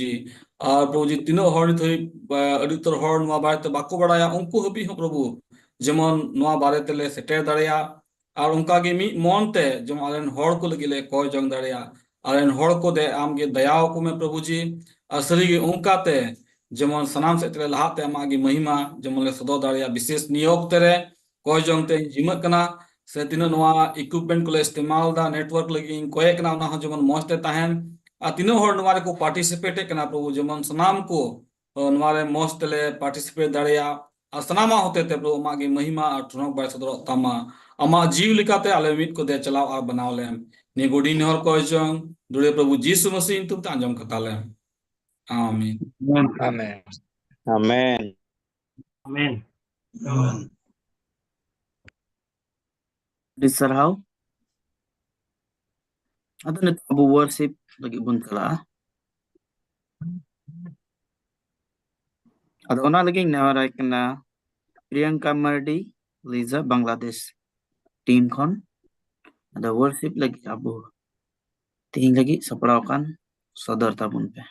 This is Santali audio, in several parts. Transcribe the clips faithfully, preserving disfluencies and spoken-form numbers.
ᱡᱤ᱾ ᱟᱨ ᱯᱨᱚᱵᱷᱩ ᱡᱤ, ᱛᱤᱱᱟᱹᱜ ᱦᱚᱲ ᱱᱤᱛ ᱦᱟᱹᱵᱤᱡ, ᱟ, ᱟᱹᱰᱤ ᱩᱛᱟᱹᱨ ᱦᱚᱲ ᱱᱚᱣᱟ ᱵᱟᱨᱮᱛᱮ ᱵᱟᱠᱚ ᱵᱟᱲᱟᱭᱟ, ᱩᱱᱠᱩ ᱦᱟᱹᱵᱤᱡ ᱦᱚᱸ ᱯᱨᱚᱵᱷᱩ ᱡᱮᱢᱚᱱ ᱱᱚᱣᱟ ᱵᱟᱨᱮ ᱛᱮᱞᱮ ᱥᱮᱴᱮᱨ ᱫᱟᱲᱮᱭᱟᱜ, ᱟᱨ ᱚᱱᱠᱟ ᱜᱮ ᱢᱤᱫ ᱢᱚᱱ ᱛᱮ ᱡᱮᱢᱚᱱ ᱟᱞᱮ ᱨᱮᱱ ᱦᱚᱲ ᱠᱚ ᱞᱟᱹᱜᱤᱫ ᱞᱮ ᱠᱚᱭ ᱡᱚᱝ ᱫᱟᱲᱮᱭᱟᱜ, ᱟᱞᱮ ᱨᱮᱱ ᱦᱚᱲ ᱠᱚ ᱫᱮ ᱟᱢ ᱜᱮ ᱫᱟᱭᱟ ᱟᱠᱚ ᱢᱮ ᱯᱨᱚᱵᱷᱩ ᱡᱤ᱾ ᱟᱨ ᱥᱟᱹᱨᱤ ᱜᱮ ᱚᱱᱠᱟ ᱛᱮ ᱡᱮᱢᱚᱱ ᱥᱟᱱᱟᱢ ᱥᱮᱫ ᱛᱮᱞᱮ ᱞᱟᱦᱟᱜ ᱛᱮ ᱟᱢᱟᱜ ᱜᱮ ᱢᱚᱦᱤᱢᱟ ᱡᱮᱢᱚᱱ ᱞᱮ ᱥᱚᱫᱚᱨ ᱫᱟᱲᱮᱭᱟᱜ, ᱵᱤᱥᱮᱥ ᱱᱤᱭᱟᱹ ᱚᱠᱛᱮ ᱨᱮ ᱠᱚᱭ ᱡᱚᱝ ᱛᱮᱧ ᱡᱤᱢᱟᱹᱜ ᱠᱟᱱᱟ, ᱥᱮ ᱛᱤᱱᱟᱹᱜ ᱱᱚᱣᱟ equipment ᱠᱚᱞᱮ ᱤᱥᱛᱮᱢᱟᱞ ᱫᱟ, network ᱞᱟᱹᱜᱤᱫ ᱤᱧ ᱠᱚᱭᱮᱜ ᱠᱟᱱᱟ, ᱚᱱᱟ ᱦᱚᱸ ᱡᱮᱢᱚᱱ ᱢᱚᱸᱡᱽ ᱛᱮ ᱛᱟᱦᱮᱱ, ᱟᱨ ᱛᱤᱱᱟᱹᱜ ᱦᱚᱲ ᱱᱚᱣᱟ ᱨᱮᱠᱚ participate ᱮᱫ ᱠᱟᱱᱟ ᱯᱨᱚᱵᱷᱩ, ᱡᱮᱢᱚᱱ ᱥᱟᱱᱟᱢ ᱠᱚ, ᱚ, ᱱᱚᱣᱟ ᱨᱮ ᱢᱚᱸᱡᱽ ᱛᱮᱞᱮ participate ᱫᱟᱲᱮᱭᱟᱜ, ᱟᱨ ᱥᱟᱱᱟᱢᱟᱜ ᱦᱚᱛᱮ ᱛᱮ ᱯᱨᱚᱵᱷᱩ ᱟᱢᱟᱜ ᱜᱮ ᱢᱚᱦᱤᱢᱟ ᱟᱨ ᱴᱷᱚᱱᱚᱠ ᱵᱟᱭ ᱥᱚᱫᱚᱨᱚᱜ ᱛᱟᱢᱟ᱾ ᱟᱢᱟᱜ ᱡᱤᱣᱤ ᱞᱮᱠᱟᱛᱮ ᱟᱞᱮ ᱢᱤᱫ ᱠᱚ ᱫᱮ ᱪᱟᱞᱟᱣ ᱟᱨ ᱵᱮᱱᱟᱣ ᱞᱮᱢ᱾ ᱱᱤᱭᱟᱹ ᱠᱚ ᱟᱹᱰᱤ ᱱᱮᱦᱚᱨ ᱠᱚᱭ ᱡᱚᱝ ᱫᱩᱞᱟᱹᱲ ᱯᱨᱚᱵᱷᱩ ᱡᱤᱥᱩ ᱢᱟᱹᱥᱤ ᱧᱩᱛᱩᱢ ᱛᱮ ᱟᱸᱡᱚᱢ ᱠᱟᱛᱟ ᱞᱮᱢ᱾ ᱟᱢᱮᱱ᱾ ᱟᱢᱮᱱ᱾ ᱟᱢᱮᱱ᱾ ᱟᱢᱮᱱ᱾ ᱟᱹᱰᱤ ᱥᱟᱨᱦᱟᱣ᱾ ᱟᱫᱚ ᱱᱤᱛᱚᱜ ᱟᱵᱚ worship ᱞᱟᱹᱜᱤᱫ ᱵᱚᱱ ᱪᱟᱞᱟᱜᱼᱟ᱾ ᱟᱫᱚ ᱚᱱᱟ ᱞᱟᱹᱜᱤᱫ ᱤᱧ ᱱᱮᱦᱚᱨᱟᱭ ᱠᱟᱱᱟ ᱯᱨᱤᱭᱟᱝᱠᱟ ᱢᱟᱨᱰᱤ, ᱞᱤᱡᱟ ᱵᱟᱝᱞᱟᱫᱮᱥ team ᱠᱷᱚᱱ᱾ ᱟᱫᱚ worship ᱞᱟᱹᱜᱤᱫ ᱟᱵᱚ ᱛᱮᱦᱮᱧ ᱞᱟᱹᱜᱤᱫ ᱥᱟᱯᱲᱟᱣ ᱟᱠᱟᱱ ᱥᱚᱫᱚᱨ ᱛᱟᱵᱚᱱ ᱯᱮ᱾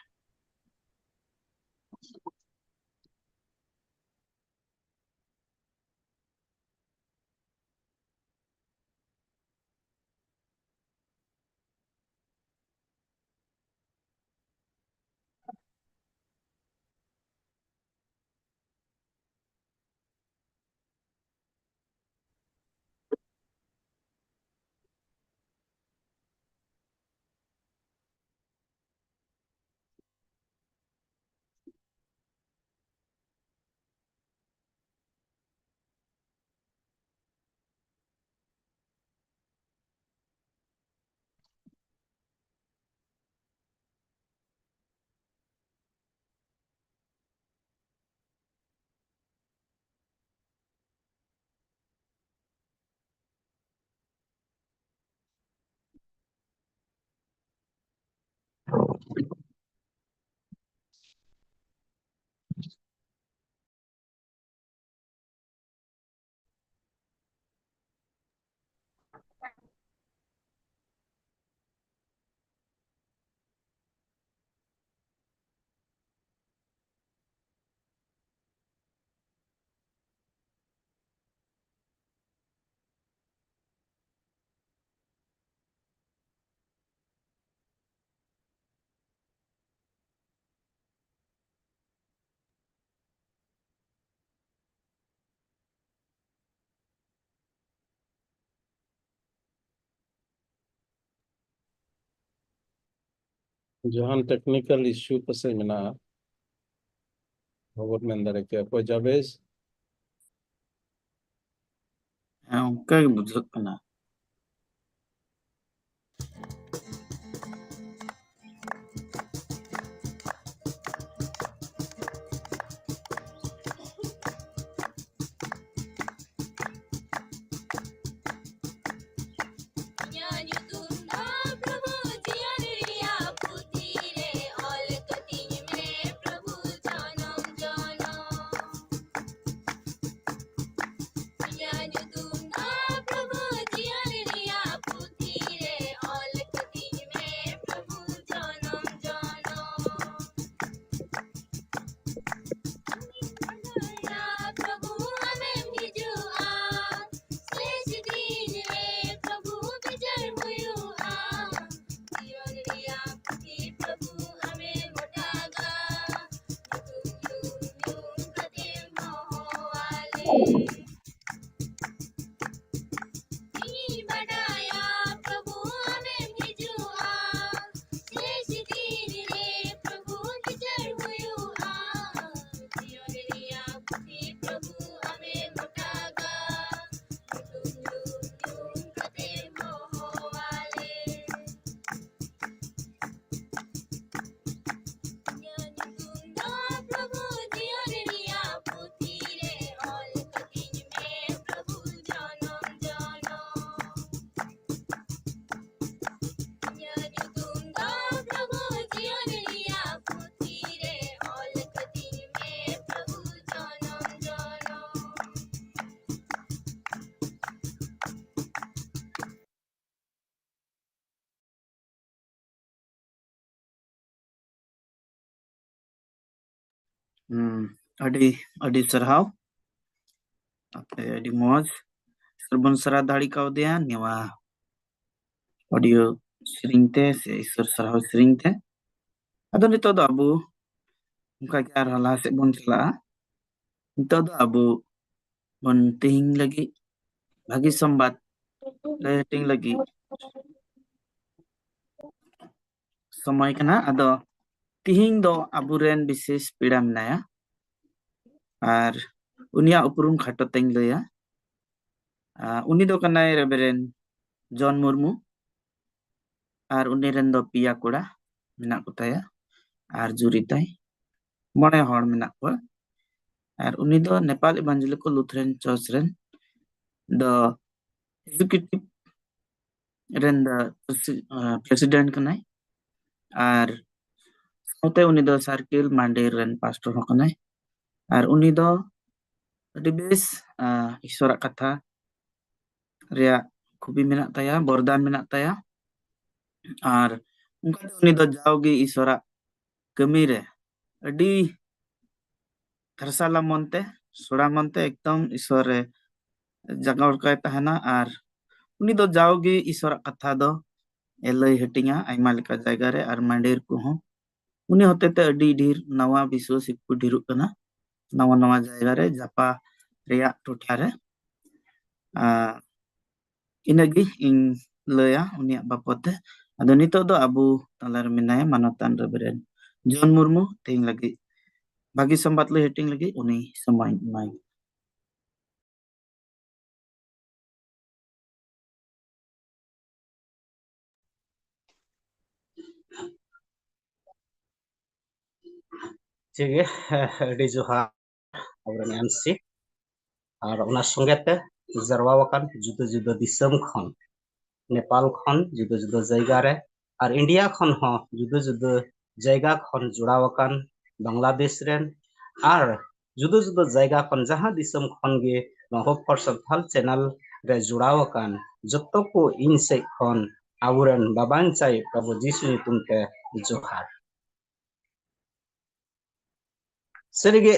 ᱡᱟᱦᱟᱱ technical issue ᱯᱟᱥᱮᱡ ᱢᱮᱱᱟᱜᱼᱟ, ᱵᱟᱵᱚᱱ ᱢᱮᱱ ᱫᱟᱲᱮ ᱠᱮᱭᱟ᱾ ᱚᱠᱚᱭ ᱡᱟᱵᱮᱥ? ᱦᱮᱸ, ᱚᱱᱠᱟ ᱜᱮ ᱵᱩᱡᱷᱟᱹᱜ ᱠᱟᱱᱟ᱾ ᱦᱩᱸ, ᱟᱹᱰᱤ, ᱟᱹᱰᱤ ᱥᱟᱨᱦᱟᱣ᱾ ᱟᱯᱮ ᱟᱹᱰᱤ ᱢᱚᱡᱽ ᱥᱟᱨᱵᱚᱱ ᱥᱟᱨᱟ ᱫᱟᱲᱮ ᱠᱟᱣᱫᱮᱭᱟ ᱱᱚᱣᱟ audio ᱥᱮᱨᱮᱧ ᱛᱮ ᱥᱮ ᱤᱥᱚᱨ ᱥᱟᱨᱦᱟᱣ ᱥᱮᱨᱮᱧ ᱛᱮ᱾ ᱟᱫᱚ ᱱᱤᱛᱚᱜ ᱫᱚ ᱟᱵᱚ ᱚᱱᱠᱟ ᱜᱮ ᱟᱨᱦᱚᱸ ᱞᱟᱦᱟ ᱥᱮᱫ ᱵᱚᱱ ᱪᱟᱞᱟᱜᱼᱟ᱾ ᱱᱤᱛᱚᱜ ᱫᱚ ᱟᱵᱚ ᱵᱚᱱ ᱛᱮᱦᱮᱧ ᱞᱟᱹᱜᱤᱫ ᱵᱷᱟᱹᱜᱤ ᱥᱚᱢᱵᱟᱫ ᱞᱟᱹᱭ ᱦᱟᱹᱴᱤᱧ ᱞᱟᱹᱜᱤᱫ ᱥᱚᱢᱚᱭ ᱠᱟᱱᱟ᱾ ᱟᱫᱚ ᱛᱤᱦᱤᱧ ᱫᱚ ᱟᱵᱚᱨᱮᱱ ᱵᱤᱥᱮᱥ ᱯᱮᱲᱟ ᱢᱮᱱᱟᱭᱟ, ᱟᱨ ᱩᱱᱤᱭᱟᱜ ᱩᱯᱨᱩᱢ ᱠᱷᱟᱴᱚ ᱛᱮᱧ ᱞᱟᱹᱭᱟ᱾ ᱟᱨ ᱩᱱᱤ ᱫᱚ ᱠᱟᱱᱟᱭ ᱨᱮᱵᱷᱮᱨᱮᱱᱰ ᱡᱚᱱ ᱢᱩᱨᱢᱩ, ᱟᱨ ᱩᱱᱤ ᱨᱮᱱ ᱫᱚ ᱯᱮᱭᱟ ᱠᱚᱲᱟ ᱢᱮᱱᱟᱜ ᱠᱚᱛᱟᱭᱟ, ᱟᱨ ᱡᱩᱨᱤ ᱛᱟᱭ ᱢᱚᱬᱮ ᱦᱚᱲ ᱢᱮᱱᱟᱜ ᱠᱚᱣᱟ᱾ ᱟᱨ ᱩᱱᱤ ᱫᱚ ᱱᱮᱯᱟᱞ ᱤᱵᱷᱟᱱᱡᱮᱞᱤᱠᱟᱞ ᱞᱩᱛᱷᱨᱮᱱ ᱪᱟᱨᱪ ᱨᱮᱱ ᱫᱚ ᱮᱠᱡᱤᱠᱤᱭᱩᱴᱤᱵᱷ ᱨᱮᱱ ᱫᱚ ᱯᱨᱮᱥᱤ-, ᱟᱸ, ᱯᱨᱮᱥᱤᱰᱮᱱᱴ ᱠᱟᱱᱟᱭ᱾ ᱟᱨ ᱥᱟᱶᱛᱮ ᱩᱱᱤ ᱫᱚ ᱥᱟᱨᱠᱮᱞ ᱢᱟᱱᱰᱤᱨ ᱨᱮᱱ ᱯᱟᱥᱴᱚᱨ ᱦᱚᱸ ᱠᱟᱱᱟᱭ᱾ ᱟᱨ ᱩᱱᱤ ᱫᱚ ᱟᱹᱰᱤ ᱵᱮᱥ, ᱟᱸ, ᱤᱥᱚᱨᱟᱜ ᱠᱟᱛᱷᱟ ᱨᱮᱭᱟᱜ ᱠᱷᱩᱵᱤ ᱢᱮᱱᱟᱜ ᱛᱟᱭᱟ, ᱵᱚᱨᱫᱟᱱ ᱢᱮᱱᱟᱜ ᱛᱟᱭᱟ᱾ ᱟᱨ ᱚᱱᱠᱟᱛᱮ ᱩᱱᱤ ᱫᱚ ᱡᱟᱣᱜᱮ ᱤᱥᱚᱨᱟᱜ ᱠᱟᱹᱢᱤ ᱨᱮ ᱟᱹᱰᱤ ᱠᱷᱟᱨᱥᱟᱞᱟ ᱢᱚᱱᱛᱮ, ᱥᱚᱲᱟ ᱢᱚᱱᱛᱮ ᱮᱠᱫᱚᱢ ᱤᱥᱚᱨ ᱨᱮ ᱡᱟᱜᱟᱣ ᱞᱮᱠᱟᱭ ᱛᱟᱦᱮᱱᱟ᱾ ᱟᱨ ᱩᱱᱤ ᱫᱚ ᱡᱟᱣᱜᱮ ᱤᱥᱚᱨᱟᱜ ᱠᱟᱛᱷᱟ ᱫᱚ ᱮ ᱞᱟᱹᱭ ᱦᱟᱹᱴᱤᱧᱟ ᱟᱭᱢᱟ ᱞᱮᱠᱟ ᱡᱟᱭᱜᱟ ᱨᱮ, ᱟᱨ ᱢᱟᱱᱰᱮᱨ ᱠᱚᱦᱚᱸ᱾ ᱩᱱᱤ ᱦᱚᱛᱮᱛᱮ ᱟᱹᱰᱤ ᱰᱷᱮᱨ ᱱᱟᱣᱟ ᱵᱤᱥᱣᱟᱥᱤ ᱠᱚ ᱰᱷᱮᱨᱚᱜ ᱠᱟᱱᱟ ᱱᱟᱣᱟ ᱱᱟᱣᱟ ᱡᱟᱭᱜᱟ ᱨᱮ, ᱡᱟᱯᱟ ᱨᱮᱭᱟᱜ ᱴᱚᱴᱷᱟ ᱨᱮ᱾ ᱟᱨ ᱤᱱᱟᱹᱜᱮ ᱤᱧ ᱞᱟᱹᱭᱟ ᱩᱱᱤᱭᱟᱜ ᱵᱟᱵᱚᱫ ᱛᱮ᱾ ᱟᱫᱚ ᱱᱤᱛᱚᱜ ᱫᱚ ᱟᱵᱚ ᱛᱟᱞᱟᱨᱮ ᱢᱮᱱᱟᱭᱟ ᱢᱟᱱᱚᱛᱟᱱ ᱨᱮᱵᱷᱮᱨᱮᱱᱰ ᱡᱚᱱ ᱢᱩᱨᱢᱩ, ᱛᱮᱦᱮᱧ ᱞᱟᱹᱜᱤᱫ ᱵᱷᱟᱹᱜᱤ ᱥᱚᱢᱵᱟᱫ ᱞᱟᱹᱭ ᱦᱟᱹᱴᱤᱧ ᱞᱟᱹᱜᱤᱫ ᱩᱱᱤ ᱥᱚᱢᱚᱭ ᱤᱧ ᱮᱢᱟᱭ᱾ ᱴᱷᱤᱠ ᱜᱮ, ᱟᱹᱰᱤ ᱡᱚᱦᱟᱨ ᱟᱵᱚᱨᱮᱱ ᱮᱢᱥᱤ, ᱟᱨ ᱚᱱᱟ ᱥᱚᱸᱜᱮ ᱛᱮ ᱡᱟᱨᱣᱟ ᱟᱠᱟᱱ ᱡᱩᱫᱟᱹ ᱡᱩᱫᱟᱹ ᱫᱤᱥᱚᱢ ᱠᱷᱚᱱ, ᱱᱮᱯᱟᱞ ᱠᱷᱚᱱ ᱡᱩᱫᱟᱹ ᱡᱩᱫᱟᱹ ᱡᱟᱭᱜᱟ ᱨᱮ, ᱟᱨ ᱤᱱᱰᱤᱭᱟ ᱠᱷᱚᱱ ᱦᱚᱸ ᱡᱩᱫᱟᱹ ᱡᱩᱫᱟᱹ ᱡᱟᱭᱜᱟ ᱠᱷᱚᱱ ᱡᱚᱲᱟᱣ ᱟᱠᱟᱱ ᱵᱟᱝᱞᱟᱫᱮᱥ ᱨᱮᱱ, ᱟᱨ ᱡᱩᱫᱟᱹ ᱡᱩᱫᱟᱹ ᱡᱟᱭᱜᱟ ᱠᱷᱚᱱ ᱡᱟᱦᱟᱸ ᱫᱤᱥᱚᱢ ᱠᱷᱚᱱ ᱜᱮ ᱱᱚᱣᱟ Hope for Santhal channel ᱨᱮ ᱡᱚᱲᱟᱣ ᱟᱠᱟᱱ ᱡᱚᱛᱚ ᱠᱚ ᱤᱧ ᱥᱮᱫ ᱠᱷᱚᱱ ᱟᱵᱚᱨᱮᱱ ᱵᱟᱵᱟᱧ ᱪᱟᱭ ᱯᱨᱚᱵᱷᱩ ᱡᱤᱥᱩ ᱧᱩᱛᱩᱢ ᱛᱮ ᱡᱚᱦᱟᱨ᱾ ᱥᱟᱹᱨᱤᱜᱮ,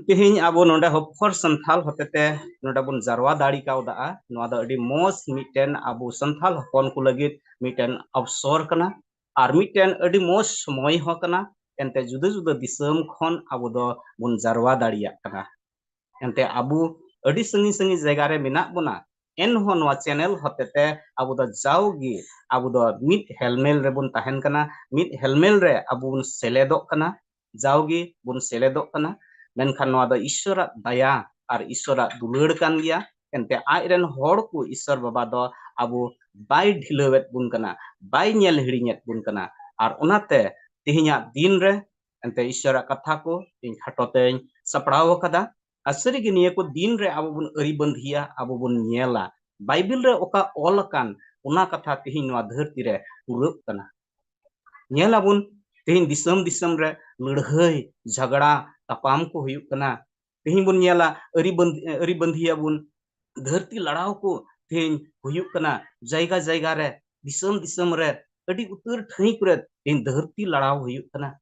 ᱛᱮᱦᱮᱧ ᱟᱵᱚ ᱱᱚᱰᱮ Hope for Santhal ᱦᱚᱛᱮᱛᱮ ᱱᱚᱰᱮ ᱵᱚᱱ ᱡᱟᱨᱣᱟ ᱫᱟᱲᱮ ᱠᱟᱣᱫᱟ᱾ ᱱᱚᱣᱟ ᱫᱚ ᱟᱹᱰᱤ ᱢᱚᱡᱽ ᱢᱤᱫᱴᱮᱱ ᱟᱵᱚ ᱥᱟᱱᱛᱷᱟᱞ ᱦᱚᱯᱚᱱ ᱠᱚ ᱞᱟᱹᱜᱤᱫ ᱢᱤᱫᱴᱮᱱ ᱚᱵᱥᱚᱨ ᱠᱟᱱᱟ, ᱟᱨ ᱢᱤᱫᱴᱮᱱ ᱟᱹᱰᱤ ᱢᱚᱡᱽ ᱥᱚᱢᱚᱭ ᱦᱚᱸ ᱠᱟᱱᱟ᱾ ᱮᱱᱛᱮ ᱡᱩᱫᱟᱹ ᱡᱩᱫᱟᱹ ᱫᱤᱥᱚᱢ ᱠᱷᱚᱱ ᱟᱵᱚ ᱫᱚ ᱵᱚᱱ ᱡᱟᱨᱣᱟ ᱫᱟᱲᱮᱭᱟᱜ ᱠᱟᱱᱟ᱾ ᱮᱱᱛᱮ ᱟᱵᱚ ᱟᱹᱰᱤ ᱥᱟᱺᱜᱤᱧ ᱥᱟᱺᱜᱤᱧ ᱡᱟᱭᱜᱟ ᱨᱮ ᱢᱮᱱᱟᱜ ᱵᱚᱱᱟ, ᱮᱱᱦᱚᱸ ᱱᱚᱣᱟ ᱪᱮᱱᱮᱞ ᱦᱚᱛᱮᱛᱮ ᱟᱵᱚ ᱫᱚ ᱡᱟᱣᱜᱮ ᱟᱵᱚ ᱫᱚ ᱢᱤᱫ ᱦᱮᱞᱢᱮᱞ ᱨᱮᱵᱚᱱ ᱛᱟᱦᱮᱱ ᱠᱟᱱᱟ, ᱢᱤᱫ ᱦᱮᱞᱢᱮᱞ ᱨᱮ ᱟᱵᱚ ᱵᱚᱱ ᱥᱮᱞᱮᱫᱚᱜ ᱠᱟᱱᱟ, ᱡᱟᱣᱜᱮ ᱵᱚᱱ ᱥᱮᱞᱮᱫᱚᱜ ᱠᱟᱱᱟ᱾ ᱢᱮᱱᱠᱷᱟᱱ ᱱᱚᱣᱟ ᱫᱚ ᱤᱥᱥᱚᱨᱟᱜ ᱫᱟᱭᱟ ᱟᱨ ᱤᱥᱥᱚᱨᱟᱜ ᱫᱩᱞᱟᱹᱲ ᱠᱟᱱ ᱜᱮᱭᱟ᱾ ᱮᱱᱛᱮ ᱟᱡ ᱨᱮᱱ ᱦᱚᱲ ᱠᱚ ᱤᱥᱥᱚᱨ ᱵᱟᱵᱟ ᱫᱚ ᱟᱵᱚ ᱵᱟᱭ ᱰᱷᱤᱞᱟᱹᱣᱮᱫ ᱵᱚᱱ ᱠᱟᱱᱟ, ᱵᱟᱭ ᱧᱮᱞ ᱦᱤᱲᱤᱧᱮᱫ ᱵᱚᱱ ᱠᱟᱱᱟ᱾ ᱟᱨ ᱚᱱᱟᱛᱮ ᱛᱮᱦᱮᱧᱟᱜ ᱫᱤᱱ ᱨᱮ ᱮᱱᱛᱮ ᱤᱥᱥᱚᱨᱟᱜ ᱠᱟᱛᱷᱟ ᱠᱚ ᱤᱧ ᱠᱷᱟᱴᱚ ᱛᱮᱧ ᱥᱟᱯᱲᱟᱣ ᱟᱠᱟᱫᱟ᱾ ᱟᱨ ᱥᱟᱹᱨᱤᱜᱮ ᱱᱤᱭᱟᱹ ᱠᱚ ᱫᱤᱱ ᱨᱮ ᱟᱵᱚ ᱵᱚᱱ ᱟᱹᱨᱤᱵᱟᱹᱱᱫᱷᱤᱭᱟ, ᱟᱵᱚ ᱵᱚᱱ ᱧᱮᱞᱟ ᱵᱟᱭᱵᱮᱞ ᱨᱮ ᱚᱠᱟ ᱚᱞ ᱟᱠᱟᱱ, ᱚᱱᱟ ᱠᱟᱛᱷᱟ ᱛᱮᱦᱮᱧ ᱱᱚᱣᱟ ᱫᱷᱟᱹᱨᱛᱤ ᱨᱮ ᱯᱩᱨᱟᱹᱜ ᱠᱟᱱᱟ᱾ ᱧᱮᱞ ᱟᱵᱚᱱ ᱛᱮᱦᱮᱧ ᱫᱤᱥᱚᱢ ᱫᱤᱥᱚᱢ ᱨᱮ ᱞᱟᱹᱲᱦᱟᱹᱭ, ᱡᱷᱟᱜᱽᱲᱟ, ᱛᱟᱯᱟᱢ ᱠᱚ ᱦᱩᱭᱩᱜ ᱠᱟᱱᱟ᱾ ᱛᱮᱦᱮᱧ ᱵᱚᱱ ᱧᱮᱞᱟ ᱟᱹᱨᱤᱵᱟᱹᱱᱫᱷᱤ, ᱟᱹᱨᱤᱵᱟᱹᱱᱫᱷᱤᱭᱟᱵᱚᱱ, ᱫᱷᱟᱹᱨᱛᱤ ᱞᱟᱲᱟᱣ ᱠᱚ ᱛᱮᱦᱮᱧ ᱦᱩᱭᱩᱜ ᱠᱟᱱᱟ᱾ ᱡᱟᱭᱜᱟ ᱡᱟᱭᱜᱟ ᱨᱮ, ᱫᱤᱥᱚᱢ ᱫᱤᱥᱚᱢ ᱨᱮ, ᱟᱹᱰᱤ ᱩᱛᱟᱹᱨ ᱴᱷᱟᱹᱭ ᱠᱚᱨᱮ ᱛᱮᱦᱮᱧ ᱫᱷᱟᱹᱨᱛᱤ ᱞᱟᱲᱟᱣ ᱦᱩᱭᱩᱜ ᱠᱟᱱᱟ᱾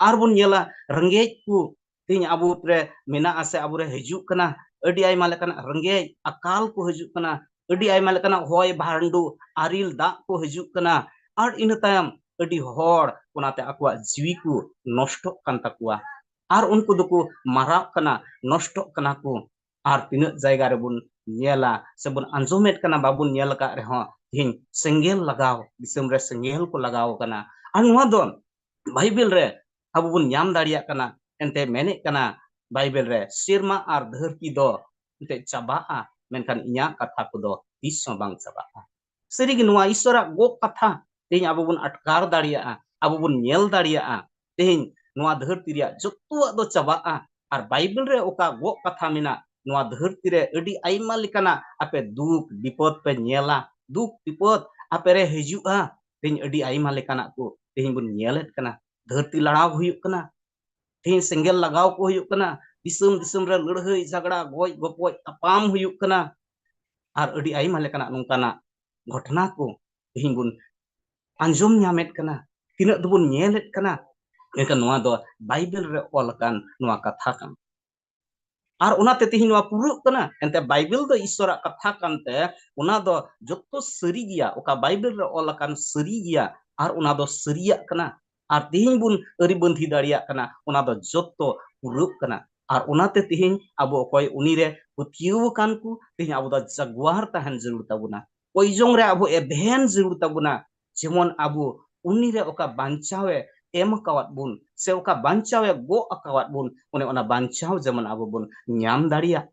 ᱟᱨ ᱵᱚᱱ ᱧᱮᱞᱟ ᱨᱮᱸᱜᱮᱡ ᱠᱚ ᱛᱮᱦᱮᱧ ᱟᱵᱚ ᱨᱮ ᱢᱮᱱᱟᱜᱼᱟ ᱥᱮ ᱟᱵᱚ ᱨᱮ ᱦᱤᱡᱩᱜ ᱠᱟᱱᱟ᱾ ᱟᱹᱰᱤ ᱟᱭᱢᱟ ᱞᱮᱠᱟᱱᱟᱜ ᱨᱮᱸᱜᱮᱡ ᱟᱠᱟᱞ ᱠᱚ ᱦᱤᱡᱩᱜ ᱠᱟᱱᱟ, ᱟᱹᱰᱤ ᱟᱭᱢᱟ ᱞᱮᱠᱟᱱᱟᱜ ᱦᱚᱭ ᱵᱷᱟᱱᱰᱩ, ᱟᱨᱮᱞ ᱫᱟᱜ ᱠᱚ ᱦᱤᱡᱩᱜ ᱠᱟᱱᱟ᱾ ᱟᱨ ᱤᱱᱟᱹ ᱛᱟᱭᱚᱢ ᱟᱹᱰᱤ ᱦᱚᱲ ᱚᱱᱟᱛᱮ ᱟᱠᱚᱣᱟᱜ ᱡᱤᱣᱤ ᱠᱚ ᱱᱚᱥᱴᱚᱜ ᱠᱟᱱ ᱛᱟᱠᱚᱣᱟ᱾ ᱟᱨ ᱩᱱᱠᱩ ᱫᱚᱠᱚ ᱢᱟᱨᱟᱜ ᱠᱟᱱᱟ, ᱱᱚᱥᱴᱚᱜ ᱠᱟᱱᱟ ᱠᱚ᱾ ᱟᱨ ᱛᱤᱱᱟᱹᱜ ᱡᱟᱭᱜᱟ ᱨᱮᱵᱚᱱ ᱧᱮᱞᱟ ᱥᱮᱵᱚᱱ ᱟᱸᱡᱚᱢᱮᱫ ᱠᱟᱱᱟ, ᱵᱟᱵᱚᱱ ᱧᱮᱞ ᱟᱠᱟᱫ ᱨᱮᱦᱚᱸ, ᱛᱮᱦᱮᱧ ᱥᱮᱸᱜᱮᱞ ᱞᱟᱜᱟᱣ, ᱫᱤᱥᱚᱢ ᱨᱮ ᱥᱮᱸᱜᱮᱞ ᱠᱚ ᱞᱟᱜᱟᱣ ᱠᱟᱱᱟ᱾ ᱟᱨ ᱱᱚᱣᱟ ᱫᱚ ᱵᱟᱭᱵᱮᱞ ᱨᱮ ᱟᱵᱚ ᱵᱚᱱ ᱧᱟᱢ ᱫᱟᱲᱮᱭᱟᱜ ᱠᱟᱱᱟ᱾ ᱮᱱᱛᱮ ᱢᱮᱱᱮᱫ ᱠᱟᱱᱟ ᱵᱟᱭᱵᱮᱞ ᱨᱮ, "ᱥᱮᱨᱢᱟ ᱟᱨ ᱫᱷᱟᱹᱨᱛᱤ ᱫᱚ ᱮᱱᱛᱮ ᱪᱟᱵᱟᱜᱼᱟ, ᱢᱮᱱᱠᱷᱟᱱ ᱤᱧᱟᱹᱜ ᱠᱟᱛᱷᱟ ᱠᱚᱫᱚ ᱛᱤᱥ ᱦᱚᱸ ᱵᱟᱝ ᱪᱟᱵᱟᱜᱼᱟ᱾" ᱥᱟᱹᱨᱤᱜᱮ ᱱᱚᱣᱟ ᱤᱥᱥᱚᱨᱟᱜ ᱜᱚᱜ ᱠᱟᱛᱷᱟ ᱛᱮᱦᱮᱧ ᱟᱵᱚ ᱵᱚᱱ ᱟᱴᱠᱟᱨ ᱫᱟᱲᱮᱭᱟᱜᱼᱟ, ᱟᱵᱚ ᱵᱚᱱ ᱧᱮᱞ ᱫᱟᱲᱮᱭᱟᱜᱼᱟ᱾ ᱛᱮᱦᱮᱧ ᱱᱚᱣᱟ ᱫᱷᱟᱹᱨᱛᱤ ᱨᱮᱭᱟᱜ ᱡᱚᱛᱚᱣᱟᱜ ᱫᱚ ᱪᱟᱵᱟᱜᱼᱟ᱾ ᱟᱨ ᱵᱟᱭᱵᱮᱞ ᱨᱮ ᱚᱠᱟ ᱜᱚᱜ ᱠᱟᱛᱷᱟ ᱢᱮᱱᱟᱜ, ᱱᱚᱣᱟ ᱫᱷᱟᱹᱨᱛᱤ ᱨᱮ ᱟᱹᱰᱤ ᱟᱭᱢᱟ ᱞᱮᱠᱟᱱᱟᱜ ᱟᱯᱮ ᱫᱩᱠ ᱵᱤᱯᱚᱫ ᱯᱮ ᱧᱮᱞᱟ, ᱫᱩᱠ ᱵᱤᱯᱚᱫ ᱟᱯᱮ ᱨᱮ ᱦᱤᱡᱩᱜᱼᱟ᱾ ᱛᱮᱦᱮᱧ ᱟᱹᱰᱤ ᱟᱭᱢᱟ ᱞᱮᱠᱟᱱᱟᱜ ᱠᱚ ᱛᱮᱦᱮᱧ ᱵᱚᱱ ᱧᱮᱞᱮᱫ ᱠᱟᱱᱟ᱾ ᱫᱷᱟᱹᱨᱛᱤ ᱞᱟᱲᱟᱣ ᱦᱩᱭᱩᱜ ᱠᱟᱱᱟ, ᱛᱮᱦᱮᱧ ᱥᱮᱸᱜᱮᱞ ᱞᱟᱜᱟᱣ ᱠᱚ ᱦᱩᱭᱩᱜ ᱠᱟᱱᱟ, ᱫᱤᱥᱚᱢ ᱫᱤᱥᱚᱢ ᱨᱮ ᱞᱟᱹᱲᱦᱟᱹᱭ, ᱡᱷᱟᱜᱽᱲᱟ, ᱜᱚᱡ ᱜᱚᱯᱚᱡ, ᱛᱟᱯᱟᱢ ᱦᱩᱭᱩᱜ ᱠᱟᱱᱟ᱾ ᱟᱨ ᱟᱹᱰᱤ ᱟᱭᱢᱟ ᱞᱮᱠᱟᱱᱟᱜ ᱱᱚᱝᱠᱟᱱᱟᱜ ᱜᱷᱚᱴᱚᱱᱟ ᱠᱚ ᱛᱮᱦᱮᱧ ᱵᱚᱱ ᱟᱸᱡᱚᱢ ᱧᱟᱢᱮᱫ ᱠᱟᱱᱟ, ᱛᱤᱱᱟᱹᱜ ᱫᱚᱵᱚᱱ ᱧᱮᱞᱮᱫ ᱠᱟᱱᱟ᱾ ᱢᱮᱱᱠᱷᱟᱱ ᱱᱚᱣᱟ ᱫᱚ ᱵᱟᱭᱵᱮᱞ ᱨᱮ ᱚᱞ ᱟᱠᱟᱱ ᱱᱚᱣᱟ ᱠᱟᱛᱷᱟ ᱠᱟᱱᱟ᱾ ᱟᱨ ᱚᱱᱟᱛᱮ ᱛᱮᱦᱮᱧ ᱱᱚᱣᱟ ᱯᱩᱨᱟᱹᱜ ᱠᱟᱱᱟ᱾ ᱮᱱᱛᱮ ᱵᱟᱭᱵᱮᱞ ᱫᱚ ᱤᱥᱥᱚᱨᱟᱜ ᱠᱟᱛᱷᱟ ᱠᱟᱱᱛᱮ ᱚᱱᱟ ᱫᱚ ᱡᱚᱛᱚ ᱥᱟᱹᱨᱤ ᱜᱮᱭᱟ, ᱚᱠᱟ ᱵᱟᱭᱵᱮᱞ ᱨᱮ ᱚᱞ ᱟᱠᱟᱱ ᱥᱟᱹᱨᱤ ᱜᱮᱭᱟ, ᱟᱨ ᱚᱱᱟ ᱫᱚ ᱥᱟᱹᱨᱤᱭᱟᱜ ᱠᱟᱱᱟ᱾ ᱟᱨ ᱛᱮᱦᱮᱧ ᱵᱚᱱ ᱟᱹᱨᱤᱵᱟᱹᱱᱫᱷᱤ ᱫᱟᱲᱮᱭᱟᱜ ᱠᱟᱱᱟ, ᱚᱱᱟ ᱫᱚ ᱡᱚᱛᱚ ᱯᱩᱨᱟᱹᱜ ᱠᱟᱱᱟ᱾ ᱟᱨ ᱚᱱᱟᱛᱮ ᱛᱮᱦᱮᱧ ᱟᱵᱚ ᱚᱠᱚᱭ ᱩᱱᱤ ᱨᱮ ᱯᱟᱹᱛᱭᱟᱹᱣ ᱟᱠᱟᱱ ᱠᱚ, ᱛᱮᱦᱮᱧ ᱟᱵᱚ ᱫᱚ ᱡᱟᱜᱣᱟᱨ ᱛᱟᱦᱮᱱ ᱡᱟᱹᱨᱩᱲ ᱛᱟᱵᱚᱱᱟ᱾ ᱠᱚᱭᱡᱚᱝ ᱨᱮ ᱟᱵᱚ ᱮᱵᱷᱮᱱ ᱡᱟᱹᱨᱩᱲ ᱛᱟᱵᱚᱱᱟ, ᱡᱮᱢᱚᱱ ᱟᱵᱚ ᱩᱱᱤ ᱨᱮ ᱚᱠᱟ ᱵᱟᱧᱪᱟᱣ ᱮ ᱮᱢ ᱟᱠᱟᱣᱟᱫ ᱵᱚᱱ, ᱥᱮ ᱚᱠᱟ ᱵᱟᱧᱪᱟᱣ ᱮ ᱜᱚᱜ ᱟᱠᱟᱣᱟᱫ ᱵᱚᱱ, ᱚᱱᱮ ᱚᱱᱟ ᱵᱟᱧᱪᱟᱣ ᱡᱮᱢᱚᱱ ᱟᱵᱚ ᱵᱚᱱ ᱧᱟᱢ ᱫᱟᱲᱮᱭᱟᱜ᱾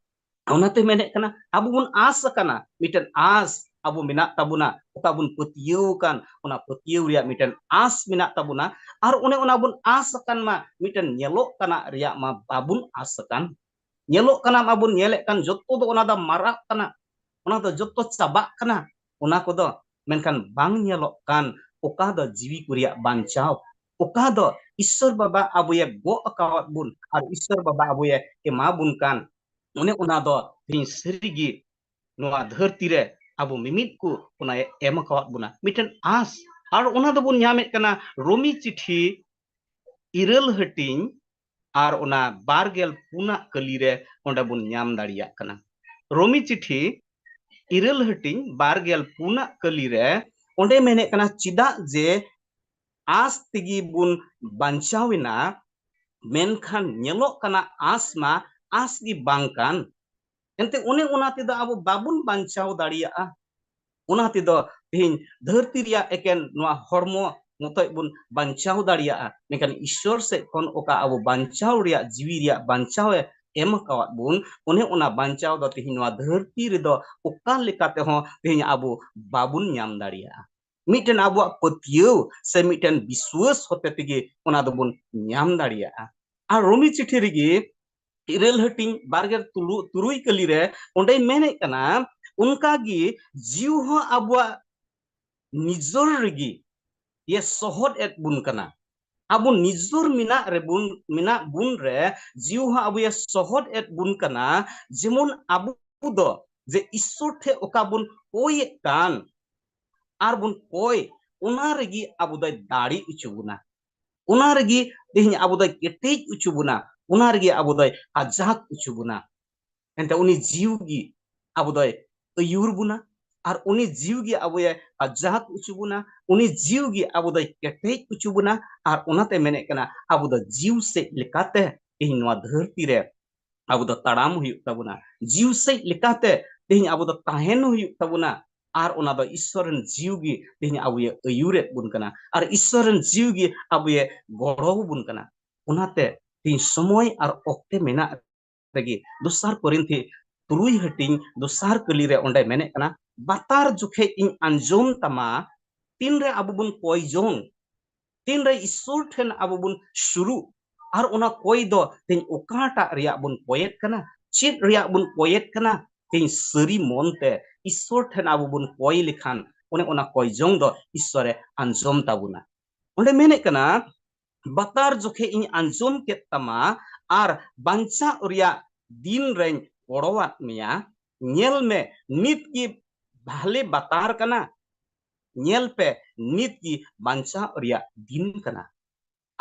ᱚᱱᱟᱛᱮ ᱢᱮᱱᱮᱫ ᱠᱟᱱᱟ, ᱟᱵᱚ ᱵᱚᱱ ᱟᱸᱥ ᱟᱠᱟᱱᱟ, ᱢᱤᱫᱴᱮᱱ ᱟᱸᱥ ᱟᱵᱚ ᱢᱮᱱᱟᱜ ᱛᱟᱵᱚᱱᱟ, ᱚᱠᱟ ᱵᱚᱱ ᱯᱟᱹᱛᱭᱟᱹᱣ ᱟᱠᱟᱱ, ᱚᱱᱟ ᱯᱟᱹᱛᱭᱟᱹᱣ ᱨᱮᱭᱟᱜ ᱢᱤᱫᱴᱮᱱ ᱟᱸᱥ ᱢᱮᱱᱟᱜ ᱛᱟᱵᱚᱱᱟ᱾ ᱟᱨ ᱚᱱᱮ ᱚᱱᱟ ᱵᱚᱱ ᱟᱸᱥ ᱟᱠᱟᱱ ᱢᱟ, ᱢᱤᱫᱴᱮᱱ ᱧᱮᱞᱚᱜ ᱠᱟᱱᱟ ᱨᱮᱭᱟᱜ ᱢᱟ ᱵᱟᱵᱚᱱ ᱟᱸᱥ ᱟᱠᱟᱱ᱾ ᱧᱮᱞᱚᱜ ᱠᱟᱱᱟ ᱢᱟᱵᱚᱱ ᱧᱮᱞᱮᱫ ᱠᱟᱱ, ᱡᱚᱛᱚ ᱫᱚ ᱚᱱᱟ ᱫᱚ ᱢᱟᱨᱟᱜ ᱠᱟᱱᱟ, ᱚᱱᱟ ᱫᱚ ᱡᱚᱛᱚ ᱪᱟᱵᱟᱜ ᱠᱟᱱᱟ, ᱚᱱᱟ ᱠᱚᱫᱚ᱾ ᱢᱮᱱᱠᱷᱟᱱ ᱵᱟᱝ ᱧᱮᱞᱚᱜ ᱠᱟᱱ ᱚᱠᱟ ᱫᱚ ᱡᱤᱣᱤ ᱠᱚ ᱨᱮᱭᱟᱜ ᱵᱟᱧᱪᱟᱣ, ᱚᱠᱟ ᱫᱚ ᱤᱥᱥᱚᱨ ᱵᱟᱵᱟ ᱟᱵᱚᱭᱮ ᱜᱚᱜ ᱟᱠᱟᱣᱟᱫ ᱵᱚᱱ ᱟᱨ ᱤᱥᱥᱚᱨ ᱵᱟᱵᱟ ᱟᱵᱚᱭᱮ ᱮᱢᱟ ᱵᱚᱱ ᱠᱟᱱ, ᱚᱱᱮ ᱚᱱᱟ ᱫᱚ ᱛᱮᱦᱮᱧ ᱥᱟᱹᱨᱤᱜᱮ ᱱᱚᱣᱟ ᱫᱷᱟᱹᱨᱛᱤ ᱨᱮ ᱟᱵᱚ ᱢᱤᱢᱤᱫ ᱠᱚ ᱚᱱᱟᱭ ᱮᱢ ᱟᱠᱟᱣᱟᱫ ᱵᱚᱱᱟ, ᱢᱤᱫᱴᱮᱱ ᱟᱸᱥ᱾ ᱟᱨ ᱚᱱᱟ ᱫᱚᱵᱚᱱ ᱧᱟᱢᱮᱫ ᱠᱟᱱᱟ ᱨᱳᱢᱤ ᱪᱤᱴᱷᱤ ᱤᱨᱟᱹᱞ ᱦᱟᱹᱴᱤᱧ ᱟᱨ ᱚᱱᱟ ᱵᱟᱨ ᱜᱮᱞ ᱯᱩᱱᱟᱜ ᱠᱟᱹᱞᱤ ᱨᱮ ᱚᱸᱰᱮ ᱵᱚᱱ ᱧᱟᱢ ᱫᱟᱲᱮᱭᱟᱜ ᱠᱟᱱᱟ᱾ ᱨᱳᱢᱤ ᱪᱤᱴᱷᱤ ᱤᱨᱟᱹᱞ ᱦᱟᱹᱴᱤᱧ ᱵᱟᱨ ᱜᱮᱞ ᱯᱩᱱᱟᱜ ᱠᱟᱹᱞᱤ ᱨᱮ ᱚᱸᱰᱮ ᱢᱮᱱᱮᱫ ᱠᱟᱱᱟ, ᱪᱮᱫᱟᱜ ᱡᱮ ᱟᱸᱥ ᱛᱮᱜᱮ ᱵᱚᱱ ᱵᱟᱧᱪᱟᱣ ᱮᱱᱟ, ᱢᱮᱱᱠᱷᱟᱱ ᱧᱮᱞᱚᱜ ᱠᱟᱱᱟ ᱟᱸᱥ ᱢᱟ ᱟᱸᱥ ᱜᱮ ᱵᱟᱝ ᱠᱟᱱ᱾ ᱮᱱᱛᱮ ᱚᱱᱮ ᱚᱱᱟ ᱛᱮᱫᱚ ᱟᱵᱚ ᱵᱟᱵᱚᱱ ᱵᱟᱧᱪᱟᱣ ᱫᱟᱲᱮᱭᱟᱜᱼᱟ᱾ ᱚᱱᱟ ᱛᱮᱫᱚ ᱛᱮᱦᱮᱧ ᱫᱷᱟᱹᱨᱛᱤ ᱨᱮᱭᱟᱜ ᱮᱠᱮᱱ ᱱᱚᱣᱟ ᱦᱚᱲᱢᱚ ᱢᱚᱛᱚᱡ ᱵᱚᱱ ᱵᱟᱧᱪᱟᱣ ᱫᱟᱲᱮᱭᱟᱜᱼᱟ, ᱢᱮᱱᱠᱷᱟᱱ ᱤᱥᱥᱚᱨ ᱥᱮᱫ ᱠᱷᱚᱱ ᱚᱠᱟ ᱟᱵᱚ ᱵᱟᱧᱪᱟᱣ ᱨᱮᱭᱟᱜ, ᱡᱤᱣᱤ ᱨᱮᱭᱟᱜ ᱵᱟᱧᱪᱟᱣ ᱮ ᱮᱢ ᱟᱠᱟᱣᱟᱫ ᱵᱚᱱ, ᱚᱱᱮ ᱚᱱᱟ ᱵᱟᱧᱪᱟᱣ ᱫᱚ ᱛᱮᱦᱮᱧ ᱱᱚᱣᱟ ᱫᱷᱟᱹᱨᱛᱤ ᱨᱮᱫᱚ ᱚᱠᱟ ᱞᱮᱠᱟ ᱛᱮᱦᱚᱸ ᱛᱮᱦᱮᱧ ᱟᱵᱚ ᱵᱟᱵᱚᱱ ᱧᱟᱢ ᱫᱟᱲᱮᱭᱟᱜᱼᱟ᱾ ᱢᱤᱫᱴᱮᱱ ᱟᱵᱚᱣᱟᱜ ᱯᱟᱹᱛᱭᱟᱹᱣ ᱥᱮ ᱢᱤᱫᱴᱮᱱ ᱵᱤᱥᱣᱟᱹᱥ ᱦᱚᱛᱮ ᱛᱮᱜᱮ ᱚᱱᱟ ᱫᱚᱵᱚᱱ ᱧᱟᱢ ᱫᱟᱲᱮᱭᱟᱜᱼᱟ᱾ ᱟᱨ ᱨᱳᱢᱤ ᱪᱤᱴᱷᱤ ᱨᱮᱜᱮ ᱤᱨᱟᱹᱞ ᱦᱟᱹᱴᱤᱧ ᱵᱟᱨ ᱜᱮᱞ ᱛᱩᱨᱩᱭ ᱠᱟᱹᱞᱤ ᱨᱮ ᱚᱸᱰᱮᱭ ᱢᱮᱱᱮᱫ ᱠᱟᱱᱟ, ᱚᱱᱠᱟᱜᱮ ᱡᱤᱣᱤ ᱦᱚᱸ ᱟᱵᱚᱣᱟᱜ ᱱᱤᱡᱚᱨ ᱨᱮᱜᱮ ᱤᱭᱟᱹ ᱥᱚᱦᱚᱫ ᱮᱫ ᱵᱚᱱ ᱠᱟᱱᱟ᱾ ᱟᱵᱚ ᱱᱤᱡᱚᱨ ᱢᱮᱱᱟᱜ ᱨᱮᱵᱚᱱ, ᱢᱮᱱᱟᱜ ᱵᱚᱱ ᱨᱮ ᱡᱤᱣᱤ ᱦᱚᱸ ᱟᱵᱚᱭᱮ ᱥᱚᱦᱚᱫ ᱮᱫ ᱵᱚᱱ ᱠᱟᱱᱟ, ᱡᱮᱢᱚᱱ ᱟᱵᱚ ᱫᱚ ᱡᱮ ᱤᱥᱥᱚᱨ ᱴᱷᱮᱱ ᱚᱠᱟ ᱵᱚᱱ ᱠᱚᱭᱮᱫ ᱠᱟᱱ ᱟᱨ ᱵᱚᱱ ᱠᱚᱭ, ᱚᱱᱟ ᱨᱮᱜᱮ ᱟᱵᱚ ᱫᱚᱭ ᱫᱟᱲᱮ ᱦᱚᱪᱚ ᱵᱚᱱᱟ᱾ ᱚᱱᱟ ᱨᱮᱜᱮ ᱛᱮᱦᱮᱧ ᱟᱵᱚ ᱫᱚᱭ ᱠᱮᱴᱮᱡ ᱦᱚᱪᱚ ᱵᱚᱱᱟ, ᱚᱱᱟ ᱨᱮᱜᱮ ᱟᱵᱚ ᱫᱚᱭ ᱟᱡᱟᱫ ᱦᱚᱪᱚ ᱵᱚᱱᱟ᱾ ᱮᱱᱛᱮ ᱩᱱᱤ ᱡᱤᱣᱤ ᱜᱮ ᱟᱵᱚ ᱫᱚᱭ ᱟᱹᱭᱩᱨ ᱵᱚᱱᱟ, ᱟᱨ ᱩᱱᱤ ᱡᱤᱣᱤ ᱜᱮ ᱟᱵᱚᱭ ᱟᱡᱟᱫ ᱦᱚᱪᱚ ᱵᱚᱱᱟ, ᱩᱱᱤ ᱡᱤᱣᱤ ᱜᱮ ᱟᱵᱚ ᱫᱚᱭ ᱠᱮᱴᱮᱡ ᱦᱚᱪᱚ ᱵᱚᱱᱟ᱾ ᱟᱨ ᱚᱱᱟᱛᱮ ᱢᱮᱱᱮᱫ ᱠᱟᱱᱟ, ᱟᱵᱚ ᱫᱚ ᱡᱤᱣᱤ ᱥᱮᱫ ᱞᱮᱠᱟᱛᱮ ᱛᱮᱦᱮᱧ ᱱᱚᱣᱟ ᱫᱷᱟᱹᱨᱛᱤ ᱨᱮ ᱟᱵᱚ ᱫᱚ ᱛᱟᱲᱟᱢ ᱦᱩᱭᱩᱜ ᱛᱟᱵᱚᱱᱟ᱾ ᱡᱤᱣᱤ ᱥᱮᱡ ᱞᱮᱠᱟᱛᱮ ᱛᱮᱦᱮᱧ ᱟᱵᱚ ᱫᱚ ᱛᱟᱦᱮᱱ ᱦᱩᱭᱩᱜ ᱛᱟᱵᱚᱱᱟ᱾ ᱟᱨ ᱚᱱᱟ ᱫᱚ ᱤᱥᱥᱚᱨ ᱨᱮᱱ ᱡᱤᱣᱤ ᱜᱮ ᱛᱮᱦᱮᱧ ᱟᱵᱚᱭᱮ ᱟᱹᱭᱩᱨᱮᱫ ᱵᱚᱱ ᱠᱟᱱᱟ᱾ ᱟᱨ ᱤᱥᱥᱚᱨ ᱨᱮᱱ ᱡᱤᱣᱤ ᱜᱮ ᱟᱵᱚᱭᱮ ᱜᱚᱲᱚ ᱟᱵᱚᱱ ᱠᱟᱱᱟ᱾ ᱚᱱᱟᱛᱮ ᱛᱮᱦᱮᱧ ᱥᱚᱢᱚᱭ ᱟᱨ ᱚᱠᱛᱮ ᱢᱮᱱᱟᱜ ᱨᱮᱜᱮ ᱫᱚᱥᱟᱨ ᱠᱚᱨᱤᱱᱛᱷᱤ ᱛᱩᱨᱩᱭ ᱦᱟᱹᱴᱤᱧ ᱫᱚᱥᱟᱨ ᱠᱟᱹᱞᱤ ᱨᱮ ᱚᱸᱰᱮ ᱢᱮᱱᱮᱫ ᱠᱟᱱᱟ, ᱵᱟᱛᱟᱨ ᱡᱚᱠᱷᱮᱡ ᱤᱧ ᱟᱸᱡᱚᱢ ᱛᱟᱢᱟ, ᱛᱤᱱᱨᱮ ᱟᱵᱚ ᱵᱚᱱ ᱠᱚᱭ ᱡᱚᱝ, ᱛᱤᱱᱨᱮ ᱤᱥᱥᱚᱨ ᱴᱷᱮᱱ ᱟᱵᱚ ᱵᱚᱱ ᱥᱩᱨᱩᱜ, ᱟᱨ ᱚᱱᱟ ᱠᱚᱭ ᱫᱚ ᱛᱮᱦᱮᱧ ᱚᱠᱟᱴᱟᱜ ᱨᱮᱭᱟᱜ ᱵᱚᱱ ᱠᱚᱭᱮᱫ ᱠᱟᱱᱟ, ᱪᱮᱫ ᱨᱮᱭᱟᱜ ᱵᱚᱱ ᱠᱚᱭᱮᱫ ᱠᱟᱱᱟ, ᱛᱮᱦᱮᱧ ᱥᱟᱹᱨᱤ ᱢᱚᱱᱛᱮ ᱤᱥᱥᱚᱨ ᱴᱷᱮᱱ ᱟᱵᱚ ᱵᱚᱱ ᱠᱚᱭ ᱞᱮᱠᱷᱟᱱ ᱚᱱᱮ ᱚᱱᱟ ᱠᱚᱭ ᱡᱚᱝ ᱫᱚ ᱤᱥᱥᱚᱨᱮ ᱟᱸᱡᱚᱢ ᱛᱟᱵᱚᱱᱟ᱾ ᱚᱸᱰᱮ ᱢᱮᱱᱮᱫ ᱠᱟᱱᱟ, ᱵᱟᱛᱟᱨ ᱡᱚᱠᱷᱮᱡ ᱤᱧ ᱟᱸᱡᱚᱢ ᱠᱮᱫ ᱛᱟᱢᱟ ᱟᱨ ᱵᱟᱧᱪᱟᱣ ᱨᱮᱭᱟᱜ ᱫᱤᱱ ᱨᱮᱧ ᱜᱚᱲᱚᱣᱟᱫ ᱢᱮᱭᱟ᱾ ᱧᱮᱞ ᱢᱮ, ᱱᱤᱛ ᱜᱮ ᱵᱷᱟᱞᱮ ᱵᱟᱛᱟᱨ ᱠᱟᱱᱟ᱾ ᱧᱮᱞ ᱯᱮ, ᱱᱤᱛ ᱜᱮ ᱵᱟᱧᱪᱟᱣ ᱨᱮᱭᱟᱜ ᱫᱤᱱ ᱠᱟᱱᱟ᱾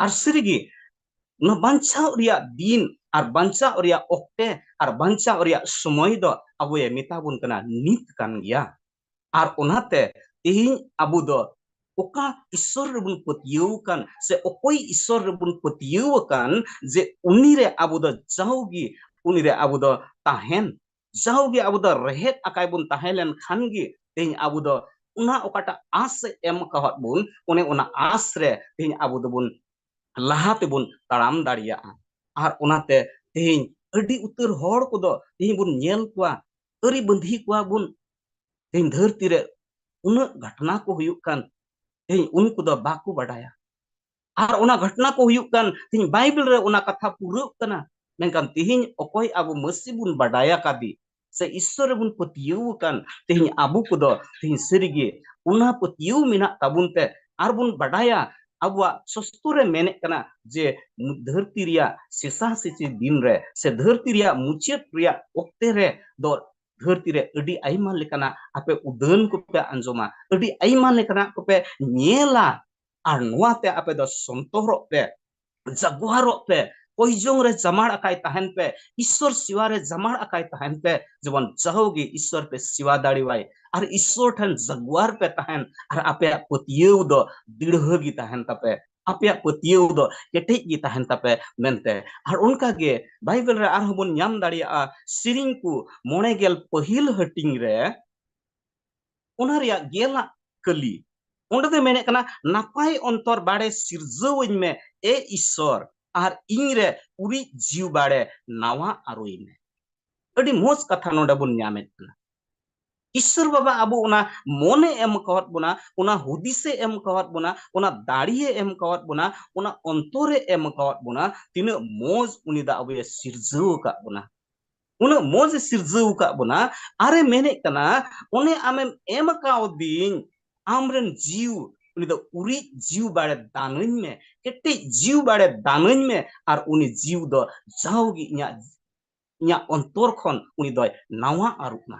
ᱟᱨ ᱥᱟᱹᱨᱤᱜᱮ ᱱᱚᱣᱟ ᱵᱟᱧᱪᱟᱣ ᱨᱮᱭᱟᱜ ᱫᱤᱱ ᱟᱨ ᱵᱟᱧᱪᱟᱣ ᱨᱮᱭᱟᱜ ᱚᱠᱛᱮ ᱟᱨ ᱵᱟᱧᱪᱟᱣ ᱨᱮᱭᱟᱜ ᱥᱚᱢᱚᱭ ᱫᱚ ᱟᱵᱚᱭᱮ ᱢᱮᱛᱟ ᱵᱚᱱ ᱠᱟᱱᱟ, ᱱᱤᱛ ᱠᱟᱱ ᱜᱮᱭᱟ᱾ ᱟᱨ ᱚᱱᱟᱛᱮ ᱛᱮᱦᱮᱧ ᱟᱵᱚ ᱫᱚ ᱚᱠᱟ ᱤᱥᱥᱚᱨ ᱨᱮᱵᱚᱱ ᱯᱟᱹᱛᱭᱟᱹᱣ ᱟᱠᱟᱱ ᱥᱮ ᱚᱠᱚᱭ ᱤᱥᱥᱚᱨ ᱨᱮᱵᱚᱱ ᱯᱟᱹᱛᱭᱟᱹᱣ ᱟᱠᱟᱱ, ᱡᱮ ᱩᱱᱤᱨᱮ ᱟᱵᱚ ᱫᱚ ᱡᱟᱣᱜᱮ ᱩᱱᱤᱨᱮ ᱟᱵᱚ ᱫᱚ ᱛᱟᱦᱮᱱ, ᱡᱟᱣᱜᱮ ᱟᱵᱚ ᱫᱚ ᱨᱮᱦᱮᱫ ᱟᱠᱟᱭ ᱵᱚᱱ ᱛᱟᱦᱮᱸ ᱞᱮᱱ ᱠᱷᱟᱱ ᱜᱮ ᱛᱮᱦᱮᱧ ᱟᱵᱚ ᱫᱚ ᱚᱱᱟ ᱚᱠᱟᱴᱟᱜ ᱟᱸᱥ ᱮ ᱮᱢ ᱟᱠᱟᱫ ᱵᱚᱱ, ᱚᱱᱮ ᱚᱱᱟ ᱟᱸᱥ ᱨᱮ ᱛᱮᱦᱮᱧ ᱟᱵᱚ ᱫᱚᱵᱚᱱ ᱞᱟᱦᱟ ᱛᱮᱵᱚᱱ ᱛᱟᱲᱟᱢ ᱫᱟᱲᱮᱭᱟᱜᱼᱟ᱾ ᱟᱨ ᱚᱱᱟᱛᱮ ᱛᱮᱦᱮᱧ ᱟᱹᱰᱤ ᱩᱛᱟᱹᱨ ᱦᱚᱲ ᱠᱚᱫᱚ ᱛᱮᱦᱮᱧ ᱵᱚᱱ ᱧᱮᱞ ᱠᱚᱣᱟ, ᱟᱹᱨᱤ ᱵᱟᱸᱫᱷᱤ ᱠᱚᱣᱟ ᱵᱚᱱ᱾ ᱛᱮᱦᱮᱧ ᱫᱷᱟᱹᱨᱛᱤ ᱨᱮ ᱩᱱᱟᱹᱜ ᱜᱷᱚᱴᱚᱱᱟ ᱠᱚ ᱦᱩᱭᱩᱜ ᱠᱟᱱ, ᱛᱮᱦᱮᱧ ᱩᱱᱠᱩ ᱫᱚ ᱵᱟᱠᱚ ᱵᱟᱰᱟᱭᱟ᱾ ᱟᱨ ᱚᱱᱟ ᱜᱷᱚᱴᱚᱱᱟ ᱠᱚ ᱦᱩᱭᱩᱜ ᱠᱟᱱ, ᱛᱮᱦᱮᱧ ᱵᱟᱭᱵᱮᱞ ᱨᱮ ᱚᱱᱟ ᱠᱟᱛᱷᱟ ᱯᱩᱨᱟᱹᱜ ᱠᱟᱱᱟ᱾ ᱢᱮᱱᱠᱷᱟᱱ ᱛᱮᱦᱮᱧ ᱚᱠᱚᱭ ᱟᱵᱚ ᱢᱟᱹᱥᱤ ᱵᱚᱱ ᱵᱟᱰᱟᱭ ᱟᱠᱟᱫᱮ ᱥᱮ ᱤᱥᱥᱚᱨ ᱨᱮᱵᱚᱱ ᱯᱟᱹᱛᱭᱟᱹᱣ ᱟᱠᱟᱱ, ᱛᱮᱦᱮᱧ ᱟᱵᱚ ᱠᱚᱫᱚ ᱛᱮᱦᱮᱧ ᱥᱟᱹᱨᱤᱜᱮ ᱚᱱᱟ ᱯᱟᱹᱛᱭᱟᱹᱣ ᱢᱮᱱᱟᱜ ᱛᱟᱵᱚᱱ ᱛᱮ ᱟᱨ ᱵᱚᱱ ᱵᱟᱰᱟᱭᱟ, ᱟᱵᱚᱣᱟᱜ ᱥᱚᱥᱛᱚ ᱨᱮ ᱢᱮᱱᱮᱫ ᱠᱟᱱᱟ ᱡᱮ ᱫᱷᱟᱹᱨᱛᱤ ᱨᱮᱭᱟᱜ ᱥᱮᱥᱟ ᱥᱮᱥᱤ ᱫᱤᱱ ᱨᱮ ᱥᱮ ᱫᱷᱟᱹᱨᱛᱤ ᱨᱮᱭᱟᱜ ᱢᱩᱪᱟᱹᱫ ᱨᱮᱭᱟᱜ ᱚᱠᱛᱮ ᱨᱮ ᱫᱚ ᱫᱷᱟᱹᱨᱛᱤ ᱨᱮ ᱟᱹᱰᱤ ᱟᱭᱢᱟ ᱞᱮᱠᱟᱱᱟᱜ ᱟᱯᱮ ᱩᱫᱟᱹᱱ ᱠᱚᱯᱮ ᱟᱸᱡᱚᱢᱟ, ᱟᱹᱰᱤ ᱟᱭᱢᱟ ᱞᱮᱠᱟᱱᱟᱜ ᱠᱚᱯᱮ ᱧᱮᱞᱟ᱾ ᱟᱨ ᱱᱚᱣᱟᱛᱮ ᱟᱯᱮ ᱫᱚ ᱥᱚᱱᱛᱚᱨᱚᱜ ᱯᱮ, ᱡᱟᱜᱩᱣᱟᱨᱚᱜ ᱯᱮ, ᱠᱚᱭᱡᱚᱝ ᱨᱮ ᱡᱟᱢᱟᱲ ᱟᱠᱟᱭ ᱛᱟᱦᱮᱱ ᱯᱮ, ᱤᱥᱥᱚᱨ ᱥᱮᱣᱟ ᱨᱮ ᱡᱟᱢᱟᱲ ᱟᱠᱟᱭ ᱛᱟᱦᱮᱱ ᱯᱮ, ᱡᱮᱢᱚᱱ ᱡᱟᱦᱳᱜᱮ ᱤᱥᱥᱚᱨ ᱯᱮ ᱥᱮᱣᱟ ᱫᱟᱲᱮᱣᱟᱭ ᱟᱨ ᱤᱥᱥᱚᱨ ᱴᱷᱮᱱ ᱡᱟᱜᱩᱣᱟᱨ ᱯᱮ ᱛᱟᱦᱮᱱ ᱟᱨ ᱟᱯᱮᱭᱟᱜ ᱯᱟᱹᱛᱭᱟᱹᱣ ᱫᱚ ᱫᱤᱲᱦᱟᱹ ᱜᱮ ᱛᱟᱦᱮᱱ ᱛᱟᱯᱮ᱾ ᱟᱯᱮᱭᱟᱜ ᱯᱟᱹᱛᱭᱟᱹᱣ ᱫᱚ ᱠᱮᱴᱮᱡ ᱜᱮ ᱛᱟᱦᱮᱱ ᱛᱟᱯᱮ ᱢᱮᱱᱛᱮ᱾ ᱟᱨ ᱚᱱᱠᱟ ᱜᱮ ᱵᱟᱭᱵᱮᱞ ᱨᱮ ᱟᱨᱦᱚᱸ ᱵᱚᱱ ᱧᱟᱢ ᱫᱟᱲᱮᱭᱟᱜᱼᱟ, ᱥᱮᱨᱮᱧ ᱠᱚ ᱢᱚᱬᱮ ᱜᱮᱞ ᱯᱟᱹᱦᱤᱞ ᱦᱟᱹᱴᱤᱧ ᱨᱮ, ᱚᱱᱟ ᱨᱮᱭᱟᱜ ᱜᱮᱞᱟᱜ ᱠᱟᱹᱞᱤ, ᱚᱸᱰᱮ ᱫᱚ ᱢᱮᱱᱮᱫ ᱠᱟᱱᱟ, "ᱱᱟᱯᱟᱭ ᱚᱱᱛᱚᱨ ᱵᱟᱲᱮ ᱥᱤᱨᱡᱟᱹᱣᱟᱹᱧ ᱢᱮ, ᱮ ᱤᱥᱥᱚᱨ, ᱟᱨ ᱤᱧ ᱨᱮ ᱩᱨᱤᱡ ᱡᱤᱣᱤ ᱵᱟᱲᱮ ᱱᱟᱣᱟ ᱟᱨᱚᱭ ᱢᱮ᱾" ᱟᱹᱰᱤ ᱢᱚᱡᱽ ᱠᱟᱛᱷᱟ ᱱᱚᱰᱮ ᱵᱚᱱ ᱧᱟᱢᱮᱫ ᱠᱟᱱᱟ᱾ ᱤᱥᱥᱚᱨ ᱵᱟᱵᱟ ᱟᱵᱚ ᱚᱱᱟ ᱢᱚᱱᱮ ᱮᱢ ᱠᱟᱣᱟᱫ ᱵᱚᱱᱟ, ᱚᱱᱟ ᱦᱩᱫᱤᱥᱮ ᱮᱢ ᱠᱟᱣᱟᱫ ᱵᱚᱱᱟ, ᱚᱱᱟ ᱫᱟᱲᱮᱭᱮ ᱮᱢ ᱠᱟᱣᱟᱫ ᱵᱚᱱᱟ, ᱚᱱᱟ ᱚᱱᱛᱚᱨᱮ ᱮᱢ ᱠᱟᱣᱟᱫ ᱵᱚᱱᱟ, ᱛᱤᱱᱟᱹᱜ ᱢᱚᱡᱽ ᱩᱱᱤ ᱫᱚ ᱟᱵᱚᱭᱮ ᱥᱤᱨᱡᱟᱹᱣ ᱟᱠᱟᱫ ᱵᱚᱱᱟ᱾ ᱩᱱᱟᱹᱜ ᱢᱚᱡᱽ ᱮ ᱥᱤᱨᱡᱟᱹᱣ ᱟᱠᱟᱫ ᱵᱚᱱᱟ, ᱟᱨᱮ ᱢᱮᱱᱮᱫ ᱠᱟᱱᱟ, ᱚᱱᱮ ᱟᱢᱮᱢ ᱮᱢ ᱠᱟᱣᱫᱤᱧ ᱟᱢᱨᱮᱱ ᱡᱤᱣ, ᱩᱱᱤ ᱫᱚ ᱩᱨᱤᱡ ᱡᱤᱣ ᱵᱟᱲᱮ ᱫᱟᱱᱟᱹᱧ ᱢᱮ, ᱠᱮᱴᱮᱡ ᱡᱤᱣ ᱵᱟᱲᱮ ᱫᱟᱱᱟᱹᱧ ᱢᱮ, ᱟᱨ ᱩᱱᱤ ᱡᱤᱣ ᱫᱚ ᱡᱟᱣᱜᱮ ᱤᱧᱟᱹᱜ, ᱤᱧᱟᱹᱜ ᱚᱱᱛᱚᱨ ᱠᱷᱚᱱ ᱩᱱᱤ ᱫᱚᱭ ᱱᱟᱣᱟ ᱟᱹᱨᱩᱜ ᱢᱟ,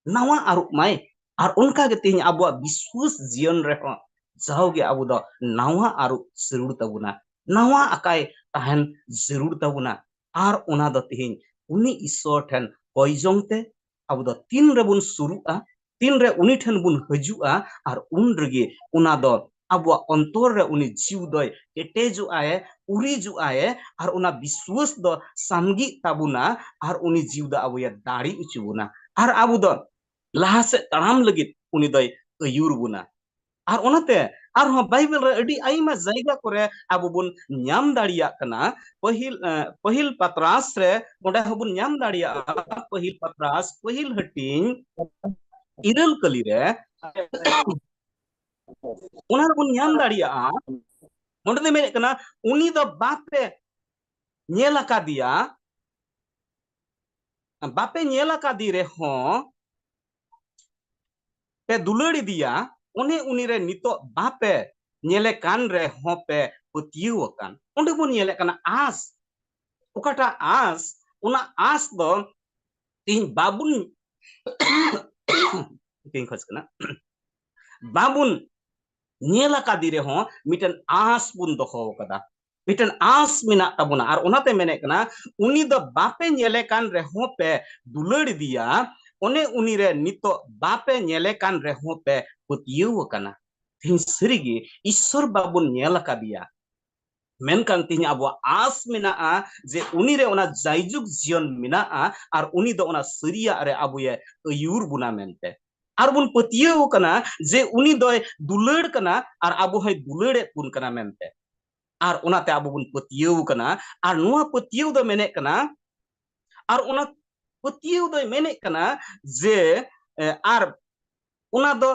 ᱱᱟᱣᱟ ᱟᱹᱨᱩᱜ ᱢᱟᱭ᱾ ᱟᱨ ᱚᱱᱠᱟ ᱜᱮ ᱛᱮᱦᱮᱧ ᱟᱵᱚᱣᱟᱜ ᱵᱤᱥᱣᱟᱹᱥ ᱡᱤᱭᱚᱱ ᱨᱮᱦᱚᱸ ᱡᱟᱣᱜᱮ ᱟᱵᱚ ᱫᱚ ᱱᱟᱣᱟ ᱟᱹᱨᱩᱜ ᱡᱟᱹᱨᱩᱲ ᱛᱟᱵᱚᱱᱟ, ᱱᱟᱣᱟ ᱟᱠᱟᱭ ᱛᱟᱦᱮᱱ ᱡᱟᱹᱨᱩᱲ ᱛᱟᱵᱚᱱᱟ᱾ ᱟᱨ ᱚᱱᱟ ᱫᱚ ᱛᱮᱦᱮᱧ ᱩᱱᱤ ᱤᱥᱥᱚᱨ ᱴᱷᱮᱱ ᱠᱚᱭ ᱡᱚᱝ ᱛᱮ ᱟᱵᱚ ᱫᱚ ᱛᱤᱱ ᱨᱮᱵᱚᱱ ᱥᱩᱨᱩᱜᱼᱟ, ᱛᱤᱱ ᱨᱮ ᱩᱱᱤ ᱴᱷᱮᱱ ᱵᱚᱱ ᱦᱤᱡᱩᱜᱼᱟ, ᱟᱨ ᱩᱱ ᱨᱮᱜᱮ ᱚᱱᱟ ᱫᱚ ᱟᱵᱚᱣᱟᱜ ᱚᱱᱛᱚᱨ ᱨᱮ ᱩᱱᱤ ᱡᱤᱣ ᱫᱚᱭ ᱠᱮᱴᱮᱡᱚᱜᱼᱟᱭ, ᱩᱨᱤᱡᱚᱜᱼᱟᱭ, ᱟᱨ ᱚᱱᱟ ᱵᱤᱥᱣᱟᱹᱥ ᱫᱚ ᱥᱟᱢᱜᱤᱜ ᱛᱟᱵᱚᱱᱟ, ᱟᱨ ᱩᱱᱤ ᱡᱤᱣ ᱫᱚ ᱟᱵᱚᱭ ᱫᱟᱲᱮ ᱦᱚᱪᱚ ᱵᱚᱱᱟ, ᱟᱨ ᱟᱵᱚ ᱫᱚ ᱞᱟᱦᱟ ᱥᱮᱫ ᱛᱟᱲᱟᱢ ᱞᱟᱹᱜᱤᱫ ᱩᱱᱤ ᱫᱚᱭ ᱟᱹᱭᱩᱨ ᱵᱚᱱᱟ᱾ ᱟᱨ ᱚᱱᱟᱛᱮ ᱟᱨᱦᱚᱸ ᱵᱟᱭᱵᱮᱞ ᱨᱮ ᱟᱹᱰᱤ ᱟᱭᱢᱟ ᱡᱟᱭᱜᱟ ᱠᱚᱨᱮ ᱟᱵᱚ ᱵᱚᱱ ᱧᱟᱢ ᱫᱟᱲᱮᱭᱟᱜ ᱠᱟᱱᱟ᱾ ᱯᱟᱹᱦᱤᱞ, ᱮ, ᱯᱟᱹᱦᱤᱞ ᱯᱟᱛᱨᱟᱥ ᱨᱮ ᱚᱸᱰᱮ ᱦᱚᱸᱵᱚᱱ ᱧᱟᱢ ᱫᱟᱲᱮᱭᱟᱜᱼᱟ, ᱯᱟᱹᱦᱤᱞ ᱯᱟᱛᱨᱟᱥ, ᱯᱟᱹᱦᱤᱞ ᱦᱟᱹᱴᱤᱧ, ᱤᱨᱟᱹᱞ ᱠᱟᱹᱞᱤ ᱨᱮ, ᱚᱱᱟ ᱨᱮᱵᱚᱱ ᱧᱟᱢ ᱫᱟᱲᱮᱭᱟᱜᱼᱟ᱾ ᱚᱸᱰᱮ ᱫᱚ ᱢᱮᱱᱮᱫ ᱠᱟᱱᱟ, ᱩᱱᱤ ᱫᱚ ᱵᱟᱯᱮ ᱧᱮᱞ ᱟᱠᱟᱫᱮᱭᱟ, ᱵᱟᱯᱮ ᱧᱮᱞ ᱟᱠᱟᱫᱮ ᱨᱮᱦᱚᱸ ᱯᱮ ᱫᱩᱞᱟᱹᱲ ᱤᱫᱤᱭᱟ, ᱚᱱᱮ ᱩᱱᱤ ᱨᱮ ᱱᱤᱛᱚᱜ ᱵᱟᱯᱮ ᱧᱮᱞᱮ ᱠᱟᱱ ᱨᱮᱦᱚᱸ ᱯᱮ ᱯᱟᱹᱛᱭᱟᱹᱣ ᱟᱠᱟᱱ᱾ ᱚᱸᱰᱮ ᱵᱚᱱ ᱧᱮᱞᱮᱫ ᱠᱟᱱᱟ ᱟᱸᱥ, ᱚᱠᱟᱴᱟᱜ ᱟᱸᱥ, ᱚᱱᱟ ᱟᱸᱥ ᱫᱚ ᱛᱤᱦᱤᱧ ᱵᱟᱵᱚᱱ ᱛᱤᱧ ᱠᱷᱚᱡ ᱠᱟᱱᱟ, ᱵᱟᱵᱚᱱ ᱧᱮᱞ ᱟᱠᱟᱫᱮ ᱨᱮᱦᱚᱸ ᱢᱤᱫᱴᱮᱱ ᱟᱸᱥ ᱵᱚᱱ ᱫᱚᱦᱚ ᱟᱠᱟᱫᱟ, ᱢᱤᱫᱴᱮᱱ ᱟᱸᱥ ᱢᱮᱱᱟᱜ ᱛᱟᱵᱚᱱᱟ᱾ ᱟᱨ ᱚᱱᱟᱛᱮ ᱢᱮᱱᱮᱫ ᱠᱟᱱᱟ, ᱩᱱᱤ ᱫᱚ ᱵᱟᱯᱮ ᱧᱮᱞᱮ ᱠᱟᱱ ᱨᱮᱦᱚᱸ ᱯᱮ ᱫᱩᱞᱟᱹᱲ ᱤᱫᱤᱭᱟ, ᱚᱱᱮ ᱩᱱᱤ ᱨᱮ ᱱᱤᱛᱚᱜ ᱵᱟᱯᱮ ᱧᱮᱞᱮ ᱠᱟᱱ ᱨᱮᱦᱚᱸ ᱯᱮ ᱯᱟᱹᱛᱭᱟᱹᱣ ᱟᱠᱟᱱᱟ᱾ ᱛᱮᱦᱮᱧ ᱥᱟᱹᱨᱤᱜᱮ ᱤᱥᱥᱚᱨ ᱵᱟᱵᱚᱱ ᱧᱮᱞ ᱟᱠᱟᱫᱮᱭᱟ, ᱢᱮᱱᱠᱷᱟᱱ ᱛᱮᱦᱮᱧ ᱟᱵᱚᱣᱟᱜ ᱟᱥ ᱢᱮᱱᱟᱜᱼᱟ ᱡᱮ ᱩᱱᱤ ᱨᱮ ᱚᱱᱟ ᱡᱟᱭᱡᱩᱜᱽ ᱡᱤᱭᱚᱱ ᱢᱮᱱᱟᱜᱼᱟ ᱟᱨ ᱩᱱᱤ ᱫᱚ ᱚᱱᱟ ᱥᱟᱹᱨᱤᱭᱟᱜ ᱨᱮ ᱟᱵᱚᱭᱮ ᱟᱹᱭᱩᱨ ᱵᱚᱱᱟ ᱢᱮᱱᱛᱮ᱾ ᱟᱨ ᱵᱚᱱ ᱯᱟᱹᱛᱭᱟᱹᱣ ᱠᱟᱱᱟ ᱡᱮ ᱩᱱᱤ ᱫᱚᱭ ᱫᱩᱞᱟᱹᱲ ᱠᱟᱱᱟ ᱟᱨ ᱟᱵᱚ ᱦᱚᱸᱭ ᱫᱩᱞᱟᱹᱲᱮᱫ ᱵᱚᱱ ᱠᱟᱱᱟ ᱢᱮᱱᱛᱮ᱾ ᱟᱨ ᱚᱱᱟᱛᱮ ᱟᱵᱚ ᱵᱚᱱ ᱯᱟᱹᱛᱭᱟᱹᱣ ᱠᱟᱱᱟ᱾ ᱟᱨ ᱱᱚᱣᱟ ᱯᱟᱹᱛᱭᱟᱹᱣ ᱫᱚ ᱢᱮᱱᱮᱫ ᱠᱟᱱᱟ, ᱟᱨ ᱚᱱᱟ ᱯᱟᱹᱛᱭᱟᱹᱣ ᱫᱚᱭ ᱢᱮᱱᱮᱫ ᱠᱟᱱᱟ ᱡᱮ, ᱮ, ᱟᱨ ᱚᱱᱟ ᱫᱚ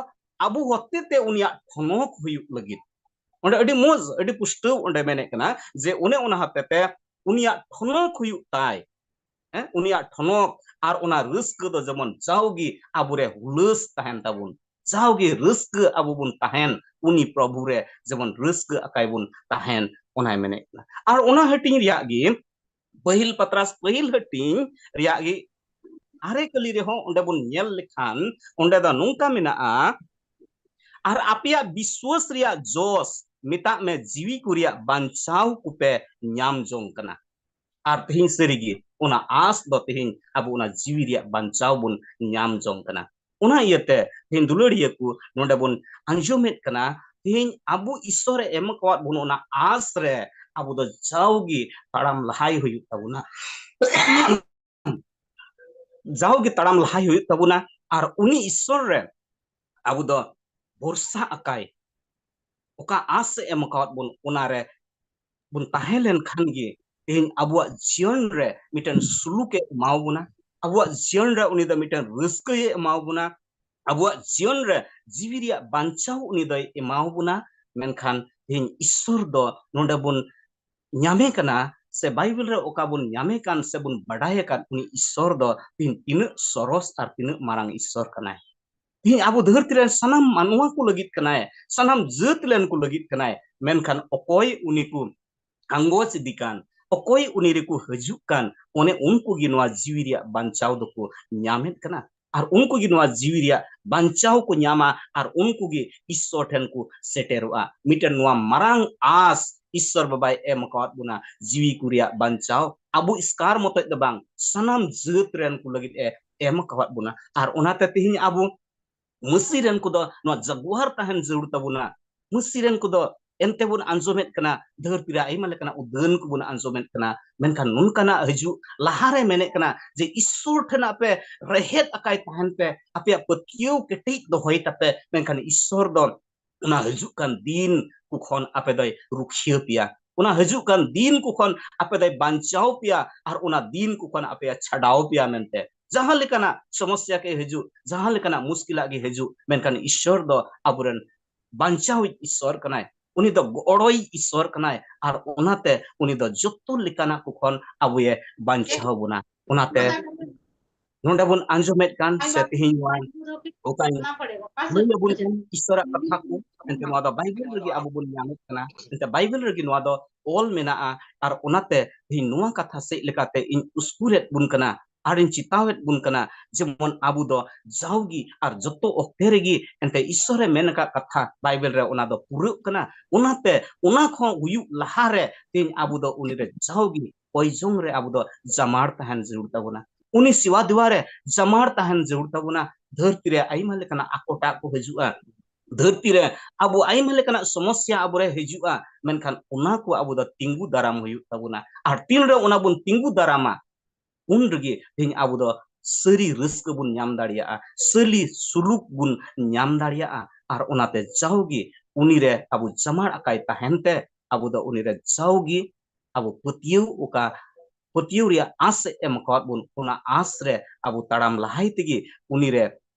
ᱟᱵᱚ ᱦᱚᱛᱮ ᱛᱮ ᱩᱱᱤᱭᱟᱜ ᱴᱷᱚᱱᱚᱠ ᱦᱩᱭᱩᱜ ᱞᱟᱹᱜᱤᱫ᱾ ᱚᱸᱰᱮ ᱟᱹᱰᱤ ᱢᱚᱡᱽ, ᱟᱹᱰᱤ ᱯᱩᱥᱴᱟᱹᱣ ᱚᱸᱰᱮ ᱢᱮᱱᱮᱫ ᱠᱟᱱᱟ ᱡᱮ ᱚᱱᱮ ᱚᱱᱟ ᱦᱚᱛᱮ ᱛᱮ ᱩᱱᱤᱭᱟᱜ ᱴᱷᱚᱱᱚᱠ ᱦᱩᱭᱩᱜ ᱛᱟᱭ᱾ ᱦᱮᱸ, ᱩᱱᱤᱭᱟᱜ ᱴᱷᱚᱱᱚᱠ ᱟᱨ ᱚᱱᱟ ᱨᱟᱹᱥᱠᱟᱹ ᱫᱚ ᱡᱮᱢᱚᱱ ᱡᱟᱣᱜᱮ ᱟᱵᱚᱨᱮ ᱦᱩᱞᱟᱹᱥ ᱛᱟᱦᱮᱱ ᱛᱟᱵᱚᱱ, ᱡᱟᱣᱜᱮ ᱨᱟᱹᱥᱠᱟᱹ ᱟᱵᱚ ᱵᱚᱱ ᱛᱟᱦᱮᱱ, ᱩᱱᱤ ᱯᱨᱚᱵᱷᱩ ᱨᱮ ᱡᱮᱢᱚᱱ ᱨᱟᱹᱥᱠᱟᱹ ᱟᱠᱟᱭ ᱵᱚᱱ ᱛᱟᱦᱮᱱ, ᱚᱱᱟᱭ ᱢᱮᱱᱮᱫ ᱠᱟᱱᱟ᱾ ᱟᱨ ᱚᱱᱟ ᱦᱟᱹᱴᱤᱧ ᱨᱮᱭᱟᱜ ᱜᱮ ᱯᱟᱹᱦᱤᱞ ᱯᱟᱛᱨᱟᱥ ᱯᱟᱹᱦᱤᱞ ᱦᱟᱹᱴᱤᱧ ᱨᱮᱭᱟᱜ ᱜᱮ ᱟᱨᱮ ᱠᱟᱹᱞᱤ ᱨᱮᱦᱚᱸ ᱚᱸᱰᱮ ᱵᱚᱱ ᱧᱮᱞ ᱞᱮᱠᱷᱟᱱ ᱚᱸᱰᱮ ᱫᱚ ᱱᱚᱝᱠᱟ ᱢᱮᱱᱟᱜᱼᱟ, ᱟᱨ ᱟᱯᱮᱭᱟᱜ ᱵᱤᱥᱣᱟᱹᱥ ᱨᱮᱭᱟᱜ ᱡᱚᱥ, ᱢᱮᱛᱟᱜ ᱢᱮ, ᱡᱤᱣᱤ ᱠᱚ ᱨᱮᱭᱟᱜ ᱵᱟᱧᱪᱟᱣ ᱠᱚᱯᱮ ᱧᱟᱢ ᱡᱚᱝ ᱠᱟᱱᱟ᱾ ᱟᱨ ᱛᱮᱦᱮᱧ ᱥᱟᱹᱨᱤᱜᱮ ᱚᱱᱟ ᱟᱸᱥ ᱫᱚ ᱛᱮᱦᱮᱧ ᱟᱵᱚ ᱚᱱᱟ ᱡᱤᱣᱤ ᱨᱮᱭᱟᱜ ᱵᱟᱧᱪᱟᱣ ᱵᱚᱱ ᱧᱟᱢ ᱡᱚᱝ ᱠᱟᱱᱟ᱾ ᱚᱱᱟ ᱤᱭᱟᱹᱛᱮ ᱛᱮᱦᱮᱧ ᱫᱩᱞᱟᱹᱲᱤᱭᱟᱹ ᱠᱚ ᱱᱚᱰᱮ ᱵᱚᱱ ᱟᱸᱡᱚᱢᱮᱫ ᱠᱟᱱᱟ, ᱛᱮᱦᱮᱧ ᱟᱵᱚ ᱤᱥᱥᱚᱨᱮ ᱮᱢ ᱟᱠᱟᱣᱟᱫ ᱵᱚᱱ ᱚᱱᱟ ᱟᱸᱥ ᱨᱮ ᱟᱵᱚ ᱫᱚ ᱡᱟᱣᱜᱮ ᱛᱟᱲᱟᱢ ᱞᱟᱦᱟᱭ ᱦᱩᱭᱩᱜ ᱛᱟᱵᱚᱱᱟ᱾ ᱡᱟᱣᱜᱮ ᱛᱟᱲᱟᱢ ᱞᱟᱦᱟᱭ ᱦᱩᱭᱩᱜ ᱛᱟᱵᱚᱱᱟ᱾ ᱟᱨ ᱩᱱᱤ ᱤᱥᱥᱚᱨ ᱨᱮ ᱟᱵᱚ ᱫᱚ ᱵᱷᱚᱨᱥᱟ ᱟᱠᱟᱭ, ᱚᱠᱟ ᱟᱸᱥ ᱮ ᱮᱢ ᱟᱠᱟᱣᱟᱫ ᱵᱚᱱ, ᱚᱱᱟᱨᱮ ᱵᱚᱱ ᱛᱟᱦᱮᱸ ᱞᱮᱱᱠᱷᱟᱱ ᱜᱮ ᱛᱮᱦᱮᱧ ᱟᱵᱚᱣᱟᱜ ᱡᱤᱭᱚᱱ ᱨᱮ ᱢᱤᱫᱴᱮᱱ ᱥᱩᱞᱩᱠ ᱮ ᱮᱢᱟᱣ ᱵᱚᱱᱟ᱾ ᱟᱵᱚᱣᱟᱜ ᱡᱤᱭᱚᱱ ᱨᱮ ᱩᱱᱤ ᱫᱚ ᱢᱤᱫᱴᱮᱱ ᱨᱟᱹᱥᱠᱟᱹᱭ ᱮᱢᱟᱣ ᱵᱚᱱᱟ᱾ ᱟᱵᱚᱣᱟᱜ ᱡᱤᱭᱚᱱ ᱨᱮ ᱡᱤᱣᱤ ᱨᱮᱭᱟᱜ ᱵᱟᱧᱪᱟᱣ ᱩᱱᱤ ᱫᱚᱭ ᱮᱢᱟᱣ ᱵᱚᱱᱟ᱾ ᱢᱮᱱᱠᱷᱟᱱ ᱛᱮᱦᱮᱧ ᱤᱥᱥᱚᱨ ᱫᱚ ᱱᱚᱰᱮ ᱵᱚᱱ ᱧᱟᱢᱮ ᱠᱟᱱᱟ, ᱥᱮ ᱵᱟᱭᱵᱮᱞ ᱨᱮ ᱚᱠᱟ ᱵᱚᱱ ᱧᱟᱢᱮ ᱠᱟᱱ ᱥᱮ ᱵᱚᱱ ᱵᱟᱰᱟᱭ ᱟᱠᱟᱫ, ᱩᱱᱤ ᱤᱥᱥᱚᱨ ᱫᱚ ᱛᱮᱦᱮᱧ ᱛᱤᱱᱟᱹᱜ ᱥᱚᱨᱚᱥ ᱟᱨ ᱛᱤᱱᱟᱹᱜ ᱢᱟᱨᱟᱝ ᱤᱥᱥᱚᱨ ᱠᱟᱱᱟᱭ᱾ ᱛᱮᱦᱮᱧ ᱟᱵᱚ ᱫᱷᱟᱹᱨᱛᱤ ᱨᱮᱱ ᱥᱟᱱᱟᱢ ᱢᱟᱱᱣᱟ ᱠᱚ ᱞᱟᱹᱜᱤᱫ ᱠᱟᱱᱟᱭ, ᱥᱟᱱᱟᱢ ᱡᱟᱹᱛ ᱨᱮᱱ ᱠᱚ ᱞᱟᱹᱜᱤᱫ ᱠᱟᱱᱟᱭ᱾ ᱢᱮᱱᱠᱷᱟᱱ ᱚᱠᱚᱭ ᱩᱱᱤ ᱠᱚ ᱟᱸᱜᱚᱪ ᱤᱫᱤ ᱠᱟᱱ, ᱚᱠᱚᱭ ᱩᱱᱤ ᱨᱮᱠᱚ ᱦᱤᱡᱩᱜ ᱠᱟᱱ, ᱚᱱᱮ ᱩᱱᱠᱩ ᱜᱮ ᱱᱚᱣᱟ ᱡᱤᱣᱤ ᱨᱮᱭᱟᱜ ᱵᱟᱧᱪᱟᱣ ᱫᱚᱠᱚ ᱧᱟᱢᱮᱫ ᱠᱟᱱᱟ᱾ ᱟᱨ ᱩᱱᱠᱩ ᱜᱮ ᱱᱚᱣᱟ ᱡᱤᱣᱤ ᱨᱮᱭᱟᱜ ᱵᱟᱧᱪᱟᱣ ᱠᱚ ᱧᱟᱢᱟ, ᱟᱨ ᱩᱱᱠᱩ ᱜᱮ ᱤᱥᱥᱚᱨ ᱴᱷᱮᱱ ᱠᱚ ᱥᱮᱴᱮᱨᱚᱜᱼᱟ᱾ ᱢᱤᱫᱴᱮᱱ ᱱᱚᱣᱟ ᱢᱟᱨᱟᱝ ᱟᱸᱥ ᱤᱥᱥᱚᱨ ᱵᱟᱵᱟᱭ ᱮᱢ ᱟᱠᱟᱣᱟᱫ ᱵᱚᱱᱟ, ᱡᱤᱣᱤ ᱠᱚ ᱨᱮᱭᱟᱜ ᱵᱟᱧᱪᱟᱣ᱾ ᱟᱵᱚ ᱮᱥᱠᱟᱨ ᱢᱚᱛᱚᱡ ᱫᱚ ᱵᱟᱝ, ᱥᱟᱱᱟᱢ ᱡᱟᱹᱛ ᱨᱮᱱ ᱠᱚ ᱞᱟᱹᱜᱤᱫ ᱮ ᱮᱢ ᱟᱠᱟᱣᱟᱫ ᱵᱚᱱᱟ᱾ ᱟᱨ ᱚᱱᱟᱛᱮ ᱛᱮᱦᱮᱧ ᱟᱵᱚ ᱢᱟᱹᱥᱤ ᱨᱮᱱ ᱠᱚᱫᱚ ᱱᱚᱣᱟ ᱡᱟᱜᱩᱣᱟᱨ ᱛᱟᱦᱮᱱ ᱡᱟᱹᱨᱩᱲ ᱛᱟᱵᱚᱱᱟ᱾ ᱢᱟᱹᱥᱤ ᱨᱮᱱ ᱠᱚᱫᱚ ᱮᱱᱛᱮ ᱵᱚᱱ ᱟᱸᱡᱚᱢᱮᱫ ᱠᱟᱱᱟ, ᱫᱷᱟᱹᱨᱛᱤ ᱨᱮ ᱟᱭᱢᱟ ᱞᱮᱠᱟᱱᱟᱜ ᱩᱫᱟᱹᱱ ᱠᱚᱵᱚᱱ ᱟᱸᱡᱚᱢᱮᱫ ᱠᱟᱱᱟ, ᱢᱮᱱᱠᱷᱟᱱ ᱱᱚᱝᱠᱟᱱᱟᱜ ᱦᱤᱡᱩᱜ ᱞᱟᱦᱟᱨᱮ ᱢᱮᱱᱮᱫ ᱠᱟᱱᱟ ᱡᱮ ᱤᱥᱥᱚᱨ ᱴᱷᱮᱱ ᱟᱯᱮ ᱨᱮᱦᱮᱫ ᱟᱠᱟᱭ ᱛᱟᱦᱮᱱ ᱯᱮ, ᱟᱯᱮᱭᱟᱜ ᱯᱟᱹᱛᱭᱟᱹᱣ ᱠᱮᱴᱮᱡ ᱫᱚᱦᱚᱭ ᱛᱟᱯᱮ, ᱢᱮᱱᱠᱷᱟᱱ ᱤᱥᱥᱚᱨ ᱫᱚ ᱚᱱᱟ ᱦᱤᱡᱩᱜ ᱠᱟᱱ ᱫᱤᱱ ᱠᱚ ᱠᱷᱚᱱ ᱟᱯᱮ ᱫᱚᱭ ᱨᱩᱠᱷᱤᱭᱟᱹ ᱯᱮᱭᱟ, ᱚᱱᱟ ᱦᱤᱡᱩᱜ ᱠᱟᱱ ᱫᱤᱱ ᱠᱚ ᱠᱷᱚᱱ ᱟᱯᱮ ᱫᱚᱭ ᱵᱟᱧᱪᱟᱣ ᱯᱮᱭᱟ, ᱟᱨ ᱚᱱᱟ ᱫᱤᱱ ᱠᱚ ᱠᱷᱚᱱ ᱟᱯᱮᱭᱟ ᱪᱷᱟᱰᱟᱣ ᱯᱮᱭᱟ ᱢᱮᱱᱛᱮ᱾ ᱡᱟᱦᱟᱸ ᱞᱮᱠᱟᱱᱟᱜ ᱥᱚᱢᱚᱥᱭᱟ ᱜᱮ ᱦᱤᱡᱩᱜ, ᱡᱟᱦᱟᱸ ᱞᱮᱠᱟᱱᱟᱜ ᱢᱩᱥᱠᱤᱞᱟᱜ ᱜᱮ ᱦᱤᱡᱩᱜ, ᱢᱮᱱᱠᱷᱟᱱ ᱤᱥᱥᱚᱨ ᱫᱚ ᱟᱵᱚᱨᱮᱱ ᱵᱟᱧᱪᱟᱣᱤᱡ ᱤᱥᱥᱚᱨ ᱠᱟᱱᱟᱭ, ᱩᱱᱤ ᱫᱚ ᱜᱚᱲᱚᱭᱤᱡ ᱤᱥᱥᱚᱨ ᱠᱟᱱᱟᱭ, ᱟᱨ ᱚᱱᱟᱛᱮ ᱩᱱᱤ ᱫᱚ ᱡᱚᱛᱚ ᱞᱮᱠᱟᱱᱟᱜ ᱠᱚ ᱠᱷᱚᱱ ᱟᱵᱚᱭᱮ ᱵᱟᱧᱪᱟᱣ ᱵᱚᱱᱟ᱾ ᱚᱱᱟᱛᱮ ᱱᱚᱰᱮ ᱵᱚᱱ ᱟᱸᱡᱚᱢᱮᱫ ᱠᱟᱱ ᱥᱮ ᱛᱮᱦᱮᱧ ᱱᱚᱣᱟ ᱚᱠᱟᱧ ᱞᱟᱹᱭ ᱟᱵᱚᱱ ᱠᱟᱱ ᱤᱥᱥᱚᱨᱟᱜ ᱠᱟᱛᱷᱟ ᱠᱚ, ᱮᱱᱛᱮ ᱱᱚᱣᱟ ᱫᱚ ᱵᱟᱭᱵᱮᱞ ᱨᱮᱜᱮ ᱟᱵᱚ ᱵᱚᱱ ᱧᱟᱢᱮᱫ ᱠᱟᱱᱟ᱾ ᱮᱱᱛᱮ ᱵᱟᱭᱵᱮᱞ ᱨᱮᱜᱮ ᱱᱚᱣᱟ ᱫᱚ ᱚᱞ ᱢᱮᱱᱟᱜᱼᱟ, ᱟᱨ ᱚᱱᱟᱛᱮ ᱛᱮᱦᱮᱧ ᱱᱚᱣᱟ ᱠᱟᱛᱷᱟ ᱥᱮᱫ ᱞᱮᱠᱟᱛᱮ ᱤᱧ ᱩᱥᱠᱩᱨᱮᱫ ᱵᱚᱱ ᱠᱟᱱᱟ ᱟᱨ ᱤᱧ ᱪᱮᱛᱟᱣᱮᱫ ᱵᱚᱱ ᱠᱟᱱᱟ, ᱡᱮᱢᱚᱱ ᱟᱵᱚ ᱫᱚ ᱡᱟᱣᱜᱮ ᱟᱨ ᱡᱚᱛᱚ ᱚᱠᱛᱮ ᱨᱮᱜᱮ ᱮᱱᱛᱮ ᱤᱥᱥᱚᱨᱮ ᱢᱮᱱ ᱟᱠᱟᱫ ᱠᱟᱛᱷᱟ ᱵᱟᱭᱵᱮᱞ ᱨᱮ ᱚᱱᱟ ᱫᱚ ᱯᱩᱨᱟᱹᱜ ᱠᱟᱱᱟ᱾ ᱚᱱᱟᱛᱮ ᱚᱱᱟ ᱠᱷᱚᱱ ᱦᱩᱭᱩᱜ ᱞᱟᱦᱟᱨᱮ ᱛᱮᱦᱮᱧ ᱟᱵᱚ ᱫᱚ ᱩᱱᱤᱨᱮ ᱡᱟᱣᱜᱮ ᱠᱚᱭᱡᱚᱝ ᱨᱮ ᱟᱵᱚ ᱫᱚ ᱡᱟᱢᱟᱲ ᱛᱟᱦᱮᱱ ᱡᱟᱹᱨᱩᱲ ᱛᱟᱵᱚᱱᱟ᱾ ᱩᱱᱤ ᱥᱮᱵᱟ ᱫᱮᱣᱟ ᱨᱮ ᱡᱟᱢᱟᱲ ᱛᱟᱦᱮᱱ ᱡᱟᱹᱨᱩᱲ ᱛᱟᱵᱚᱱᱟ᱾ ᱫᱷᱟᱹᱨᱛᱤ ᱨᱮ ᱟᱭᱢᱟ ᱞᱮᱠᱟᱱᱟᱜ ᱟᱠᱚᱴᱟᱜ ᱠᱚ ᱦᱤᱡᱩᱜᱼᱟ, ᱫᱷᱟᱹᱨᱛᱤ ᱨᱮ ᱟᱵᱚ ᱟᱭᱢᱟ ᱞᱮᱠᱟᱱᱟᱜ ᱥᱚᱢᱚᱥᱭᱟ ᱟᱵᱚᱨᱮ ᱦᱤᱡᱩᱜᱼᱟ, ᱢᱮᱱᱠᱷᱟᱱ ᱚᱱᱟ ᱠᱚ ᱟᱵᱚ ᱫᱚ ᱛᱤᱸᱜᱩ ᱫᱟᱨᱟᱢ ᱦᱩᱭᱩᱜ ᱛᱟᱵᱚᱱᱟ᱾ ᱟᱨ ᱛᱤᱱ ᱨᱮ ᱚᱱᱟ ᱵᱚᱱ ᱛᱤᱸᱜᱩ ᱫᱟᱨᱟᱢᱟ, ᱩᱱ ᱨᱮᱜᱮ ᱛᱮᱦᱮᱧ ᱟᱵᱚ ᱫᱚ ᱥᱟᱹᱨᱤ ᱨᱟᱹᱥᱠᱟᱹ ᱵᱚᱱ ᱧᱟᱢ ᱫᱟᱲᱮᱭᱟᱜᱼᱟ, ᱥᱟᱹᱨᱤ ᱥᱩᱞᱩᱠ ᱵᱚᱱ ᱧᱟᱢ ᱫᱟᱲᱮᱭᱟᱜᱼᱟ᱾ ᱟᱨ ᱚᱱᱟᱛᱮ ᱡᱟᱣᱜᱮ ᱩᱱᱤᱨᱮ ᱟᱵᱚ ᱡᱟᱢᱟᱲ ᱟᱠᱟᱭ ᱛᱟᱦᱮᱱ ᱛᱮ ᱟᱵᱚ ᱫᱚ ᱩᱱᱤᱨᱮ ᱡᱟᱣᱜᱮ ᱟᱵᱚ ᱯᱟᱹᱛᱭᱟᱹᱣ, ᱚᱠᱟ ᱯᱟᱹᱛᱭᱟᱹᱣ ᱨᱮᱭᱟᱜ ᱟᱸᱥ ᱮ ᱮᱢ ᱟᱠᱟᱣᱟᱫ ᱵᱚᱱ, ᱚᱱᱟ ᱟᱸᱥ ᱨᱮ ᱟᱵᱚ ᱛᱟᱲᱟᱢ ᱞᱟᱦᱟᱭ ᱛᱮᱜᱮ ᱩᱱᱤᱨᱮ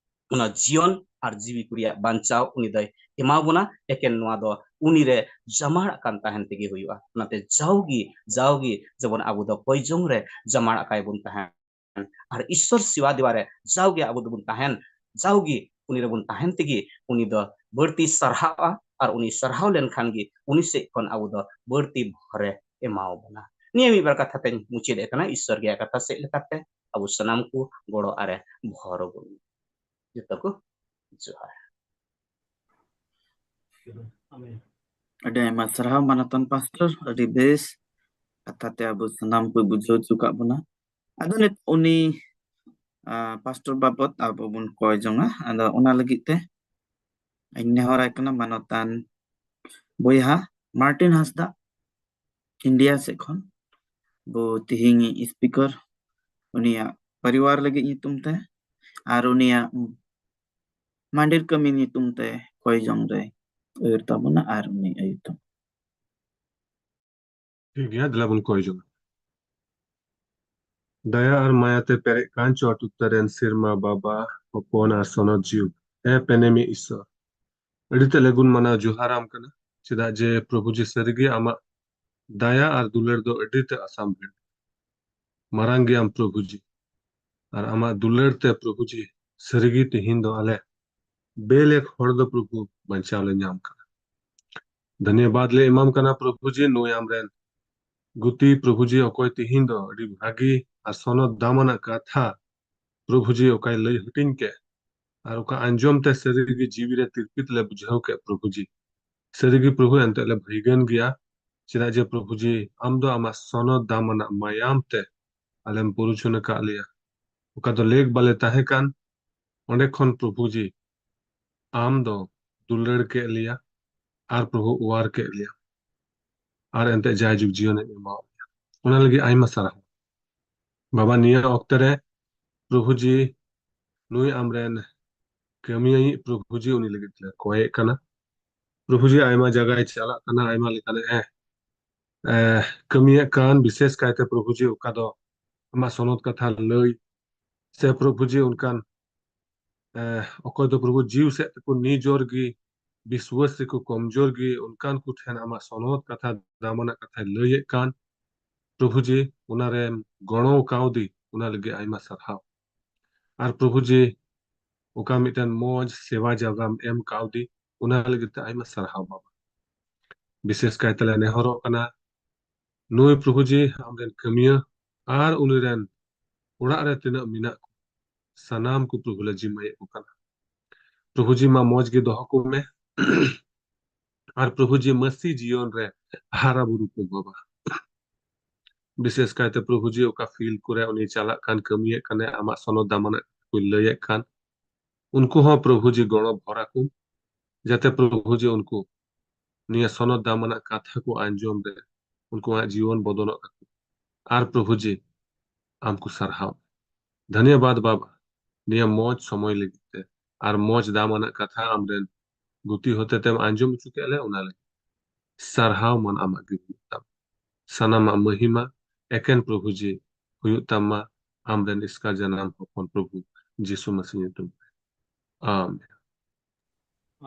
ᱚᱱᱟ ᱡᱤᱭᱚᱱ ᱟᱨ ᱡᱤᱣᱤ ᱠᱚ ᱨᱮᱭᱟᱜ ᱵᱟᱧᱪᱟᱣ ᱩᱱᱤ ᱫᱚᱭ ᱮᱢᱟ ᱵᱚᱱᱟ᱾ ᱮᱠᱮᱱ ᱱᱚᱣᱟ ᱫᱚ ᱩᱱᱤᱨᱮ ᱡᱟᱢᱟᱲ ᱟᱠᱟᱱ ᱛᱟᱦᱮᱱ ᱛᱮᱜᱮ ᱦᱩᱭᱩᱜᱼᱟ᱾ ᱚᱱᱟᱛᱮ ᱡᱟᱣᱜᱮ, ᱡᱟᱣᱜᱮ ᱡᱮᱢᱚᱱ ᱟᱵᱚ ᱫᱚ ᱠᱚᱭᱡᱚᱝ ᱨᱮ ᱡᱟᱢᱟᱲ ᱟᱠᱟᱭ ᱵᱚᱱ ᱛᱟᱦᱮᱱ ᱟᱨ ᱤᱥᱥᱚᱨ ᱥᱮᱵᱟ ᱫᱮᱣᱟ ᱨᱮ ᱡᱟᱣᱜᱮ ᱟᱵᱚ ᱫᱚᱵᱚᱱ ᱛᱟᱦᱮᱱ, ᱡᱟᱣᱜᱮ ᱩᱱᱤ ᱨᱮᱵᱚᱱ ᱛᱟᱦᱮᱱ ᱛᱮᱜᱮ ᱩᱱᱤ ᱫᱚ ᱵᱟᱹᱲᱛᱤ ᱥᱟᱨᱦᱟᱣᱼᱟ, ᱟᱨ ᱩᱱᱤ ᱥᱟᱨᱦᱟᱣ ᱞᱮᱱᱠᱷᱟᱱ ᱜᱮ ᱩᱱᱤ ᱥᱮᱫ ᱠᱷᱚᱱ ᱟᱵᱚ ᱫᱚ ᱵᱟᱹᱲᱛᱤ ᱵᱷᱚᱨᱮ ᱮᱢᱟᱣ ᱵᱚᱱᱟ᱾ ᱱᱤᱭᱟᱹ ᱢᱤᱫ ᱵᱟᱨ ᱠᱟᱛᱷᱟ ᱛᱮᱧ ᱢᱩᱪᱟᱹᱫ ᱮᱫ ᱠᱟᱱᱟ᱾ ᱤᱥᱥᱚᱨ ᱜᱮᱭᱟ ᱠᱟᱛᱷᱟ ᱥᱮᱫ ᱞᱮᱠᱟᱛᱮ ᱟᱵᱚ ᱥᱟᱱᱟᱢ ᱠᱚ ᱜᱚᱲᱚ ᱟᱨᱮ ᱵᱷᱚᱨ ᱟᱵᱚᱱ᱾ ᱡᱚᱛᱚ ᱠᱚ ᱡᱚᱦᱟᱨ᱾ ᱟᱹᱰᱤ ᱟᱭᱢᱟ ᱥᱟᱨᱦᱟᱣ ᱢᱟᱱᱚᱛᱟᱱ ᱯᱟᱥᱴᱚᱨ, ᱟᱹᱰᱤ ᱵᱮᱥ ᱠᱟᱛᱷᱟ ᱛᱮ ᱟᱵᱚ ᱥᱟᱱᱟᱢ ᱠᱚ ᱵᱩᱡᱷᱟᱹᱣ ᱦᱚᱪᱚ ᱠᱟᱜ ᱵᱚᱱᱟ᱾ ᱟᱫᱚ ᱱᱤᱛ ᱩᱱᱤ ᱟᱸ, ᱯᱟᱥᱴᱚᱨ ᱵᱟᱵᱚᱛ ᱟᱵᱚ ᱵᱚᱱ ᱠᱚᱭ ᱡᱚᱝᱟ᱾ ᱟᱫᱚ ᱚᱱᱟ ᱞᱟᱹᱜᱤᱫ ᱛᱮ ᱤᱧ ᱱᱮᱦᱚᱨᱟᱭ ᱠᱟᱱᱟ ᱢᱟᱱᱚᱛᱟᱱ ᱵᱚᱭᱦᱟ ᱢᱟᱨᱴᱤᱱ ᱦᱟᱸᱥᱫᱟ, ᱤᱱᱰᱤᱭᱟ ᱥᱮᱫ ᱠᱷᱚᱱ᱾ ᱵᱚ ᱛᱤᱦᱤᱧ ᱥᱯᱤᱠᱟᱨ ᱩᱱᱤᱭᱟᱜ ᱯᱚᱨᱤᱵᱟᱨ ᱞᱟᱹᱜᱤᱫ ᱧᱩᱛᱩᱢ ᱛᱮ ᱟᱨ ᱩᱱᱤᱭᱟᱜ ᱢᱟᱸᱰᱮᱨ ᱠᱟᱹᱢᱤ ᱧᱩᱛᱩᱢ ᱛᱮ ᱠᱚᱭ ᱡᱚᱝ ᱨᱮ ᱟᱹᱭᱩᱨ ᱛᱟᱵᱚᱱᱟ ᱟᱨ ᱩᱱᱤ ᱟᱹᱭᱩᱨ ᱛᱟᱵᱚᱱᱟ᱾ ᱴᱷᱤᱠ ᱜᱮᱭᱟ, ᱫᱮᱞᱟ ᱵᱚᱱ ᱠᱚᱭ ᱡᱚᱝᱟ᱾ ᱫᱟᱭᱟ ᱟᱨ ᱢᱟᱭᱟ ᱛᱮ ᱯᱮᱨᱮᱡ ᱠᱟᱱ ᱪᱚᱴ ᱩᱛᱟᱹᱨ ᱨᱮᱱ ᱥᱮᱨᱢᱟ ᱵᱟᱵᱟ, ᱦᱚᱯᱚᱱ ᱟᱨ ᱥᱚᱱᱚᱛ ᱡᱤᱣᱤ, ᱮ ᱯᱮᱱᱮᱢᱤ ᱤᱥᱚᱨ, ᱟᱹᱰᱤ ᱛᱮᱫ ᱞᱮ ᱜᱩᱱ ᱢᱟᱱᱟᱣ ᱡᱚᱦᱟᱨᱟᱢ ᱠᱟᱱᱟ, ᱪᱮᱫᱟᱜ ᱡᱮ ᱯᱨᱚᱵᱷᱩ ᱡᱤ ᱥᱟᱹᱨᱤᱜᱮ ᱟᱢᱟᱜ ᱫᱟᱭᱟ ᱟᱨ ᱫᱩᱞᱟᱹᱲ ᱫᱚ ᱟᱹᱰᱤ ᱛᱮᱫ ᱟᱥᱟᱢ ᱵᱷᱤᱲ᱾ ᱢᱟᱨᱟᱝ ᱜᱮᱭᱟᱢ ᱯᱨᱚᱵᱷᱩ ᱡᱤ, ᱟᱨ ᱟᱢᱟᱜ ᱫᱩᱞᱟᱹᱲ ᱛᱮ ᱯᱨᱚᱵᱷᱩ ᱡᱤ ᱥᱟᱹᱨᱤᱜᱮ ᱛᱮᱦᱮᱧ ᱫᱚ ᱟᱞᱮ ᱵᱮᱞᱮᱠ ᱦᱚᱲ ᱫᱚ ᱯᱨᱚᱵᱷᱩ ᱵᱟᱧᱪᱟᱣ ᱞᱮ ᱧᱟᱢ ᱠᱟᱱᱟ᱾ ᱫᱷᱚᱱᱭᱚᱵᱟᱫ ᱞᱮ ᱮᱢᱟᱢ ᱠᱟᱱᱟ ᱯᱨᱚᱵᱷᱩ ᱡᱤ, ᱱᱩᱭ ᱟᱢᱨᱮᱱ ᱜᱩᱛᱤ ᱯᱨᱚᱵᱷᱩ ᱡᱤ, ᱚᱠᱚᱭ ᱛᱮᱦᱮᱧ ᱫᱚ ᱟᱹᱰᱤ ᱵᱷᱟᱹᱜᱤ ᱟᱨ ᱥᱚᱱᱚᱛ ᱫᱟᱢᱟᱱᱟᱜ ᱠᱟᱛᱷᱟ ᱯᱨᱚᱵᱷᱩ ᱡᱤ ᱚᱠᱟᱭ ᱞᱟᱹᱭ ᱦᱟᱹᱴᱤᱧ ᱠᱮᱫ, ᱟᱨ ᱚᱠᱟ ᱟᱸᱡᱚᱢ ᱛᱮ ᱥᱟᱹᱨᱤᱜᱮ ᱡᱤᱣᱤ ᱨᱮ ᱛᱤᱨᱯᱤᱛ ᱞᱮ ᱵᱩᱡᱷᱟᱹᱣ ᱠᱮᱫ ᱯᱨᱚᱵᱷᱩ ᱡᱤ᱾ ᱥᱟᱹᱨᱤᱜᱮ ᱯᱨᱚᱵᱷᱩ, ᱮᱱᱛᱮ ᱞᱮ ᱵᱷᱟᱹᱜᱤᱭᱟᱱ ᱜᱮᱭᱟ, ᱪᱮᱫᱟᱜ ᱡᱮ ᱯᱨᱚᱵᱷᱩ ᱡᱤ ᱟᱢ ᱫᱚ ᱟᱢᱟᱜ ᱥᱚᱱᱚᱛ ᱫᱟᱢᱟᱱᱟᱜ ᱢᱟᱭᱟᱢ ᱛᱮ ᱟᱞᱮᱢ ᱯᱩᱨᱩᱪᱷᱩᱱ ᱟᱠᱟᱫ ᱞᱮᱭᱟ᱾ ᱚᱠᱟ ᱫᱚ ᱞᱮᱠ ᱵᱟᱞᱮ ᱛᱟᱦᱮᱸ ᱠᱟᱱ, ᱚᱸᱰᱮ ᱠᱷᱚᱱ ᱯᱨᱚᱵᱷᱩ ᱡᱤ ᱟᱢ ᱫᱚ ᱫᱩᱞᱟᱹᱲ ᱠᱮᱫ ᱞᱮᱭᱟ ᱟᱨ ᱯᱨᱚᱵᱷᱩ ᱚᱣᱟᱨ ᱠᱮᱫ ᱞᱮᱭᱟ, ᱟᱨ ᱮᱱᱛᱮ ᱡᱟᱭᱡᱩᱜᱽ ᱡᱤᱭᱚᱱ ᱮᱢ ᱮᱢᱟᱣᱟᱫ ᱞᱮᱭᱟ᱾ ᱚᱱᱟ ᱞᱟᱹᱜᱤᱫ ᱟᱭᱢᱟ ᱥᱟᱨᱦᱟᱣ᱾ ᱵᱟᱵᱟ, ᱱᱤᱭᱟᱹ ᱚᱠᱛᱮ ᱨᱮ ᱯᱨᱚᱵᱷᱩ ᱡᱤ ᱱᱩᱭ ᱟᱢᱨᱮᱱ ᱠᱟᱹᱢᱤᱭᱟᱹᱭᱤᱡ ᱯᱨᱚᱵᱷᱩ ᱡᱤ ᱩᱱᱤ ᱞᱟᱹᱜᱤᱫ ᱞᱮ ᱠᱚᱭᱮᱫ ᱠᱟᱱᱟ᱾ ᱯᱨᱚᱵᱷᱩ ᱡᱤ ᱟᱭᱢᱟ ᱡᱟᱭᱜᱟᱭ ᱪᱟᱞᱟᱜ ᱠᱟᱱᱟ, ᱟᱭᱢᱟ ᱞᱮᱠᱟᱱᱟᱜ ᱮ, ᱮ, ᱠᱟᱹᱢᱤᱭᱮᱫ ᱠᱟᱱ, ᱵᱤᱥᱮᱥ ᱠᱟᱭᱛᱮ ᱯᱨᱚᱵᱷᱩ ᱡᱤ ᱚᱠᱟ ᱫᱚ ᱟᱢᱟᱜ ᱥᱚᱱᱚᱛ ᱠᱟᱛᱷᱟ ᱞᱟᱹᱭ, ᱥᱮ ᱯᱨᱚᱵᱷᱩ ᱡᱤ ᱚᱱᱠᱟᱱ, ᱮ, ᱚᱠᱚᱭ ᱫᱚ ᱯᱨᱚᱵᱷᱩ ᱡᱤᱣᱤ ᱥᱮᱫ ᱛᱮᱠᱚ ᱱᱤᱡᱚᱨ ᱜᱮ ᱵᱤᱥᱣᱟᱥ ᱨᱮᱠᱚ ᱠᱚᱢᱡᱳᱨ ᱜᱮ, ᱚᱱᱠᱟᱱ ᱠᱚ ᱴᱷᱮᱱ ᱟᱢᱟᱜ ᱥᱚᱱᱚᱛ ᱠᱟᱛᱷᱟ, ᱫᱟᱢᱟᱱᱟᱜ ᱠᱟᱛᱷᱟᱭ ᱞᱟᱹᱭᱮᱫ ᱠᱟᱱ, ᱯᱨᱚᱵᱷᱩ ᱡᱤ ᱚᱱᱟᱨᱮᱢ ᱜᱚᱲᱚ ᱠᱟᱣᱫᱤ, ᱚᱱᱟ ᱞᱟᱹᱜᱤᱫ ᱟᱭᱢᱟ ᱥᱟᱨᱦᱟᱣ᱾ ᱟᱨ ᱯᱨᱚᱵᱷᱩ ᱡᱤ ᱚᱠᱟ ᱢᱤᱫᱴᱮᱱ ᱢᱚᱡᱽ ᱥᱮᱵᱟ ᱡᱟᱭᱜᱟᱢ ᱮᱢ ᱠᱟᱣᱫᱤ, ᱚᱱᱟ ᱞᱟᱹᱜᱤᱫ ᱛᱮ ᱟᱭᱢᱟ ᱥᱟᱨᱦᱟᱣ ᱵᱟᱵᱟ᱾ ᱵᱤᱥᱮᱥ ᱠᱟᱭᱛᱮ ᱞᱮ ᱱᱮᱦᱚᱨᱚᱜ ᱠᱟᱱᱟ, ᱱᱩᱭ ᱯᱨᱚᱵᱷᱩ ᱡᱤ ᱟᱢᱨᱮᱱ ᱠᱟᱹᱢᱤᱭᱟᱹ ᱟᱨ ᱩᱱᱤ ᱨᱮᱱ ᱚᱲᱟᱜ ᱨᱮ ᱛᱤᱱᱟᱹᱜ ᱢᱮᱱᱟᱜ ᱠᱚ, ᱥᱟᱱᱟᱢ ᱠᱚ ᱯᱨᱚᱵᱷᱩ ᱞᱮ ᱡᱤᱢᱟᱹᱭᱮᱫ ᱠᱚ ᱠᱟᱱᱟ᱾ ᱯᱨᱚᱵᱷᱩ ᱡᱤ ᱢᱟ ᱢᱚᱡᱽ ᱜᱮ ᱫᱚᱦᱚ ᱠᱚᱢᱮ᱾ ᱟᱨ ᱯᱨᱚᱵᱷᱩ ᱡᱤ ᱢᱟᱹᱥᱤ ᱡᱤᱭᱚᱱ ᱨᱮ ᱦᱟᱨᱟ ᱵᱩᱨᱩ ᱠᱚ ᱵᱟᱵᱟ᱾ ᱵᱤᱥᱮᱥ ᱠᱟᱭᱛᱮ ᱯᱨᱚᱵᱷᱩ ᱡᱤ ᱚᱠᱟ ᱯᱷᱤᱞᱰ ᱠᱚᱨᱮ ᱩᱱᱤ ᱪᱟᱞᱟᱜ ᱠᱟᱱ, ᱠᱟᱹᱢᱤᱭᱮᱫ ᱠᱟᱱᱟᱭ, ᱟᱢᱟᱜ ᱥᱚᱱᱚᱛ ᱫᱟᱢᱟᱱᱟᱜ ᱠᱚ ᱞᱟᱹᱭᱮᱫ ᱠᱟᱱ, ᱩᱱᱠᱩ ᱦᱚᱸ ᱯᱨᱚᱵᱷᱩ ᱡᱤ ᱜᱚᱲᱚ ᱵᱷᱚᱨ ᱟᱠᱚ, ᱡᱟᱛᱮ ᱯᱨᱚᱵᱷᱩ ᱡᱤ ᱩᱱᱠᱩ ᱱᱤᱭᱟᱹ ᱥᱚᱱᱚᱛ ᱫᱟᱢᱟᱱᱟᱜ ᱠᱟᱛᱷᱟ ᱠᱚ ᱟᱸᱡᱚᱢ ᱨᱮ ᱩᱱᱠᱩᱣᱟᱜ ᱡᱤᱭᱚᱱ ᱵᱚᱫᱚᱞᱚᱜ ᱛᱟᱠᱚ᱾ ᱟᱨ ᱯᱨᱚᱵᱷᱩ ᱡᱤ ᱟᱢ ᱠᱚ ᱥᱟᱨᱦᱟᱣ᱾ ᱫᱷᱟᱱᱭᱟᱵᱟᱫ ᱵᱟᱵᱟ, ᱱᱤᱭᱟᱹ ᱢᱚᱡᱽ ᱥᱚᱢᱚᱭ ᱞᱟᱹᱜᱤᱫ ᱛᱮ ᱟᱨ ᱢᱚᱡᱽ ᱫᱟᱢᱟᱱᱟᱜ ᱠᱟᱛᱷᱟ ᱟᱢᱨᱮᱱ ᱜᱩᱛᱤ ᱦᱚᱛᱮᱛᱮᱢ ᱟᱸᱡᱚᱢ ᱦᱚᱪᱚ ᱠᱮᱫ ᱞᱮ, ᱚᱱᱟ ᱞᱟᱹᱜᱤᱫ ᱥᱟᱨᱦᱟᱣ ᱢᱟᱱ ᱟᱢᱟᱜ ᱜᱮ ᱦᱩᱭᱩᱜ ᱛᱟᱢ᱾ ᱥᱟᱱᱟᱢᱟᱜ ᱢᱟᱹᱦᱤᱢᱟ ᱮᱠᱮᱱ ᱯᱨᱚᱵᱷᱩ ᱡᱤ ᱦᱩᱭᱩᱜ ᱛᱟᱢ ᱢᱟ, ᱟᱢᱨᱮᱱ ᱮᱥᱠᱟᱨ ᱡᱟᱱᱟᱢ ᱦᱚᱯᱚᱱ ᱯᱨᱚᱵᱷᱩ ᱡᱤᱥᱩ ᱢᱟᱥᱤ ᱧᱩᱛᱩᱢ ᱛᱮ᱾ ᱟᱢᱮᱱ᱾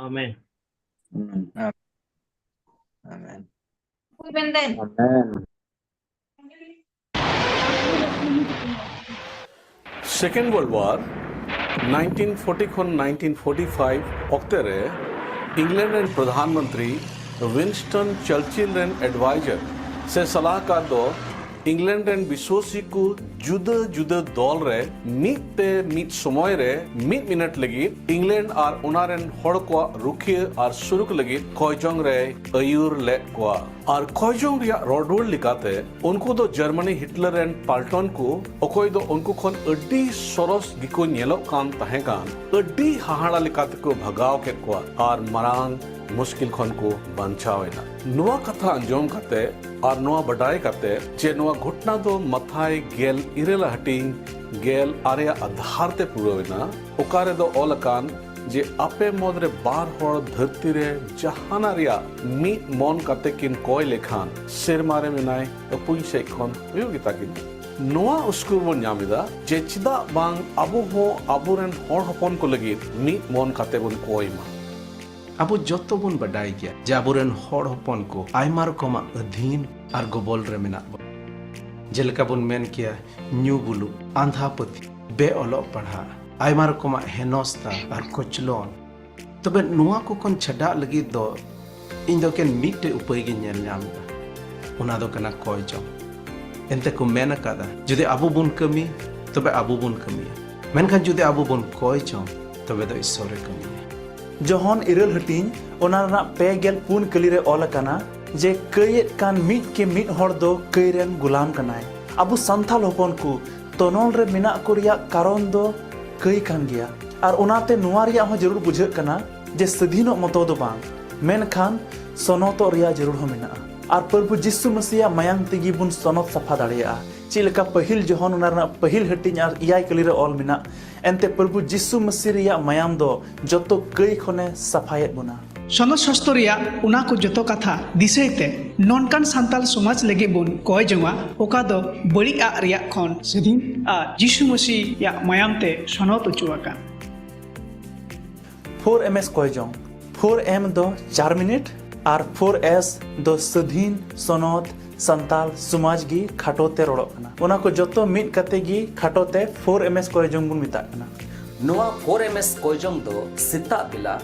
ᱟᱢᱮᱱ᱾ ᱟᱢᱮᱱ᱾ ᱟᱢᱮᱱ᱾ ᱦᱩᱭ ᱢᱮᱱᱫᱟᱹᱧ᱾ ᱟᱢᱮᱱ᱾ Second World War, nineteen forty ᱠᱷᱚᱱ nineteen forty five ᱚᱠᱛᱮ ᱨᱮ ᱤᱝᱞᱮᱱᱰ ᱨᱮᱱ ᱯᱨᱚᱫᱷᱟᱱ ᱢᱚᱱᱛᱨᱤ ᱣᱤᱱᱥᱴᱚᱱ ᱪᱟᱨᱪᱤᱞ ᱨᱮᱱ ᱮᱰᱵᱟᱭᱡᱟᱨ ᱥᱮ ᱥᱟᱞᱟᱦᱠᱟᱨ ᱫᱚ ᱤᱝᱞᱮᱱᱰ ᱨᱮᱱ ᱵᱤᱥᱣᱟᱹᱥᱤ ᱠᱚ ᱡᱩᱫᱟᱹ ᱡᱩᱫᱟᱹ ᱫᱚᱞ ᱨᱮ ᱢᱤᱫ ᱛᱮ ᱢᱤᱫ ᱥᱚᱢᱚᱭ ᱨᱮ ᱢᱤᱫ ᱢᱤᱱᱤᱴ ᱞᱟᱹᱜᱤᱫ ᱤᱝᱞᱮᱱᱰ ᱟᱨ ᱚᱱᱟ ᱨᱮᱱ ᱦᱚᱲ ᱠᱚᱣᱟᱜ ᱨᱩᱠᱷᱤᱭᱟᱹ ᱟᱨ ᱥᱩᱨᱩᱠ ᱞᱟᱹᱜᱤᱫ ᱠᱚᱭᱡᱚᱝ ᱨᱮᱭ ᱟᱹᱭᱩᱨ ᱞᱮᱫ ᱠᱚᱣᱟ᱾ ᱟᱨ ᱠᱚᱭᱡᱚᱝ ᱨᱮᱭᱟᱜ ᱨᱚᱲ ᱨᱩᱣᱟᱹᱲ ᱞᱮᱠᱟᱛᱮ, ᱩᱱᱠᱩ ᱫᱚ ᱡᱟᱨᱢᱟᱱᱤ ᱦᱤᱴᱞᱟᱨ ᱨᱮᱱ ᱯᱟᱞᱴᱚᱱ ᱠᱚ, ᱚᱠᱚᱭ ᱫᱚ ᱩᱱᱠᱩ ᱠᱷᱚᱱ ᱟᱹᱰᱤ ᱥᱚᱨᱚᱥ ᱜᱮᱠᱚ ᱧᱮᱞᱚᱜ ᱠᱟᱱ ᱛᱟᱦᱮᱸ ᱠᱟᱱ, ᱟᱹᱰᱤ ᱦᱟᱦᱟᱲᱟ ᱞᱮᱠᱟ ᱛᱮᱠᱚ ᱵᱷᱟᱜᱟᱣ ᱠᱮᱫ ᱠᱚᱣᱟ ᱟᱨ ᱢᱟᱨᱟᱝ ᱢᱩᱥᱠᱤᱞ ᱠᱷᱚᱱ ᱠᱚ ᱵᱟᱧᱪᱟᱣ ᱮᱱᱟ᱾ ᱱᱚᱣᱟ ᱠᱟᱛᱷᱟ ᱟᱸᱡᱚᱢ ᱠᱟᱛᱮ ᱟᱨ ᱱᱚᱣᱟ ᱵᱟᱰᱟᱭ ᱠᱟᱛᱮ ᱡᱮ ᱱᱚᱣᱟ ᱜᱷᱚᱴᱱᱟ ᱫᱚ ᱢᱟᱛᱷᱟᱭ ᱜᱮᱞ ᱤᱨᱟᱹᱞ ᱟᱜ ᱦᱟᱹᱴᱤᱧ ᱜᱮᱞ ᱟᱨᱮ ᱟᱜ ᱟᱫᱷᱟᱨ ᱛᱮ ᱯᱩᱨᱟᱹᱣ ᱮᱱᱟ, ᱚᱠᱟ ᱨᱮᱫᱚ ᱚᱞ ᱟᱠᱟᱱ ᱡᱮ ᱟᱯᱮ ᱢᱩᱫᱽ ᱨᱮ ᱵᱟᱨ ᱦᱚᱲ ᱫᱷᱟᱹᱨᱛᱤ ᱨᱮ ᱡᱟᱦᱟᱱᱟᱜ ᱨᱮᱭᱟᱜ ᱢᱤᱫ ᱢᱚᱱ ᱠᱟᱛᱮ ᱠᱤᱱ ᱠᱚᱭ ᱞᱮᱠᱷᱟᱱ, ᱥᱮᱨᱢᱟ ᱨᱮ ᱢᱮᱱᱟᱭ ᱟᱹᱯᱩᱧ ᱥᱮᱫ ᱠᱷᱚᱱ ᱦᱩᱭᱩᱜ ᱜᱮᱛᱟ ᱠᱤᱱᱟ᱾ ᱱᱚᱣᱟ ᱩᱥᱠᱩᱨ ᱵᱚᱱ ᱧᱟᱢ ᱮᱫᱟ ᱡᱮ ᱪᱮᱫᱟᱜ ᱵᱟᱝ ᱟᱵᱚ ᱦᱚᱸ ᱟᱵᱚᱨᱮᱱ ᱦᱚᱲ ᱦᱚᱯᱚᱱ ᱠᱚ ᱞᱟᱹᱜᱤᱫ ᱢᱤᱫ ᱢᱚᱱ ᱠᱟᱛᱮ ᱵᱚᱱ ᱠᱚᱭ ᱢᱟ᱾ ᱟᱵᱚ ᱡᱚᱛᱚ ᱵᱚᱱ ᱵᱟᱰᱟᱭ ᱜᱮᱭᱟ ᱡᱮ ᱟᱵᱚᱨᱮᱱ ᱦᱚᱲ ᱦᱚᱯᱚᱱ ᱠᱚ ᱟᱭᱢᱟ ᱨᱚᱠᱚᱢᱟᱜ ᱟᱹᱫᱷᱤᱱ ᱟᱨ ᱜᱚᱵᱚᱞ ᱨᱮ ᱢᱮᱱᱟᱜ ᱵᱚᱱᱟ᱾ ᱡᱮᱞᱮᱠᱟ ᱵᱚᱱ ᱢᱮᱱ ᱠᱮᱭᱟ, ᱧᱩ ᱵᱩᱞᱩᱜ, ᱟᱸᱫᱷᱟ ᱯᱟᱹᱛᱭᱟᱹᱣ, ᱵᱮ ᱚᱞᱚᱜ ᱯᱟᱲᱦᱟᱜ, ᱟᱭᱢᱟ ᱨᱚᱠᱚᱢᱟᱜ ᱦᱮᱱᱚᱥᱛᱟ ᱟᱨ ᱠᱚᱪᱞᱚᱱ᱾ ᱛᱚᱵᱮ ᱱᱚᱣᱟ ᱠᱚ ᱠᱷᱚᱱ ᱪᱷᱟᱰᱟᱜ ᱞᱟᱹᱜᱤᱫ ᱫᱚ ᱤᱧ ᱫᱚ ᱮᱠᱮᱱ ᱢᱤᱫᱴᱮᱡ ᱩᱯᱟᱹᱭ ᱜᱤᱧ ᱧᱮᱞ ᱧᱟᱢ ᱮᱫᱟ, ᱚᱱᱟ ᱫᱚ ᱠᱟᱱᱟ ᱠᱚᱭ ᱡᱚᱝ᱾ ᱮᱱᱛᱮ ᱠᱚ ᱢᱮᱱ ᱟᱠᱟᱫᱟ, ᱡᱩᱫᱤ ᱟᱵᱚ ᱵᱚᱱ ᱠᱟᱹᱢᱤ, ᱛᱚᱵᱮ ᱟᱵᱚ ᱵᱚᱱ ᱠᱟᱹᱢᱤᱭᱟ, ᱢᱮᱱᱠᱷᱟᱱ ᱡᱩᱫᱤ ᱟᱵᱚ ᱵᱚᱱ ᱠᱚᱭ ᱡᱚᱝ, ᱛᱚᱵᱮ ᱫᱚ ᱤᱥᱥᱚᱨᱮ ᱠᱟᱹᱢᱤᱭᱟ᱾ ᱡᱚᱦᱚᱱ ᱤᱨᱟᱹᱞ ᱦᱟᱹᱴᱤᱧ, ᱚᱱᱟ ᱨᱮᱱᱟᱜ ᱯᱮ ᱜᱮᱞ ᱯᱩᱱ ᱠᱟᱹᱞᱤ ᱨᱮ ᱚᱞ ᱟᱠᱟᱱᱟ, ᱡᱮ ᱠᱟᱹᱭᱮᱫ ᱠᱟᱱ ᱢᱤᱫ ᱠᱮ ᱢᱤᱫ ᱦᱚᱲ ᱫᱚ ᱠᱟᱹᱭ ᱨᱮᱱ ᱜᱩᱞᱟᱢ ᱠᱟᱱᱟᱭ᱾ ᱟᱵᱚ ᱥᱟᱱᱛᱟᱲ ᱦᱚᱯᱚᱱ ᱠᱚ ᱛᱚᱱᱚᱞ ᱨᱮ ᱢᱮᱱᱟᱜ ᱠᱚ ᱨᱮᱭᱟᱜ ᱠᱟᱨᱚᱱ ᱫᱚ ᱠᱟᱹᱭ ᱠᱟᱱ ᱜᱮᱭᱟ, ᱟᱨ ᱚᱱᱟᱛᱮ ᱱᱚᱣᱟ ᱨᱮᱭᱟᱜ ᱦᱚᱸ ᱡᱟᱹᱨᱩᱲ ᱵᱩᱡᱷᱟᱹᱜ ᱠᱟᱱᱟ ᱡᱮ ᱥᱟᱹᱫᱷᱤᱱᱚᱜ ᱢᱚᱛᱚ ᱫᱚ ᱵᱟᱝ, ᱢᱮᱱᱠᱷᱟᱱ ᱥᱚᱱᱚᱛᱚᱜ ᱨᱮᱭᱟᱜ ᱡᱟᱹᱨᱩᱲ ᱦᱚᱸ ᱢᱮᱱᱟᱜᱼᱟ᱾ ᱟᱨ ᱯᱨᱚᱵᱷᱩ ᱡᱤᱥᱩ ᱢᱟᱹᱥᱤᱭᱟᱜ ᱢᱟᱭᱟᱝ ᱛᱮᱜᱮ ᱵᱚᱱ ᱥᱚᱱᱚᱛ ᱥᱟᱯᱷᱟ ᱫᱟᱲᱮᱭᱟᱜᱼᱟ᱾ ᱪᱮᱫ ᱞᱮᱠᱟ ᱯᱟᱹᱦᱤᱞ ᱡᱚᱦᱚᱱ ᱚᱱᱟ ᱨᱮᱱᱟᱜ ᱯᱟᱹᱦᱤᱞ ᱦᱟᱹᱴᱤᱧ ᱟᱨ ᱮᱭᱟᱭ ᱠᱟᱹᱞᱤ ᱨᱮ ᱚᱞ ᱢᱮᱱᱟᱜ, ᱮᱱᱛᱮ ᱯᱨᱚᱵᱷᱩ ᱡᱤᱥᱩ ᱢᱟᱹᱥᱤ ᱨᱮᱭᱟᱜ ᱢᱟᱭᱟᱢ ᱫᱚ ᱡᱚᱛᱚ ᱠᱟᱹᱭ ᱠᱷᱚᱱᱮ ᱥᱟᱯᱷᱟᱭᱮᱫ ᱵᱚᱱᱟ᱾ ᱥᱚᱱᱚᱛ ᱥᱟᱥᱛᱚ ᱨᱮᱭᱟᱜ ᱚᱱᱟ ᱠᱚ ᱡᱚᱛᱚ ᱠᱟᱛᱷᱟ ᱫᱤᱥᱟᱹᱭ ᱛᱮ ᱱᱚᱝᱠᱟᱱ ᱥᱟᱱᱛᱟᱲ ᱥᱚᱢᱟᱡᱽ ᱞᱟᱹᱜᱤᱫ ᱵᱚᱱ ᱠᱚᱭ ᱡᱚᱝᱟ, ᱚᱠᱟ ᱫᱚ ᱵᱟᱹᱲᱤᱡ ᱟᱜ ᱨᱮᱭᱟᱜ ᱠᱷᱚᱱ ᱥᱟᱹᱫᱷᱤᱱ ᱟᱨ ᱡᱤᱥᱩ ᱢᱟᱹᱥᱤᱭᱟᱜ ᱢᱟᱭᱟᱢ ᱛᱮ ᱥᱚᱱᱚᱛ ᱚᱪᱚ ᱟᱠᱟᱱ᱾ ᱯᱷᱳᱨ ᱮᱢ ᱮᱥ ᱠᱚᱭ ᱡᱚᱝ᱾ ᱯᱷᱳᱨ ᱮᱢ ᱫᱚ ᱪᱟᱨ ᱢᱤᱱᱤᱴ ᱟᱨ ᱯᱷᱳᱨ ᱮᱥ ᱫᱚ ᱥᱟᱹᱫᱷᱤᱱ, ᱥᱚᱱᱚᱛ, ᱥᱟᱱᱛᱟᱞ, ᱥᱚᱢᱟᱡᱽ ᱜᱮ ᱠᱷᱟᱴᱚ ᱛᱮ ᱨᱚᱲᱚᱜ ᱠᱟᱱᱟ᱾ ᱚᱱᱟ ᱠᱚ ᱡᱚᱛᱚ ᱢᱤᱫ ᱠᱟᱛᱮ ᱜᱮ ᱠᱷᱟᱴᱚ ᱛᱮ ᱯᱷᱳᱨ ᱮᱢ ᱮᱥ ᱠᱚᱭ ᱡᱚᱝ ᱵᱚᱱ ᱢᱮᱛᱟᱜ ᱠᱟᱱᱟ᱾ ᱱᱚᱣᱟ ᱯᱷᱳᱨ ᱮᱢ ᱮᱥ ᱠᱚᱭ ᱡᱚᱝ ᱫᱚ ᱥᱮᱛᱟᱜ ᱵᱮᱞᱟ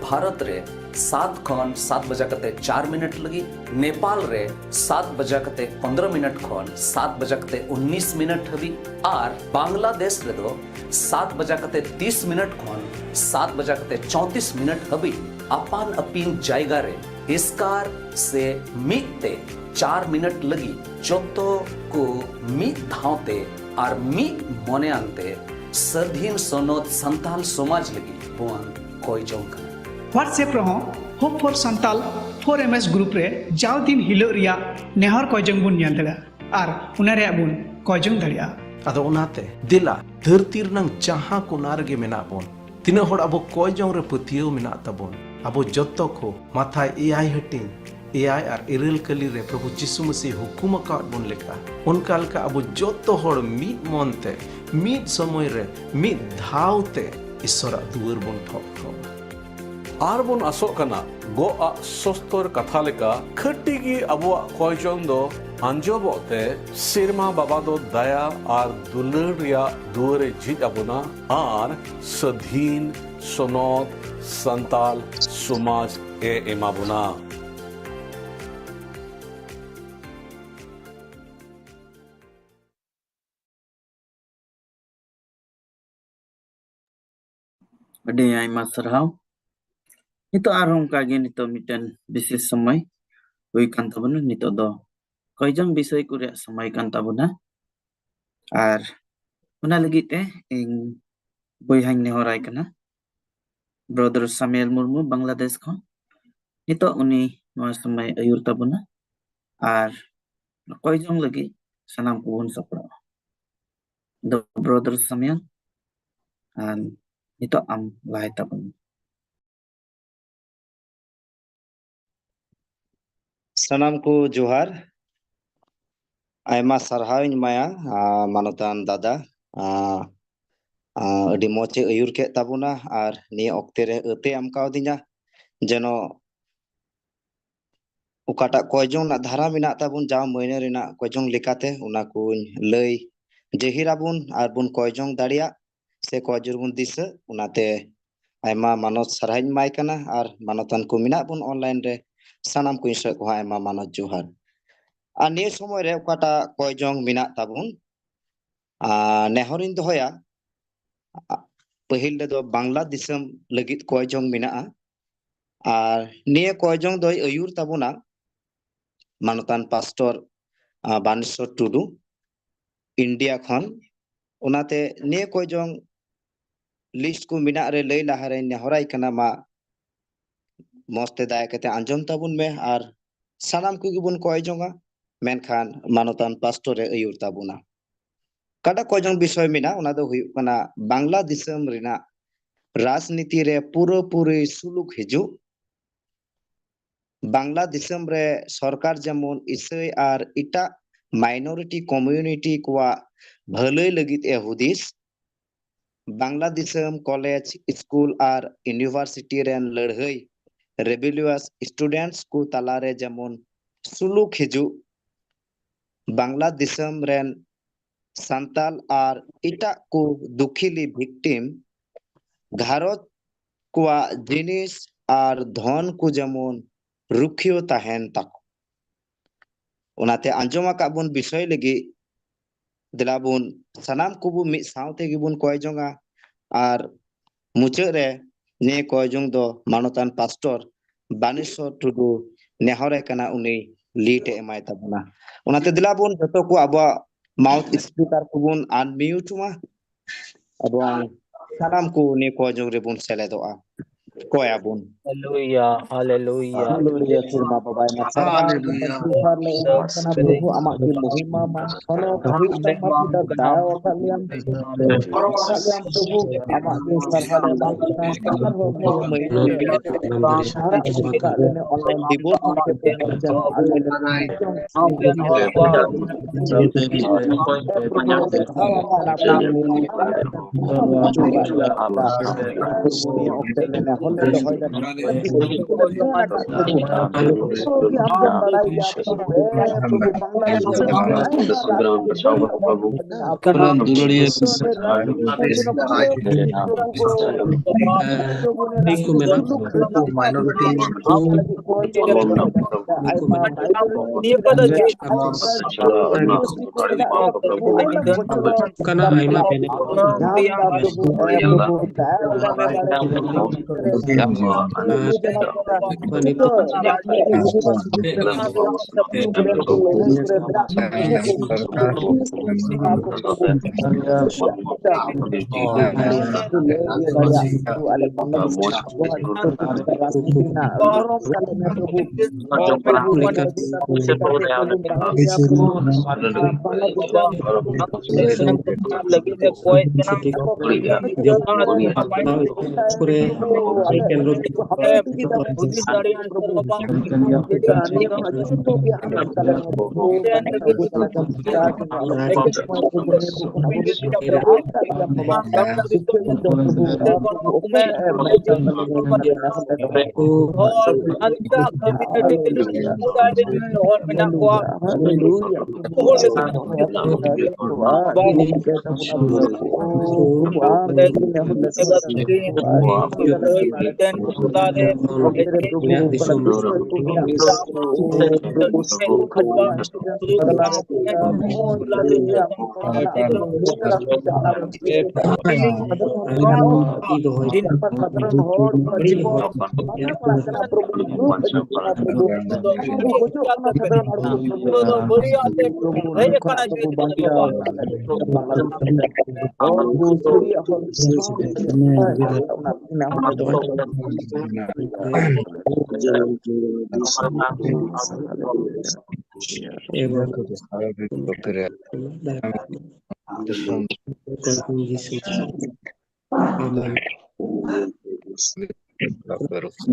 ᱵᱷᱟᱨᱚᱛ ᱨᱮ ᱥᱟᱛ ᱠᱷᱚᱱ ᱥᱟᱛ ᱵᱟᱡᱟ ᱠᱟᱛᱮ ᱪᱟᱨ ᱢᱤᱱᱤᱴ ᱞᱟᱹᱜᱤᱫ, ᱱᱮᱯᱟᱞ ᱨᱮ ᱥᱟᱛ ᱵᱟᱡᱟ ᱠᱟᱛᱮ ᱯᱚᱱᱫᱽᱨᱚ ᱢᱤᱱᱤᱴ ᱠᱷᱚᱱ ᱥᱟᱛ ᱵᱟᱡᱟ ᱠᱟᱛᱮ ᱩᱱᱱᱤᱥ ᱢᱤᱱᱤᱴ ᱦᱟᱹᱵᱤᱡ ᱟᱨ ᱵᱟᱝᱞᱟᱫᱮᱥ ᱨᱮᱫᱚ ᱥᱟᱛ ᱵᱟᱡᱟ ᱠᱟᱛᱮ ᱛᱤᱥ ᱢᱤᱱᱤᱴ ᱠᱷᱚᱱ ᱥᱟᱛ ᱵᱟᱡᱟ ᱠᱟᱛᱮ ᱪᱚᱣᱛᱤᱥ ᱢᱤᱱᱤᱴ ᱦᱟᱹᱵᱤᱡ ᱟᱯᱟᱱ ᱟᱹᱯᱤᱱ ᱡᱟᱭᱜᱟ ᱨᱮ ᱮᱥᱠᱟᱨ ᱥᱮ ᱢᱤᱫ ᱛᱮ ᱪᱟᱨ ᱢᱤᱱᱤᱴ ᱞᱟᱹᱜᱤᱫ ᱡᱚᱛᱚ ᱠᱚ ᱢᱤᱫ ᱫᱷᱟᱣ ᱛᱮ ᱟᱨ ᱢᱤᱫ ᱢᱚᱱᱮᱭᱟᱱ ᱛᱮ ᱥᱟᱹᱫᱷᱤᱱ ᱥᱚᱱᱚᱛ ᱥᱟᱱᱛᱟᱞ ᱥᱚᱢᱟᱡᱽ ᱞᱟᱹᱜᱤᱫ ᱵᱚᱱ ᱠᱚᱭ ᱡᱚᱝ ᱠᱟᱱᱟ᱾ WhatsApp ᱨᱮᱦᱚᱸ Hope for Santal four M S group ᱨᱮ ᱡᱟᱣ ᱫᱤᱱ ᱦᱤᱞᱳᱜ ᱨᱮᱭᱟᱜ ᱱᱮᱦᱚᱨ ᱠᱚᱭ ᱡᱚᱝ ᱵᱚᱱ ᱧᱮᱞ ᱫᱟᱲᱮᱭᱟᱜᱼᱟ ᱟᱨ ᱚᱱᱟ ᱨᱮᱭᱟᱜ ᱵᱚᱱ ᱠᱚᱭ ᱡᱚᱝ ᱫᱟᱲᱮᱭᱟᱜᱼᱟ᱾ ᱟᱫᱚ ᱚᱱᱟᱛᱮ ᱫᱮᱞᱟ, ᱫᱷᱟᱹᱨᱛᱤ ᱨᱮᱱᱟᱝ ᱡᱟᱦᱟᱸ ᱠᱚᱱᱟ ᱨᱮᱜᱮ ᱢᱮᱱᱟᱜ ᱵᱚᱱ, ᱛᱤᱱᱟᱹᱜ ᱦᱚᱲ ᱟᱵᱚ ᱠᱚᱭ ᱡᱚᱝ ᱨᱮ ᱯᱟᱹᱛᱭᱟᱹᱣ ᱢᱮᱱᱟᱜ ᱛᱟᱵᱚᱱ, ᱟᱵᱚ ᱡᱚᱛᱚ ᱠᱚ ᱢᱟᱛᱷᱟᱭ ᱮᱭᱟᱭ ᱦᱟᱹᱴᱤᱧ ᱮᱭᱟᱭ ᱟᱨ ᱤᱨᱟᱹᱞ ᱠᱟᱹᱞᱤ ᱨᱮ ᱯᱨᱚᱵᱷᱩ ᱡᱤᱥᱩ ᱢᱟᱹᱥᱤ ᱦᱩᱠᱩᱢ ᱟᱠᱟᱫ ᱵᱚᱱ ᱞᱮᱠᱟ, ᱚᱱᱠᱟ ᱞᱮᱠᱟ ᱟᱵᱚ ᱡᱚᱛᱚ ᱦᱚᱲ ᱢᱤᱫ ᱢᱚᱱ ᱛᱮ, ᱢᱤᱫ ᱥᱚᱢᱚᱭ ᱨᱮ, ᱢᱤᱫ ᱫᱷᱟᱣ ᱛᱮ ᱤᱥᱚᱨᱟᱜ ᱫᱩᱣᱟᱹᱨ ᱵᱚᱱ ᱴᱷᱚᱠ ᱴᱷᱚᱠ᱾ ᱟᱨ ᱵᱚᱱ ᱟᱥᱚᱜ ᱠᱟᱱᱟ, ᱜᱚᱜ ᱟᱜ ᱥᱚᱥᱛᱚᱨ ᱠᱟᱛᱷᱟ ᱞᱮᱠᱟ, ᱠᱷᱟᱹᱴᱤ ᱜᱮ ᱟᱵᱚᱣᱟᱜ ᱠᱚᱭ ᱡᱚᱝ ᱫᱚ ᱟᱸᱡᱚᱢᱚᱜ ᱛᱮ, ᱥᱮᱨᱢᱟ ᱵᱟᱵᱟ ᱫᱚ ᱫᱟᱭᱟ ᱟᱨ ᱫᱩᱞᱟᱹᱲ ᱨᱮᱭᱟᱜ ᱫᱩᱣᱟᱹᱨ ᱮ ᱡᱷᱤᱡ ᱟᱵᱚᱱᱟ ᱟᱨ ᱥᱟᱹᱫᱷᱤᱱ ᱥᱚᱱᱚᱛ ᱥᱟᱱᱛᱟᱞ ᱥᱚᱢᱟᱡᱽ ᱮ ᱮᱢᱟ ᱵᱚᱱᱟ᱾ ᱟᱹᱰᱤ ᱟᱭᱢᱟ ᱥᱟᱨᱦᱟᱣ᱾ ᱱᱤᱛᱚᱜ ᱟᱨᱦᱚᱸ ᱚᱱᱠᱟ ᱜᱮ, ᱱᱤᱛᱚᱜ ᱢᱤᱫᱴᱮᱱ ᱵᱤᱥᱮᱥ ᱥᱚᱢᱚᱭ ᱦᱩᱭ ᱠᱟᱱ ᱛᱟᱵᱚᱱᱟ᱾ ᱱᱤᱛᱚᱜ ᱫᱚ ᱠᱚᱭᱡᱚᱝ ᱵᱤᱥᱚᱭ ᱠᱚ ᱨᱮᱭᱟᱜ ᱥᱚᱢᱚᱭ ᱠᱟᱱ ᱛᱟᱵᱚᱱᱟ᱾ ᱟᱨ ᱚᱱᱟ ᱞᱟᱹᱜᱤᱫ ᱛᱮ ᱤᱧ ᱵᱚᱭᱦᱟᱧ ᱱᱮᱦᱚᱨᱟᱭ ᱠᱟᱱᱟ, ᱵᱨᱟᱫᱟᱨ ᱥᱟᱢᱤᱭᱟᱞ ᱢᱩᱨᱢᱩ, ᱵᱟᱝᱞᱟᱫᱮᱥ ᱠᱷᱚᱱ᱾ ᱱᱤᱛᱚᱜ ᱩᱱᱤ ᱱᱚᱣᱟ ᱥᱚᱢᱚᱭ ᱟᱹᱭᱩᱨ ᱛᱟᱵᱚᱱᱟ ᱟᱨ ᱠᱚᱭᱡᱚᱝ ᱞᱟᱹᱜᱤᱫ ᱥᱟᱱᱟᱢ ᱠᱚᱵᱚᱱ ᱥᱟᱯᱲᱟᱜᱼᱟ᱾ ᱫᱚ ᱵᱨᱟᱫᱟᱨ ᱥᱟᱢᱤᱭᱟᱞ, ᱟᱨ ᱱᱤᱛᱚᱜ ᱟᱢ ᱞᱟᱦᱟᱭ ᱛᱟᱵᱚᱱ ᱢᱮ᱾ ᱥᱟᱱᱟᱢ ᱠᱚ ᱡᱚᱦᱟᱨ᱾ ᱟᱭᱢᱟ ᱥᱟᱨᱦᱟᱣ ᱤᱧ ᱮᱢᱟᱭᱟ, ᱟ, ᱢᱟᱱᱚᱛᱟᱱ ᱫᱟᱫᱟ᱾ ᱟ, ᱟ, ᱟᱹᱰᱤ ᱢᱚᱡᱽ ᱮ ᱟᱹᱭᱩᱨ ᱠᱮᱫ ᱛᱟᱵᱚᱱᱟ ᱟᱨ ᱱᱤᱭᱟᱹ ᱚᱠᱛᱮ ᱨᱮ ᱟᱹᱛᱮ ᱮᱢ ᱠᱟᱣᱫᱤᱧᱟ, ᱡᱮᱱᱚ ᱚᱠᱟᱴᱟᱜ ᱠᱚᱭᱡᱚᱝ ᱨᱮᱱᱟᱜ ᱫᱷᱟᱨᱟ ᱢᱮᱱᱟᱜ ᱛᱟᱵᱚᱱ ᱡᱟᱣ ᱢᱟᱹᱦᱱᱟᱹ ᱨᱮᱱᱟᱜ ᱠᱚᱭᱡᱚᱝ ᱞᱮᱠᱟᱛᱮ, ᱚᱱᱟ ᱠᱚᱧ ᱞᱟᱹᱭ ᱡᱟᱹᱦᱤᱨ ᱟᱵᱚᱱ ᱟᱨ ᱵᱚᱱ ᱠᱚᱭᱡᱚᱝ ᱫᱟᱲᱮᱭᱟᱜ ᱥᱮ ᱠᱚᱭᱡᱚᱝ ᱵᱚᱱ ᱫᱤᱥᱟᱹ᱾ ᱚᱱᱟᱛᱮ ᱟᱭᱢᱟ ᱢᱟᱱᱚᱛ ᱥᱟᱨᱦᱟᱣ ᱤᱧ ᱮᱢᱟᱭ ᱠᱟᱱᱟ ᱟᱨ ᱢᱟᱱᱚᱛᱟᱱ ᱠᱚ ᱢᱮᱱᱟᱜ ᱵᱚᱱ online ᱨᱮ, ᱥᱟᱱᱟᱢ ᱠᱚ ᱤᱧ ᱥᱮᱫ ᱠᱷᱚᱱ ᱦᱚᱸ ᱟᱭᱢᱟ ᱢᱟᱱᱚᱛ ᱡᱚᱦᱟᱨ᱾ ᱟᱨ ᱱᱤᱭᱟᱹ ᱥᱚᱢᱚᱭ ᱨᱮ ᱚᱠᱟᱴᱟᱜ ᱠᱚᱭᱡᱚᱝ ᱢᱮᱱᱟᱜ ᱛᱟᱵᱚᱱ, ᱟᱨ ᱱᱮᱦᱚᱨᱤᱧ ᱫᱚᱦᱚᱭᱟ, ᱟ-, ᱯᱟᱹᱦᱤᱞ ᱨᱮᱫᱚ ᱵᱟᱝᱞᱟ ᱫᱤᱥᱚᱢ ᱞᱟᱹᱜᱤᱫ ᱠᱚᱭᱡᱚᱝ ᱢᱮᱱᱟᱜᱼᱟ᱾ ᱟᱨ ᱱᱤᱭᱟᱹ ᱠᱚᱭᱡᱚᱝ ᱫᱚᱭ ᱟᱹᱭᱩᱨ ᱛᱟᱵᱚᱱᱟ ᱢᱟᱱᱚᱛᱟᱱ ᱯᱟᱥᱴᱚᱨ, ᱟ, ᱵᱟᱱᱮᱥᱚᱨ ᱴᱩᱰᱩ, ᱤᱱᱰᱤᱭᱟ ᱠᱷᱚᱱ᱾ ᱚᱱᱟᱛᱮ ᱱᱤᱭᱟᱹ ᱠᱚᱭᱡᱚᱝ list ᱠᱚ ᱢᱮᱱᱟᱜ ᱨᱮ ᱞᱟᱹᱭ ᱞᱟᱦᱟᱨᱮᱧ ᱱᱮᱦᱚᱨᱟᱭ ᱠᱟᱱᱟ, ᱢᱟ ᱢᱚᱸᱡᱽ ᱛᱮ ᱫᱟᱭᱟ ᱠᱟᱛᱮ ᱟᱸᱡᱚᱢ ᱛᱟᱵᱚᱱ ᱢᱮ ᱟᱨ ᱥᱟᱱᱟᱢ ᱠᱚᱜᱮ ᱵᱚᱱ ᱠᱚᱭ ᱡᱚᱝᱟ, ᱢᱮᱱᱠᱷᱟᱱ ᱢᱟᱱᱚᱛᱟᱱ ᱯᱟᱥᱴᱚᱨ ᱮ ᱟᱹᱭᱩᱨ ᱛᱟᱵᱚᱱᱟ᱾ ᱚᱠᱟᱴᱟᱜ ᱠᱚᱭ ᱡᱚᱝ ᱵᱤᱥᱚᱭ ᱢᱮᱱᱟᱜ, ᱚᱱᱟ ᱫᱚ ᱦᱩᱭᱩᱜ ᱠᱟᱱᱟ ᱵᱟᱝᱞᱟ ᱫᱤᱥᱚᱢ ᱨᱮᱱᱟᱜ ᱨᱟᱡᱽᱱᱤᱛᱤ ᱨᱮ ᱯᱩᱨᱟᱹᱯᱩᱨᱤ ᱥᱩᱞᱩᱠ ᱦᱤᱡᱩᱜ, ᱵᱟᱝᱞᱟ ᱫᱤᱥᱚᱢ ᱨᱮ ᱥᱚᱨᱠᱟᱨ ᱡᱮᱢᱚᱱ ᱤᱥᱟᱹᱭ ᱟᱨ ᱮᱴᱟᱜ minority community ᱠᱚᱣᱟᱜ ᱵᱷᱟᱹᱞᱟᱹᱭ ᱞᱟᱹᱜᱤᱫ ᱮ ᱦᱩᱫᱤᱥ, ᱵᱟᱝᱞᱟ ᱫᱤᱥᱚᱢ ᱠᱚᱞᱮᱡᱽ, ᱥᱠᱩᱞ ᱟᱨ ᱤᱭᱩᱱᱤᱵᱷᱟᱨᱥᱤᱴᱤ ᱨᱮᱱ ᱞᱟᱹᱲᱦᱟᱹᱭ rebellious students ᱠᱚ ᱛᱟᱞᱟᱨᱮ ᱡᱮᱢᱚᱱ ᱥᱩᱞᱩᱠ ᱦᱤᱡᱩᱜ, ᱵᱟᱝᱞᱟ ᱫᱤᱥᱚᱢ ᱨᱮᱱ ᱥᱟᱱᱛᱟᱞ ᱟᱨ ᱮᱴᱟᱜ ᱠᱚ ᱫᱩᱠᱷᱤᱞᱤ victim ᱜᱷᱟᱨᱚᱸᱡᱽ ᱠᱚᱣᱟᱜ ᱡᱤᱱᱤᱥ ᱟᱨ ᱫᱷᱚᱱ ᱠᱚ ᱡᱮᱢᱚᱱ ᱨᱩᱠᱷᱤᱭᱟᱹ ᱛᱟᱦᱮᱱ ᱛᱟᱠᱚ᱾ ᱚᱱᱟᱛᱮ ᱟᱸᱡᱚᱢ ᱟᱠᱟᱫ ᱵᱚᱱ ᱵᱤᱥᱚᱭ ᱞᱟᱹᱜᱤᱫ ᱫᱮᱞᱟ ᱵᱚᱱ ᱥᱟᱱᱟᱢ ᱠᱚᱵᱚ ᱢᱤᱫ ᱥᱟᱶ ᱛᱮᱜᱮ ᱵᱚᱱ ᱠᱚᱭ ᱡᱚᱝᱟ᱾ ᱟᱨ ᱢᱩᱪᱟᱹᱫ ᱨᱮ ᱱᱤᱭᱟᱹ ᱠᱚᱭ ᱡᱚᱝ ᱫᱚ ᱢᱟᱱᱚᱛᱟᱱ ᱯᱟᱥᱴᱚᱨ ᱵᱟᱱᱮᱥᱚᱨ ᱴᱩᱰᱩ ᱱᱮᱦᱚᱨᱮ ᱠᱟᱱᱟ ᱩᱱᱤ ᱞᱤᱰ ᱮ ᱮᱢᱟᱭ ᱛᱟᱵᱚᱱᱟ᱾ ᱚᱱᱟᱛᱮ ᱫᱮᱞᱟ ᱵᱚᱱ ᱡᱚᱛᱚ ᱠᱚ ᱟᱵᱚᱣᱟᱜ ᱢᱟᱣᱩᱛᱷ ᱥᱯᱤᱠᱟᱨ ᱠᱚᱵᱚᱱ ᱟᱱᱢᱤᱭᱩᱴ ᱢᱟ ᱮᱵᱚᱝ ᱥᱟᱱᱟᱢ ᱠᱚ ᱱᱤᱭᱟᱹ ᱠᱚ ᱡᱚᱜ ᱨᱮᱵᱚᱱ ᱥᱮᱞᱮᱫᱚᱜᱼᱟ᱾ ᱠᱚᱭᱟᱵᱚᱱ᱾ Hallelujah, hallelujah. ᱦᱟᱞᱮᱞᱩᱭᱟ, ᱥᱮᱨᱢᱟ ᱵᱟᱵᱟᱭ ᱢᱟ ᱥᱟᱨᱦᱟᱣ ᱞᱮ ᱮᱢᱟᱢ ᱠᱟᱱᱟ ᱯᱨᱚᱵᱷᱩ, ᱟᱢᱟᱜ ᱜᱮ ᱢᱚᱦᱤᱢᱟ ᱢᱟ, ᱥᱚᱱᱚᱛ ᱦᱩᱭᱩᱜ ᱛᱟᱢᱟ, ᱯᱤᱛᱟ ᱫᱟᱭᱟ ᱟᱠᱟᱫ ᱞᱮᱭᱟᱢ, ᱟᱠᱟᱫ ᱞᱮᱭᱟᱢ ᱯᱨᱚᱵᱷᱩ, ᱟᱢᱟᱜ ᱜᱮ ᱥᱟᱨᱦᱟᱣ ᱞᱮ ᱮᱢᱟᱢ ᱠᱟᱱᱟ᱾ ᱟᱨᱦᱚᱸ ᱯᱨᱚᱵᱷᱩ ᱢᱟᱹᱭ ᱥᱟᱨᱦᱟᱣ ᱟᱠᱟᱫ ᱞᱮ ᱚᱱᱞᱟᱭᱤᱱ ᱰᱤᱵᱳᱨᱥ ᱦᱚᱛᱮᱛᱮ ᱟᱞᱮ ᱞᱮ ᱠᱟᱱᱟ ᱫᱩᱞᱟᱹᱲᱤᱭᱟᱹ ᱠᱚ ᱢᱮᱱᱟᱜ ᱠᱚᱣᱟ᱾ ᱩᱱᱠᱩ ᱢᱮᱱᱟᱜ ᱠᱚᱣᱟ᱾ ᱠᱟᱱᱟ ᱟᱭᱢᱟ ᱵᱮᱱᱮ ᱱᱤᱛᱚᱜ ᱞᱮᱠᱟ ᱞᱟᱹᱜᱤᱫ ᱞᱮ ᱠᱚᱭ ᱠᱟᱱᱟ᱾ ᱡᱚᱠᱷᱚᱱ ᱠᱚᱨᱮ ᱦᱩᱫᱤᱥ ᱫᱟᱲᱮᱭᱟᱜ ᱠᱚ ᱵᱟᱵᱟ᱾ ᱦᱚᱲ ᱢᱮᱱᱟᱜ ᱠᱚᱣᱟ᱾ ᱢᱤᱫᱴᱮᱱ ᱴᱚᱴᱷᱟ ᱨᱮ ᱫᱤᱥᱚᱢ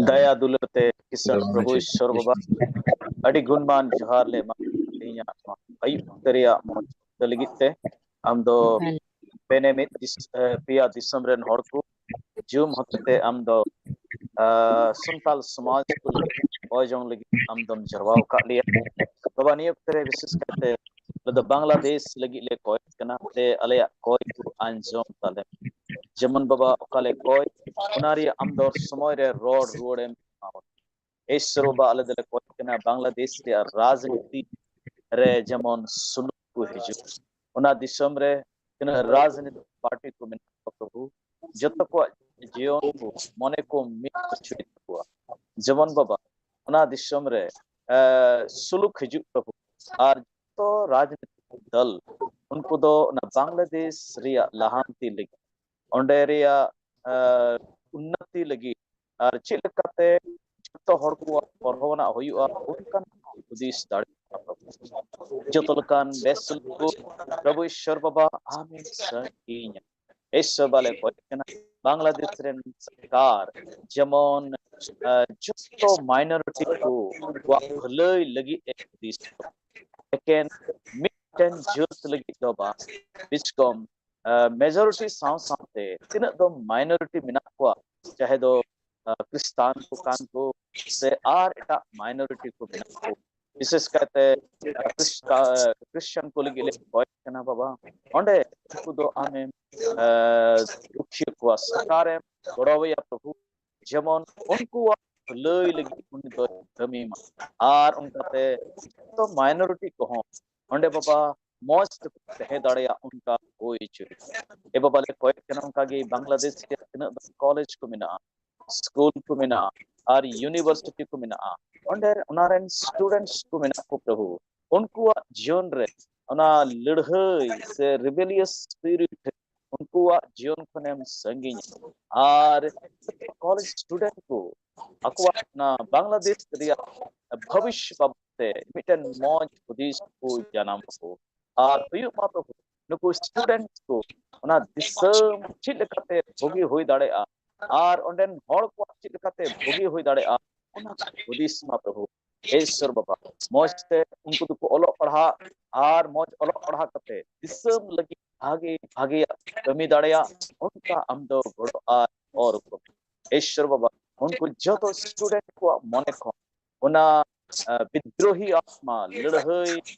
ᱫᱟᱭᱟ ᱫᱩᱞᱟᱹᱲ ᱛᱮ ᱠᱤᱥᱟᱹᱬ ᱯᱨᱚᱵᱷᱩ ᱤᱥᱥᱚᱨ ᱵᱟᱵᱟ, ᱟᱹᱰᱤ ᱜᱩᱱᱢᱟᱱ ᱡᱚᱦᱟᱨ ᱞᱮ ᱮᱢᱟ ᱛᱮᱦᱮᱧᱟᱜ ᱱᱚᱣᱟ ᱟᱹᱭᱩᱵ ᱚᱠᱛᱚ ᱨᱮᱭᱟᱜ ᱢᱚᱡᱽ ᱞᱟᱹᱜᱤᱫ ᱛᱮ᱾ ᱟᱢ ᱫᱚ ᱯᱮᱱᱮ ᱢᱤᱫ ᱫᱤᱥ-, ᱮ, ᱯᱮᱭᱟ ᱫᱤᱥᱚᱢ ᱨᱮᱱ ᱦᱚᱲ ᱠᱚ Zoom ᱦᱚᱛᱮᱛᱮ ᱟᱢ ᱫᱚ, ᱟ, ᱥᱟᱱᱛᱟᱞ ᱥᱚᱢᱟᱡᱽ ᱠᱚ ᱞᱟᱹᱜᱤᱫ ᱠᱚᱭ ᱡᱚᱝ ᱞᱟᱹᱜᱤᱫ ᱟᱢ ᱫᱚᱢ ᱡᱟᱨᱣᱟ ᱟᱠᱟᱫ ᱞᱮᱭᱟ᱾ ᱵᱟᱵᱟ, ᱱᱤᱭᱟᱹ ᱚᱠᱛᱮ ᱨᱮ ᱵᱤᱥᱮᱥ ᱠᱟᱭᱛᱮ ᱟᱞᱮ ᱫᱚ ᱵᱟᱝᱞᱟᱫᱮᱥ ᱞᱟᱹᱜᱤᱫ ᱞᱮ ᱠᱚᱭ ᱠᱟᱱᱟ, ᱥᱮ ᱟᱞᱮᱭᱟᱜ ᱠᱚᱭ ᱠᱚ ᱟᱸᱡᱚᱢ ᱛᱟᱞᱮ᱾ ᱡᱮᱢᱚᱱ ᱵᱟᱵᱟ, ᱚᱠᱟ ᱞᱮ ᱠᱚᱭ, ᱚᱱᱟ ᱨᱮᱭᱟᱜ ᱟᱢ ᱫᱚ ᱥᱚᱢᱚᱭ ᱨᱮ ᱨᱚᱲ ᱨᱩᱣᱟᱹᱲᱮᱢ ᱮᱢᱟ᱾ ᱤᱥᱥᱚᱨ ᱵᱟᱵᱟ, ᱟᱞᱮ ᱫᱚᱞᱮ ᱠᱚᱭ ᱠᱟᱱᱟ ᱵᱟᱝᱞᱟᱫᱮᱥ ᱨᱮᱭᱟᱜ ᱨᱟᱡᱽᱱᱤᱛᱤ ᱨᱮ ᱡᱮᱢᱚᱱ ᱥᱩᱞᱩᱠ ᱠᱚ ᱦᱤᱡᱩᱜ, ᱚᱱᱟ ᱫᱤᱥᱚᱢ ᱨᱮ ᱛᱤᱱᱟᱹᱜ ᱨᱟᱡᱽᱱᱤᱛᱤ ᱯᱟᱨᱴᱤ ᱠᱚ ᱢᱮᱱᱟᱜ ᱠᱚᱣᱟ ᱯᱨᱚᱵᱷᱩ, ᱡᱚᱛᱚ ᱠᱚᱣᱟᱜ ᱡᱤᱭᱚᱱ ᱠᱚ, ᱢᱚᱱᱮ ᱠᱚ ᱢᱤᱫ ᱦᱚᱪᱚᱭ ᱛᱟᱠᱚᱣᱟ᱾ ᱡᱮᱢᱚᱱ ᱵᱟᱵᱟ, ᱚᱱᱟ ᱫᱤᱥᱚᱢ ᱨᱮ, ᱮ, ᱥᱩᱞᱩᱠ ᱦᱤᱡᱩᱜ ᱯᱨᱚᱵᱷᱩ, ᱟᱨ ᱡᱚᱛᱚ ᱨᱟᱡᱽᱱᱤᱛᱤ ᱫᱚᱞ ᱩᱱᱠᱩ ᱫᱚ ᱚᱱᱟ ᱵᱟᱝᱞᱟᱫᱮᱥ ᱨᱮᱭᱟᱜ ᱞᱟᱦᱟᱱᱛᱤ ᱞᱟᱹᱜᱤᱫ, ᱚᱸᱰᱮ ᱨᱮᱭᱟᱜ, ᱮ, ᱩᱱᱱᱚᱛᱤ ᱞᱟᱹᱜᱤᱫ ᱟᱨ ᱪᱮᱫ ᱞᱮᱠᱟᱛᱮ ᱡᱚᱛᱚ ᱦᱚᱲ ᱠᱚᱣᱟᱜ ᱯᱚᱨᱦᱚᱣᱟᱱᱟᱜ ᱦᱩᱭᱩᱜᱼᱟ, ᱚᱱᱠᱟᱱ ᱦᱩᱫᱤᱥ ᱫᱟᱲᱮ ᱡᱚᱛᱚ ᱞᱮᱠᱟᱱ ᱵᱮᱥ ᱥᱩᱞᱩᱠ ᱠᱚ ᱯᱨᱚᱵᱷᱩ ᱤᱥᱥᱚᱨ ᱵᱟᱵᱟ ᱟᱢᱮᱢ ᱥᱟᱹᱠᱷᱤᱭᱟᱹᱧᱟ᱾ ᱤᱥᱥᱚᱨ ᱵᱟᱞᱮ ᱠᱷᱚᱡ ᱠᱟᱱᱟ ᱵᱟᱝᱞᱟᱫᱮᱥ ᱨᱮᱱ ᱥᱚᱨᱠᱟᱨ ᱡᱮᱢᱚᱱ, ᱟ, ᱡᱚᱛᱚ ᱢᱟᱭᱱᱚᱨᱤᱴᱤ ᱠᱚᱣᱟᱜ ᱵᱷᱟᱹᱞᱟᱹᱭ ᱞᱟᱹᱜᱤᱫ ᱮ ᱦᱩᱫᱤᱥ᱾ ᱮᱠᱮᱱ ᱢᱤᱫᱴᱮᱱ ᱡᱟᱹᱛ ᱞᱟᱹᱜᱤᱫ ᱫᱚ ᱵᱟᱝ, ᱵᱤᱥᱠᱚᱢ ᱢᱮᱡᱚᱨᱤᱴᱤ ᱥᱟᱶ ᱥᱟᱶᱛᱮ ᱛᱤᱱᱟᱹᱜ ᱫᱚ ᱢᱟᱭᱱᱚᱨᱤᱴᱤ ᱢᱮᱱᱟᱜ ᱠᱚᱣᱟ, ᱪᱟᱦᱮ ᱫᱚ, ᱟ, ᱠᱷᱨᱤᱥᱴᱟᱱ ᱠᱚ ᱠᱟᱱ ᱠᱚ ᱥᱮ ᱟᱨ ᱮᱴᱟᱜ ᱢᱟᱭᱱᱚᱨᱤᱴᱤ ᱠᱚ ᱢᱮᱱᱟᱜ ᱠᱚ, ᱵᱤᱥᱮᱥ ᱠᱟᱭᱛᱮ, ᱟ, ᱠᱷᱨᱤᱥᱴᱟ-, ᱠᱷᱨᱤᱥᱴᱟᱱ ᱠᱚ ᱞᱟᱹᱜᱤᱫ ᱞᱮ ᱠᱚᱭ ᱠᱟᱱᱟ ᱵᱟᱵᱟ, ᱚᱸᱰᱮ ᱩᱱᱠᱩ ᱫᱚ ᱟᱢᱮᱢ, ᱟ, ᱨᱩᱠᱷᱤᱭᱟᱹ ᱠᱚᱣᱟ, ᱥᱚᱨᱠᱟᱨᱮᱢ ᱜᱚᱲᱚᱣᱟᱭᱟ ᱯᱨᱚᱵᱷᱩ᱾ ᱡᱮᱢᱚᱱ ᱩᱱᱠᱩᱣᱟᱜ ᱵᱷᱟᱹᱞᱟᱹᱭ ᱞᱟᱹᱜᱤᱫ ᱩᱱᱤ ᱫᱚᱭ ᱠᱟᱹᱢᱤ ᱢᱟ᱾ ᱟᱨ ᱚᱱᱠᱟᱛᱮ ᱡᱚᱛᱚ minority ᱠᱚᱦᱚᱸ ᱚᱸᱰᱮ ᱵᱟᱵᱟ ᱢᱚᱡᱽ ᱛᱮᱠᱚ ᱛᱟᱦᱮᱸ ᱫᱟᱲᱮᱭᱟᱜ, ᱚᱱᱠᱟ ᱦᱩᱭ ᱦᱚᱪᱚᱭ᱾ ᱮ ᱵᱟᱵᱟ ᱞᱮ ᱠᱚᱭᱮᱜ ᱠᱟᱱᱟ, ᱚᱱᱠᱟᱜᱮ ᱵᱟᱝᱞᱟᱫᱮᱥ ᱨᱮᱭᱟᱜ ᱛᱤᱱᱟᱹᱜ ᱫᱚ ᱠᱚᱞᱮᱡᱽ ᱠᱚ ᱢᱮᱱᱟᱜᱼᱟ, ᱥᱠᱩᱞ ᱠᱚ ᱢᱮᱱᱟᱜᱼᱟ, ᱟᱨ ᱤᱭᱩᱱᱤᱵᱷᱟᱨᱥᱤᱴᱤ ᱠᱚ ᱢᱮᱱᱟᱜᱼᱟ, ᱚᱸᱰᱮ ᱚᱱᱟ ᱨᱮᱱ ᱥᱴᱩᱰᱮᱱᱴᱥ ᱠᱚ ᱢᱮᱱᱟᱜ ᱠᱚ ᱯᱨᱚᱵᱷᱩ, ᱩᱱᱠᱩᱣᱟᱜ ᱡᱤᱭᱚᱱ ᱨᱮ ᱚᱱᱟ ᱞᱟᱹᱲᱦᱟᱹᱭ ᱥᱮ rebellious spirit ᱩᱱᱠᱩᱣᱟᱜ ᱡᱤᱭᱚᱱ ᱠᱷᱚᱱᱮᱢ ᱥᱟᱺᱜᱤᱧ᱾ ᱟᱨ ᱠᱚᱞᱮᱡᱽ ᱥᱴᱩᱰᱮᱱᱴ ᱠᱚ ᱟᱠᱚᱣᱟᱜ ᱚᱱᱟ ᱵᱟᱝᱞᱟᱫᱮᱥ ᱨᱮᱭᱟᱜ ᱵᱷᱚᱵᱤᱥ ᱵᱟᱵᱚᱫ ᱛᱮ ᱢᱤᱫᱴᱮᱱ ᱢᱚᱡᱽ ᱦᱩᱫᱤᱥ ᱠᱚ ᱡᱟᱱᱟᱢ ᱟᱠᱚ᱾ ᱟᱨ ᱦᱩᱭᱩᱜ ᱢᱟ ᱯᱨᱚᱵᱷᱩ, ᱱᱩᱠᱩ ᱥᱴᱩᱰᱮᱱᱴ ᱠᱚ ᱚᱱᱟ ᱫᱤᱥᱚᱢ ᱪᱮᱫ ᱞᱮᱠᱟᱛᱮ ᱵᱩᱜᱤ ᱦᱩᱭ ᱫᱟᱲᱮᱭᱟᱜᱼᱟ ᱟᱨ ᱚᱸᱰᱮᱱ ᱦᱚᱲ ᱠᱚᱣᱟᱜ ᱪᱮᱫ ᱞᱮᱠᱟᱛᱮ ᱵᱩᱜᱤ ᱦᱩᱭ ᱫᱟᱲᱮᱭᱟᱜᱼᱟ, ᱚᱱᱟ ᱠᱚ ᱦᱩᱫᱤᱥ ᱢᱟ ᱯᱨᱚᱵᱷᱩ᱾ ᱦᱮ ᱤᱥᱚᱨ ᱵᱟᱵᱟ, ᱢᱚᱡᱽ ᱛᱮ ᱩᱱᱠᱩ ᱫᱚᱠᱚ ᱚᱞᱚᱜ ᱯᱟᱲᱦᱟᱜ ᱟᱨ ᱢᱚᱡᱽ ᱚᱞᱚᱜ ᱯᱟᱲᱦᱟᱜ ᱠᱟᱛᱮ ᱫᱤᱥᱚᱢ ᱞᱟᱹᱜᱤᱫ ᱵᱷᱟᱜᱮ ᱵᱷᱟᱜᱮᱭᱟᱜ ᱠᱟᱹᱢᱤ ᱫᱟᱲᱮᱭᱟᱜ, ᱚᱱᱠᱟ ᱟᱢ ᱫᱚ ᱜᱚᱲᱚ ᱟᱨ ᱚᱨ ᱠᱚ᱾ ᱤᱥᱚᱨ ᱵᱟᱵᱟ, ᱩᱱᱠᱩ ᱡᱚᱛᱚ ᱥᱴᱩᱰᱮᱱᱴ ᱠᱚᱣᱟᱜ ᱢᱚᱱᱮ ᱠᱷᱚᱱ ᱚᱱᱟ ᱵᱤᱫᱽᱨᱳᱦᱤ ᱟᱛᱢᱟ, ᱞᱟᱹᱲᱦᱟᱹᱭ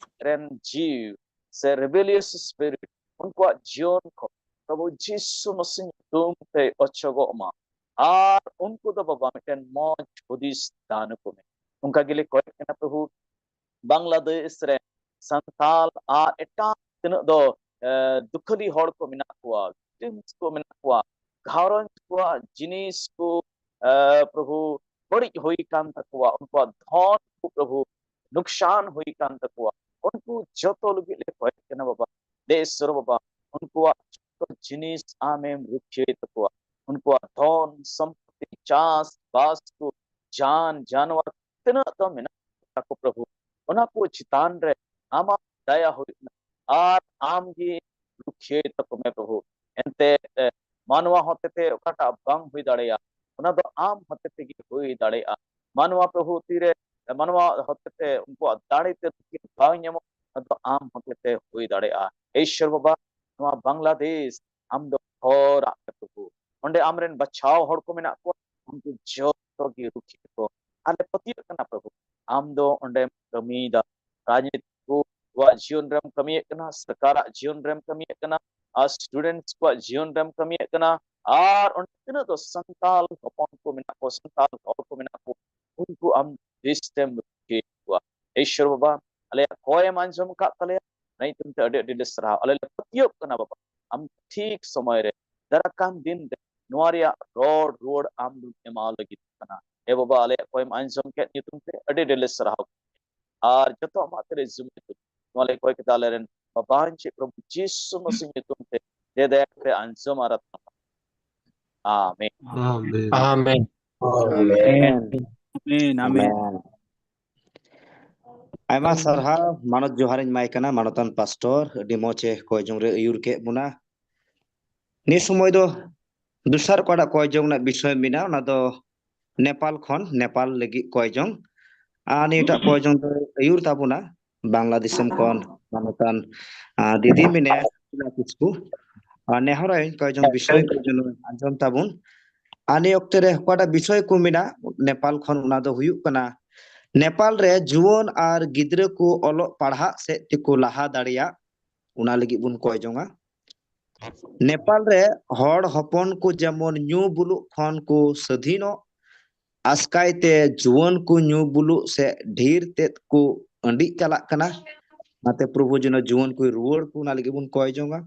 ᱨᱮᱱ ᱡᱤᱣᱤ ᱥᱮ rebellious spirit ᱩᱱᱠᱩᱣᱟᱜ ᱡᱤᱭᱚᱱ ᱠᱷᱚᱱ ᱯᱨᱚᱵᱷᱩ ᱡᱤᱥᱩ ᱢᱟᱥᱤ ᱧᱩᱛᱩᱢ ᱛᱮ ᱚᱪᱚᱜᱚᱜ ᱢᱟ᱾ ᱟᱨ ᱩᱱᱠᱩ ᱫᱚ ᱵᱟᱵᱟ ᱢᱤᱫᱴᱮᱱ ᱢᱚᱡᱽ ᱦᱩᱫᱤᱥ ᱫᱟᱱ ᱟᱠᱚ ᱢᱮ᱾ ᱚᱱᱠᱟ ᱜᱮᱞᱮ ᱠᱚᱭᱮᱜ ᱠᱟᱱᱟ ᱯᱨᱚᱵᱷᱩ, ᱵᱟᱝᱞᱟᱫᱮᱥ ᱨᱮ ᱥᱟᱱᱛᱟᱞ ᱟᱨ ᱮᱴᱟᱜ ᱛᱤᱱᱟᱹᱜ ᱫᱚ ᱫᱩᱠᱷᱟᱹᱞᱤ ᱦᱚᱲ ᱠᱚ ᱢᱮᱱᱟᱜ ᱠᱚᱣᱟ, victims ᱠᱚ ᱢᱮᱱᱟᱜ ᱠᱚᱣᱟ, ᱜᱷᱟᱨᱚᱸᱡᱽ ᱠᱚᱣᱟᱜ ᱡᱤᱱᱤᱥ ᱠᱚ ᱯᱨᱚᱵᱷᱩ ᱵᱟᱹᱲᱤᱡ ᱦᱩᱭ ᱟᱠᱟᱱ ᱛᱟᱠᱚᱣᱟ, ᱩᱱᱠᱩᱣᱟᱜ ᱫᱷᱚᱱ ᱠᱚ ᱯᱨᱚᱵᱷᱩ ᱱᱩᱠᱥᱟᱱ ᱦᱩᱭ ᱟᱠᱟᱱ ᱛᱟᱠᱚᱣᱟ, ᱩᱱᱠᱩ ᱡᱚᱛᱚ ᱞᱟᱹᱜᱤᱫ ᱞᱮ ᱠᱚᱭᱮᱜ ᱠᱟᱱᱟ ᱵᱟᱵᱟ᱾ ᱫᱮ ᱤᱥᱚᱨ ᱵᱟᱵᱟ, ᱩᱱᱠᱩᱣᱟᱜ ᱡᱚᱛᱚ ᱡᱤᱱᱤᱥ ᱟᱢᱮᱢ ᱨᱩᱠᱷᱤᱭᱟᱹᱭ ᱛᱟᱠᱚᱣᱟ᱾ ᱩᱱᱠᱩᱣᱟᱜ ᱫᱷᱚᱱ ᱥᱚᱢᱯᱚᱛᱤ, ᱪᱟᱥ ᱵᱟᱥ ᱠᱚ, ᱡᱟᱱ ᱡᱟᱱᱣᱟᱨ ᱛᱤᱱᱟᱹᱜ ᱫᱚ ᱢᱮᱱᱟᱜ ᱛᱟᱠᱚ ᱯᱨᱚᱵᱷᱩ, ᱚᱱᱟ ᱠᱚ ᱪᱮᱛᱟᱱ ᱨᱮ ᱟᱢᱟᱜ ᱫᱟᱭᱟ ᱦᱩᱭᱩᱜ ᱢᱟ ᱟᱨ ᱟᱢ ᱜᱮ ᱨᱩᱠᱷᱤᱭᱟᱹᱭ ᱛᱟᱠᱚ ᱢᱮ ᱯᱨᱚᱵᱷᱩ᱾ ᱮᱱᱛᱮ ᱢᱟᱱᱣᱟ ᱦᱚᱛᱮᱛᱮ ᱚᱠᱟᱴᱟᱜ ᱵᱟᱝ ᱦᱩᱭ ᱫᱟᱲᱮᱭᱟᱜ, ᱚᱱᱟ ᱫᱚ ᱟᱢ ᱦᱚᱛᱮ ᱛᱮᱜᱮ ᱦᱩᱭ ᱫᱟᱲᱮᱭᱟᱜᱼᱟ᱾ ᱢᱟᱱᱣᱟ ᱯᱨᱚᱵᱷᱩ ᱛᱤᱨᱮ ᱢᱟᱱᱣᱟ ᱦᱚᱛᱮᱛᱮ ᱩᱱᱠᱩᱣᱟᱜ ᱫᱟᱲᱮ ᱛᱮ ᱵᱟᱝ ᱧᱟᱢᱚᱜ, ᱚᱱᱟ ᱫᱚ ᱟᱢ ᱦᱚᱛᱮᱛᱮ ᱦᱩᱭ ᱫᱟᱲᱮᱭᱟᱜᱼᱟ᱾ ᱤᱥᱚᱨ ᱵᱟᱵᱟ, ᱱᱚᱣᱟ ᱵᱟᱝᱞᱟᱫᱮᱥ ᱟᱢ ᱫᱚ ᱦᱚᱨᱟᱜ ᱢᱮ ᱯᱨᱚᱵᱷᱩ᱾ ᱚᱸᱰᱮ ᱟᱢᱨᱮᱱ ᱵᱟᱪᱷᱟᱣ ᱦᱚᱲ ᱠᱚ ᱢᱮᱱᱟᱜ ᱠᱚᱣᱟ, ᱩᱱᱠᱩ ᱡᱚᱛᱚ ᱜᱮ ᱨᱩᱠᱷᱤᱭᱟᱹ ᱠᱚ᱾ ᱟᱞᱮ ᱯᱟᱹᱛᱭᱟᱹᱜ ᱠᱟᱱᱟ ᱯᱨᱚᱵᱷᱩ, ᱟᱢ ᱫᱚ ᱚᱸᱰᱮᱢ ᱠᱟᱹᱢᱤᱭᱮᱫᱟ᱾ ᱨᱟᱡᱽᱱᱤᱛᱤ ᱠᱚᱣᱟᱜ ᱡᱤᱭᱚᱱ ᱨᱮᱢ ᱠᱟᱹᱢᱤᱭᱮᱫ ᱠᱟᱱᱟ, ᱥᱚᱨᱠᱟᱨᱟᱜ ᱡᱤᱭᱚᱱ ᱨᱮᱢ ᱠᱟᱹᱢᱤᱭᱮᱫ ᱠᱟᱱᱟ, ᱟᱨ ᱥᱴᱩᱰᱮᱱᱴᱥ ᱠᱚᱣᱟᱜ ᱡᱤᱭᱚᱱ ᱨᱮᱢ ᱠᱟᱹᱢᱤᱭᱮᱫ ᱠᱟᱱᱟ, ᱟᱨ ᱚᱸᱰᱮ ᱛᱤᱱᱟᱹᱜ ᱫᱚ ᱥᱟᱱᱛᱟᱞ ᱦᱚᱯᱚᱱ ᱠᱚ ᱢᱮᱱᱟᱜ ᱠᱚ, ᱥᱟᱱᱛᱟᱞ ᱦᱚᱲ ᱠᱚ ᱢᱮᱱᱟᱜ ᱠᱚ, ᱩᱱᱠᱩ ᱟᱢ ᱵᱮᱥᱛᱮᱢ ᱨᱩᱠᱷᱤᱭᱟᱹ ᱠᱚᱣᱟ᱾ ᱤᱥᱥᱚᱨ ᱵᱟᱵᱟ, ᱟᱞᱮᱭᱟᱜ ᱠᱚᱭ ᱮᱢ ᱟᱸᱡᱚᱢ ᱟᱠᱟᱫ ᱛᱟᱞᱮᱭᱟ, ᱚᱱᱟ ᱧᱩᱛᱩᱢ ᱛᱮ ᱟᱹᱰᱤ ᱟᱹᱰᱤ ᱞᱮ ᱥᱟᱨᱦᱟᱣ᱾ ᱟᱞᱮ ᱞᱮ ᱯᱟᱹᱛᱭᱟᱹᱜ ᱠᱟᱱᱟ ᱵᱟᱵᱟ, ᱟᱢ ᱴᱷᱤᱠ ᱥᱚᱢᱚᱭ ᱨᱮ ᱫᱟᱨᱟᱭ ᱠᱟᱱ ᱫᱤᱱ ᱨᱮ ᱱᱚᱣᱟ ᱨᱮᱭᱟᱜ ᱨᱚᱲ ᱨᱩᱣᱟᱹᱲ ᱟᱢ ᱫᱚᱢ ᱮᱢᱟᱣ ᱞᱟᱹᱜᱤᱫ ᱠᱟᱱᱟ᱾ ᱮ ᱵᱟᱵᱟ, ᱟᱞᱮᱭᱟᱜ ᱠᱚᱭ ᱮᱢ ᱟᱸᱡᱚᱢ ᱠᱮᱫ ᱧᱩᱛᱩᱢ ᱛᱮ ᱟᱹᱰᱤ ᱟᱹᱰᱤ ᱞᱮ ᱥᱟᱨᱦᱟᱣ᱾ ᱟᱨ ᱡᱚᱛᱚ ᱟᱢᱟᱜ ᱛᱮ ᱨᱮ ᱡᱩᱢᱤᱫ ᱱᱚᱣᱟ ᱞᱮ ᱠᱚᱭ ᱠᱮᱫᱟ ᱟᱞᱮᱨᱮᱱ ᱵᱟᱵᱟᱧ ᱪᱮᱫ ᱯᱨᱚᱵᱷᱩ ᱡᱤᱥᱩ ᱢᱟᱥᱤ ᱧᱩᱛᱩᱢ ᱛᱮ, ᱫᱮ ᱫᱟᱭᱟ ᱠᱟᱛᱮ ᱟᱸᱡᱚᱢ ᱟᱨ ᱟᱛᱢᱟ᱾ ᱟᱢᱮᱱ᱾ ᱟᱢᱮᱱ᱾ ᱟᱢᱮᱱ᱾ ᱟᱢᱮᱱ᱾ ᱟᱢᱮᱱ᱾ ᱟᱭᱢᱟ ᱥᱟᱨᱦᱟᱣ, ᱢᱟᱱᱚᱛ ᱡᱚᱦᱟᱨᱤᱧ ᱮᱢᱟᱭ ᱠᱟᱱᱟ ᱢᱟᱱᱚᱛᱟᱱ ᱯᱟᱥᱴᱚᱨ, ᱟᱹᱰᱤ ᱢᱚᱡᱽ ᱮ ᱠᱚᱭ ᱡᱚᱝ ᱨᱮ ᱟᱹᱭᱩᱨ ᱠᱮᱫ ᱵᱚᱱᱟ᱾ ᱱᱤᱭᱟᱹ ᱥᱚᱢᱚᱭ ᱫᱚ ᱫᱚᱥᱟᱨ ᱚᱠᱟᱴᱟᱜ ᱠᱚᱭ ᱡᱚᱝ ᱨᱮᱱᱟᱜ ᱵᱤᱥᱚᱭ ᱢᱮᱱᱟᱜᱼᱟ, ᱚᱱᱟ ᱫᱚ ᱱᱮᱯᱟᱞ ᱠᱷᱚᱱ, ᱱᱮᱯᱟᱞ ᱞᱟᱹᱜᱤᱫ ᱠᱚᱭ ᱡᱚᱝ᱾ ᱟᱨ ᱱᱤᱭᱟᱹᱴᱟᱜ ᱠᱚᱭ ᱡᱚᱝ ᱫᱚ ᱟᱹᱭᱩᱨ ᱛᱟᱵᱚᱱᱟ ᱵᱟᱝᱞᱟ ᱫᱤᱥᱚᱢ ᱠᱷᱚᱱ ᱢᱟᱱᱚᱛᱟᱱ, ᱟᱸ, ᱫᱤᱫᱤ ᱢᱮᱱᱟᱭᱟ, ᱥᱩᱥᱤᱞᱟ ᱠᱤᱥᱠᱩ᱾ ᱟᱨ ᱱᱮᱦᱚᱨᱟᱭ ᱠᱚᱭ ᱡᱚᱝ ᱵᱤᱥᱚᱭ ᱠᱚ ᱡᱮᱱᱚ ᱟᱸᱡᱚᱢ ᱛᱟᱵᱚᱱ᱾ ᱟᱨ ᱱᱤᱭᱟᱹ ᱚᱠᱛᱮ ᱨᱮ ᱚᱠᱟᱴᱟᱜ ᱵᱤᱥᱚᱭ ᱠᱚ ᱢᱮᱱᱟᱜ ᱱᱮᱯᱟᱞ ᱠᱷᱚᱱ, ᱚᱱᱟ ᱫᱚ ᱦᱩᱭᱩᱜ ᱠᱟᱱᱟ ᱱᱮᱯᱟᱞ ᱨᱮ ᱡᱩᱣᱟᱹᱱ ᱟᱨ ᱜᱤᱫᱽᱨᱟᱹ ᱠᱚ ᱚᱞᱚᱜ ᱯᱟᱲᱦᱟᱜ ᱥᱮᱫ ᱛᱮᱠᱚ ᱞᱟᱦᱟ ᱫᱟᱲᱮᱭᱟᱜ, ᱚᱱᱟ ᱞᱟᱹᱜᱤᱫ ᱵᱚᱱ ᱠᱚᱭ ᱡᱚᱝᱟ᱾ ᱱᱮᱯᱟᱞ ᱨᱮ ᱦᱚᱲ ᱦᱚᱯᱚᱱ ᱠᱚ ᱡᱮᱢᱚᱱ ᱧᱩ ᱵᱩᱞᱩᱜ ᱠᱷᱚᱱ ᱠᱚ ᱥᱟᱹᱫᱷᱤᱱᱚᱜ, ᱟᱥᱠᱟᱭ ᱛᱮ ᱡᱩᱣᱟᱹᱱ ᱠᱚ ᱧᱩ ᱵᱩᱞᱩᱜ ᱥᱮ ᱰᱷᱮᱨ ᱛᱮᱫ ᱠᱚ ᱟᱹᱰᱤᱜ ᱪᱟᱞᱟᱜ ᱠᱟᱱᱟ᱾ ᱚᱱᱟᱛᱮ ᱯᱨᱚᱵᱷᱩ ᱡᱮᱱᱚ ᱡᱩᱣᱟᱹᱱ ᱠᱚᱭ ᱨᱩᱣᱟᱹᱲ ᱠᱚ, ᱚᱱᱟ ᱞᱟᱹᱜᱤᱫ ᱵᱚᱱ ᱠᱚᱭ ᱡᱚᱝᱟ᱾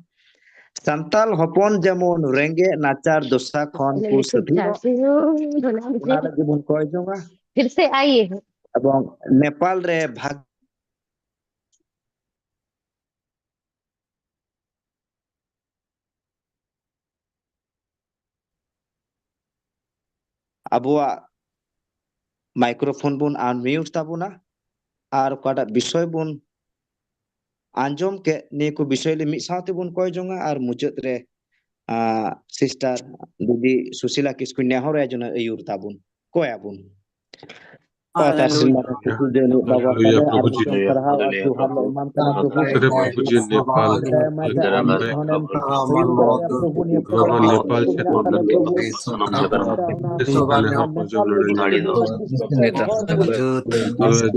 ᱥᱟᱱᱛᱟᱞ ᱦᱚᱯᱚᱱ ᱡᱮᱢᱚᱱ ᱨᱮᱸᱜᱮᱡ ᱱᱟᱪᱟᱨ ᱫᱚᱥᱟ ᱠᱷᱚᱱ ᱠᱚ ᱥᱟᱹᱫᱷᱤᱱᱚᱜ, ᱚᱱᱟ ᱞᱟᱹᱜᱤᱫ ᱵᱚᱱ ᱠᱚᱭ ᱡᱚᱝᱟ᱾ ᱯᱷᱤᱨ ᱥᱮ ᱟᱭᱮ ᱦᱮᱸ᱾ ᱮᱵᱚᱝ ᱱᱮᱯᱟᱞ ᱨᱮ ᱵᱷᱟᱜ ᱟᱵᱚᱣᱟᱜ microphone ᱵᱚᱱ unmute ᱛᱟᱵᱚᱱᱟ ᱟᱨ ᱚᱠᱟᱴᱟᱜ ᱵᱤᱥᱚᱭ ᱵᱚᱱ ᱟᱸᱡᱚᱢ ᱠᱮᱫ, ᱱᱤᱭᱟᱹ ᱠᱚ ᱵᱤᱥᱚᱭ ᱞᱮ ᱢᱤᱫ ᱥᱟᱶ ᱛᱮᱵᱚᱱ ᱠᱚᱭ ᱡᱚᱝᱟ ᱟᱨ ᱢᱩᱪᱟᱹᱫ ᱨᱮ, ᱟᱸ, sister ᱫᱤᱫᱤ ᱥᱩᱥᱤᱞᱟ ᱠᱤᱥᱠᱩᱧ ᱱᱮᱦᱚᱨ ᱟᱭᱟ ᱡᱮᱱᱚ ᱟᱹᱭᱩᱨ ᱛᱟᱵᱚᱱ, ᱠᱚᱭᱟᱵᱚᱱ᱾ ᱚᱠᱟᱴᱟᱜ ᱥᱮᱨᱢᱟ ᱨᱮ ᱠᱩᱥᱤ ᱡᱮ ᱩᱱᱤ ᱵᱟᱵᱟ ᱦᱟᱞᱮᱞᱩᱭᱟ, ᱠᱟᱱᱟᱭ ᱟᱨ ᱯᱨᱚᱵᱷᱩ ᱡᱤᱥᱩ᱾ ᱥᱟᱨᱦᱟᱣ ᱟᱨ ᱡᱚᱦᱟᱨ ᱞᱮ ᱮᱢᱟᱢ ᱠᱟᱱᱟ ᱯᱨᱚᱵᱷᱩ᱾ ᱥᱮᱨᱮᱯ ᱯᱨᱚᱵᱷᱩ ᱡᱤ ᱱᱮᱯᱟᱞ ᱫᱟᱭᱟ ᱢᱟᱭᱟ ᱛᱮ ᱟᱢ ᱥᱟᱹᱨᱤ ᱫᱟᱭᱟ ᱯᱨᱚᱵᱷᱩ ᱱᱤᱭᱟᱹ ᱱᱚᱣᱟ ᱯᱟᱲᱦᱟᱣ ᱱᱮᱯᱟᱞ ᱪᱷᱟᱛᱟ ᱯᱨᱚᱵᱷᱩ ᱱᱮᱯᱟᱞ ᱨᱮᱱ ᱦᱚᱲ ᱠᱚ ᱡᱚᱢ ᱞᱟᱹᱜᱤᱫ ᱛᱚᱵᱮ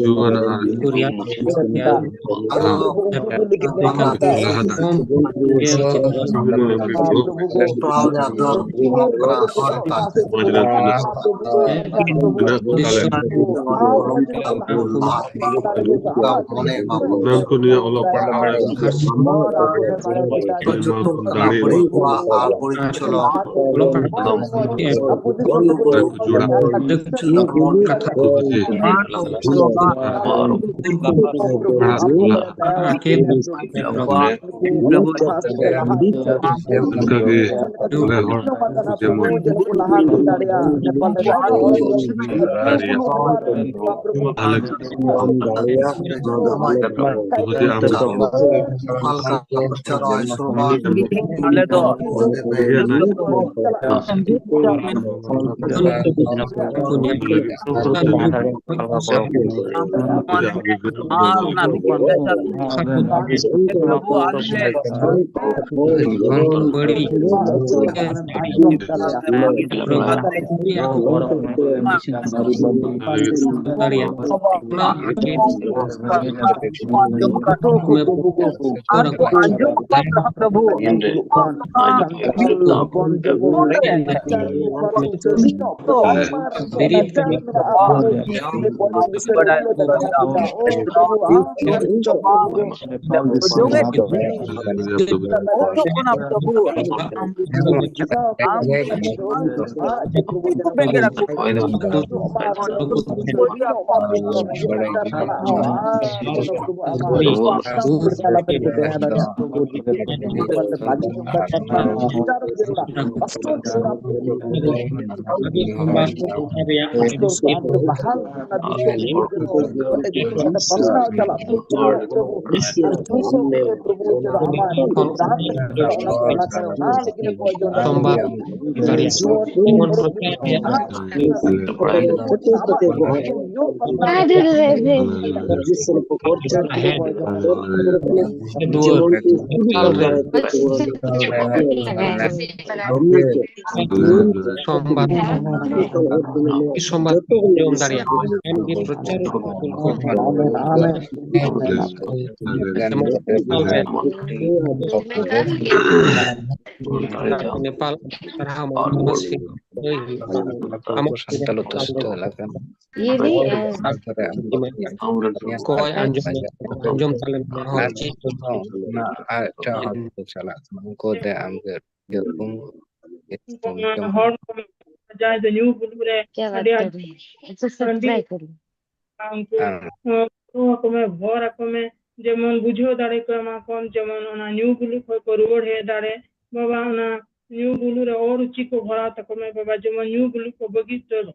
ᱡᱩᱣᱟᱹᱱ ᱟᱨ ᱞᱟᱦᱟ ᱫᱟᱲᱮ ᱥᱚᱢᱟᱡᱽ ᱨᱮ ᱛᱤᱱᱟᱹᱜ ᱢᱮᱱᱟᱜ ᱠᱚ ᱛᱟᱞᱮ ᱥᱟᱱᱟᱢ ᱠᱚ ᱱᱤᱭᱟᱹ ᱚᱞᱚᱜ ᱯᱟᱲᱦᱟᱣ ᱨᱮ ᱫᱟᱲᱮ ᱡᱚᱲᱟᱣ ᱠᱟᱛᱷᱟ ᱠᱚ ᱡᱮ ᱯᱟᱲᱦᱟᱜ ᱠᱚ ᱞᱟᱦᱟ ᱚᱱᱠᱟᱜᱮ ᱟᱞᱮ ᱦᱚᱲ ᱡᱮᱢᱚᱱ ᱫᱟᱲᱮᱭᱟᱜ ᱟᱞᱮ ᱡᱮ ᱟᱢ ᱟᱞᱮ ᱫᱚ ᱥᱚᱢᱵᱟᱫ ᱡᱮᱢᱚᱱ ᱯᱨᱚᱪᱟᱨ ᱨᱮᱭᱟᱜ ᱟᱨᱮ ᱨᱮ ᱨᱮ᱾ ᱫᱩᱣᱟᱹᱨ, ᱮᱠᱟᱞ ᱨᱮ᱾ ᱥᱚᱢᱵᱟᱫ, ᱥᱚᱢᱵᱟᱫ ᱡᱚᱢ ᱫᱟᱲᱮᱭᱟᱜᱼᱟ᱾ ᱮᱢ ᱜᱮ ᱯᱨᱚᱪᱟᱨ ᱱᱮᱯᱟᱞ ᱥᱟᱨᱦᱟᱣ ᱢᱟᱱᱚᱥᱤᱠ ᱞᱟᱹᱭ ᱦᱩᱭᱩᱜᱼᱟ᱾ ᱟᱢᱟᱜ ᱥᱟᱱᱛᱟᱲ ᱩᱛᱟᱹᱨ ᱥᱩᱛᱟᱹ ᱮᱞᱟᱠᱟ᱾ ᱤᱭᱟᱹ ᱞᱟᱹᱭ, ᱟᱨ ᱛᱟᱨᱯᱚᱨᱮ ᱟᱢ ᱫᱚ ᱠᱚᱭ ᱟᱸᱡᱚᱢ ᱢᱮ, ᱟᱸᱡᱚᱢ ᱛᱟᱞᱮ ᱢᱮ, ᱦᱚᱲ ᱟᱨ ᱪᱮᱫ ᱩᱱᱠᱩ ᱫᱚ ᱚᱱᱟ ᱟᱨ ᱮᱴᱟᱜ ᱦᱚᱲ ᱠᱚ ᱪᱟᱞᱟᱜ ᱠᱟᱱᱟ, ᱩᱱᱠᱩ ᱫᱚ ᱟᱢ ᱜᱮ ᱡᱮᱨᱚᱠᱚᱢ ᱚᱱᱟ ᱦᱚᱲ ᱠᱚ ᱡᱟᱦᱟᱸᱭ ᱫᱚ ᱧᱩ ᱵᱩᱞᱩᱜ ᱨᱮ ᱠᱮ ᱟᱹᱰᱤ ᱵᱟᱫ ᱟᱸᱴ ᱠᱟᱨᱮ? ᱟᱪᱪᱷᱟ, ᱦᱟᱺᱰᱤ ᱥᱟᱵᱥᱠᱨᱟᱭᱤᱵ ᱠᱟᱨᱮ᱾ ᱩᱱᱠᱩ, ᱦᱮᱸ᱾ ᱦᱚᱸ, ᱟᱠᱚ ᱢᱮ, ᱵᱷᱚᱨ ᱟᱠᱚ ᱢᱮ, ᱡᱮᱢᱚᱱ ᱵᱩᱡᱷᱟᱹᱣ ᱫᱟᱲᱮ ᱠᱚ ᱮᱢᱟ ᱠᱚᱢ, ᱡᱮᱢᱚᱱ ᱚᱱᱟ ᱧᱩ ᱵᱩᱞᱩᱜ ᱠᱷᱚᱱ ᱠᱚ ᱨᱩᱣᱟᱹᱲ ᱦᱮᱡ ᱫᱟᱲᱮ᱾ ᱵᱟᱵᱟ, ᱚᱱᱟ ᱧᱩ ᱵᱩᱞᱩᱜ ᱨᱮ ᱚᱨᱩᱪᱤ ᱠᱚ ᱵᱷᱚᱨᱟᱣ ᱛᱟᱠᱚ ᱢᱮ, ᱵᱟᱵᱟ, ᱡᱮᱢᱚᱱ ᱧᱩ ᱵᱩᱞᱩᱜ ᱠᱚ ᱵᱟᱹᱜᱤ ᱩᱛᱟᱹᱨ᱾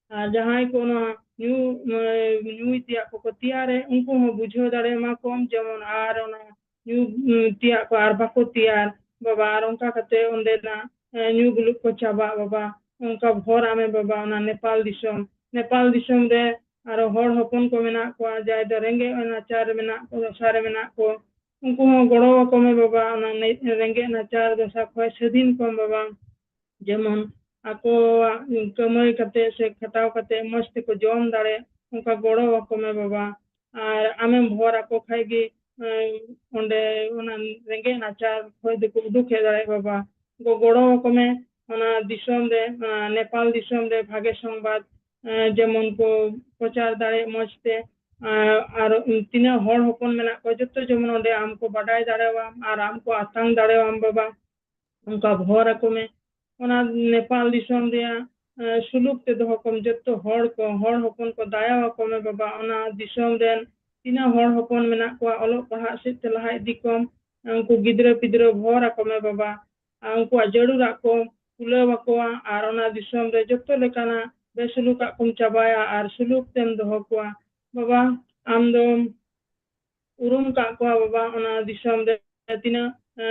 ᱟᱨ ᱡᱟᱦᱟᱸᱭ ᱠᱚ ᱚᱱᱟ ᱧᱩ, ᱮ, ᱧᱩᱭ ᱛᱮᱭᱟᱜ ᱠᱚᱠᱚ ᱛᱮᱭᱟᱨᱮ, ᱩᱱᱠᱩ ᱦᱚᱸ ᱵᱩᱡᱷᱟᱹᱣ ᱫᱟᱲᱮ ᱮᱢᱟ ᱠᱚᱢ, ᱡᱮᱢᱚᱱ ᱟᱨ ᱚᱱᱟ ᱧᱩ, ᱩᱸ, ᱛᱮᱭᱟᱜ ᱠᱚ ᱟᱨ ᱵᱟᱠᱚ ᱛᱮᱭᱟᱨ, ᱵᱟᱵᱟ, ᱟᱨ ᱚᱱᱠᱟ ᱠᱟᱛᱮ ᱚᱸᱰᱮᱱᱟᱜ, ᱮ, ᱧᱩ ᱵᱩᱞᱩᱜ ᱠᱚ ᱪᱟᱵᱟᱜ, ᱵᱟᱵᱟ᱾ ᱚᱱᱠᱟ ᱵᱷᱚᱨ ᱟᱢᱮ, ᱵᱟᱵᱟ, ᱚᱱᱟ ᱱᱮᱯᱟᱞ ᱫᱤᱥᱚᱢ᱾ ᱱᱮᱯᱟᱞ ᱫᱤᱥᱚᱢ ᱨᱮ ᱟᱨᱚ ᱦᱚᱲ ᱦᱚᱯᱚᱱ ᱠᱚ ᱢᱮᱱᱟᱜ ᱠᱚᱣᱟ, ᱡᱟᱦᱟᱸᱭ ᱫᱚ ᱨᱮᱸᱜᱮᱡ ᱱᱟᱪᱟᱨ ᱨᱮ ᱢᱮᱱᱟᱜ ᱠᱚ, ᱫᱚᱥᱟ ᱨᱮ ᱢᱮᱱᱟᱜ ᱠᱚ, ᱩᱱᱠᱩ ᱦᱚᱸ ᱜᱚᱲᱚ ᱟᱠᱚ ᱢᱮ, ᱵᱟᱵᱟ, ᱚᱱᱟ ᱱᱮ-, ᱨᱮᱸᱜᱮᱡ ᱱᱟᱪᱟᱨ ᱫᱚᱥᱟ ᱠᱷᱚᱱ ᱥᱟᱹᱫᱷᱤᱱ ᱠᱚᱢ, ᱵᱟᱵᱟ᱾ ᱡᱮᱢᱚᱱ ᱟᱠᱚᱣᱟᱜ ᱠᱟᱹᱢᱟᱹᱭ ᱠᱟᱛᱮ ᱥᱮ ᱠᱷᱟᱴᱟᱣ ᱠᱟᱛᱮ ᱢᱚᱡᱽ ᱛᱮᱠᱚ ᱡᱚᱢ ᱫᱟᱲᱮ, ᱚᱱᱠᱟ ᱜᱚᱲᱚ ᱟᱠᱚ ᱢᱮ, ᱵᱟᱵᱟ᱾ ᱟᱨ ᱟᱢᱮᱢ ᱵᱷᱚᱨ ᱟᱠᱚ ᱠᱷᱟᱡ ᱜᱮ, ᱮᱸ, ᱚᱸᱰᱮ ᱚᱱᱟ ᱨᱮᱸᱜᱮᱡ ᱱᱟᱪᱟᱨ ᱠᱷᱚᱡ ᱫᱚᱠᱚ ᱩᱰᱩᱠ ᱦᱮᱡ ᱫᱟᱲᱮᱭᱟᱜᱼᱟ, ᱵᱟᱵᱟ᱾ ᱜᱚ-, ᱜᱚᱲᱚ ᱟᱠᱚ ᱢᱮ ᱚᱱᱟ ᱫᱤᱥᱚᱢ ᱨᱮ, ᱚᱱᱟ ᱱᱮᱯᱟᱞ ᱫᱤᱥᱚᱢ ᱨᱮ ᱵᱷᱟᱜᱮ ᱥᱚᱝᱵᱟᱫ, ᱮᱸ, ᱡᱮᱢᱚᱱ ᱠᱚ ᱯᱨᱚᱪᱟᱨ ᱫᱟᱲᱮᱭᱟᱜ ᱢᱚᱡᱽ ᱛᱮ᱾ ᱟᱨ, ᱟᱨ ᱛᱤᱱᱟᱹᱜ ᱦᱚᱲ ᱦᱚᱯᱚᱱ ᱢᱮᱱᱟᱜ ᱠᱚᱣᱟ, ᱡᱚᱛᱚ ᱡᱮᱢᱚᱱ ᱚᱸᱰᱮ ᱟᱢ ᱠᱚ ᱵᱟᱰᱟᱭ ᱫᱟᱲᱮᱭᱟᱢ ᱟᱨ ᱟᱢ ᱠᱚ ᱟᱛᱟᱝ ᱫᱟᱲᱮᱭᱟᱢ, ᱵᱟᱵᱟ᱾ ᱚᱱᱠᱟ ᱵᱷᱚᱨ ᱟᱠᱚ ᱢᱮ᱾ ᱚᱱᱟ ᱱᱮᱯᱟᱞ ᱫᱤᱥᱚᱢ ᱨᱮᱭᱟᱜ, ᱮ, ᱥᱩᱞᱩᱠ ᱛᱮ ᱫᱚᱦᱚ ᱠᱚᱢ᱾ ᱡᱚᱛᱚ ᱦᱚᱲ ᱠᱚ, ᱦᱚᱲ ᱦᱚᱯᱚᱱ ᱠᱚ ᱫᱟᱭᱟ ᱟᱠᱚ ᱢᱮ, ᱵᱟᱵᱟ᱾ ᱚᱱᱟ ᱫᱤᱥᱚᱢ ᱨᱮᱱ ᱛᱤᱱᱟᱹᱜ ᱦᱚᱲ ᱦᱚᱯᱚᱱ ᱢᱮᱱᱟᱜ ᱠᱚᱣᱟ, ᱚᱞᱚᱜ ᱯᱟᱲᱦᱟᱜ ᱥᱮᱫ ᱛᱮ ᱞᱟᱦᱟ ᱤᱫᱤ ᱠᱚᱢ᱾ ᱩᱱᱠᱩ ᱜᱤᱫᱽᱨᱟᱹ ᱯᱤᱫᱽᱨᱟᱹ ᱵᱷᱚᱨ ᱟᱠᱚ ᱢᱮ, ᱵᱟᱵᱟ᱾ ᱟᱨ ᱩᱱᱠᱩᱣᱟᱜ ᱡᱟᱹᱨᱩᱲᱟᱜ ᱠᱚ ᱠᱩᱞᱟᱹᱣ ᱟᱠᱚᱣᱟ᱾ ᱟᱨ ᱚᱱᱟ ᱫᱤᱥᱚᱢ ᱨᱮ ᱡᱚᱛᱚ ᱞᱮᱠᱟᱱᱟᱜ ᱵᱮᱥᱩᱞᱩᱠᱟᱜ ᱠᱚᱢ ᱪᱟᱵᱟᱭᱟ ᱟᱨ ᱥᱩᱞᱩᱠ ᱛᱮᱢ ᱫᱚᱦᱚ ᱠᱚᱣᱟ, ᱵᱟᱵᱟ᱾ ᱟᱢ ᱫᱚᱢ ᱩᱨᱩᱢ ᱠᱟᱜ ᱠᱚᱣᱟ, ᱵᱟᱵᱟ, ᱚᱱᱟ ᱫᱤᱥᱚᱢ ᱨᱮ ᱛᱤᱱᱟᱹᱜ, ᱮ,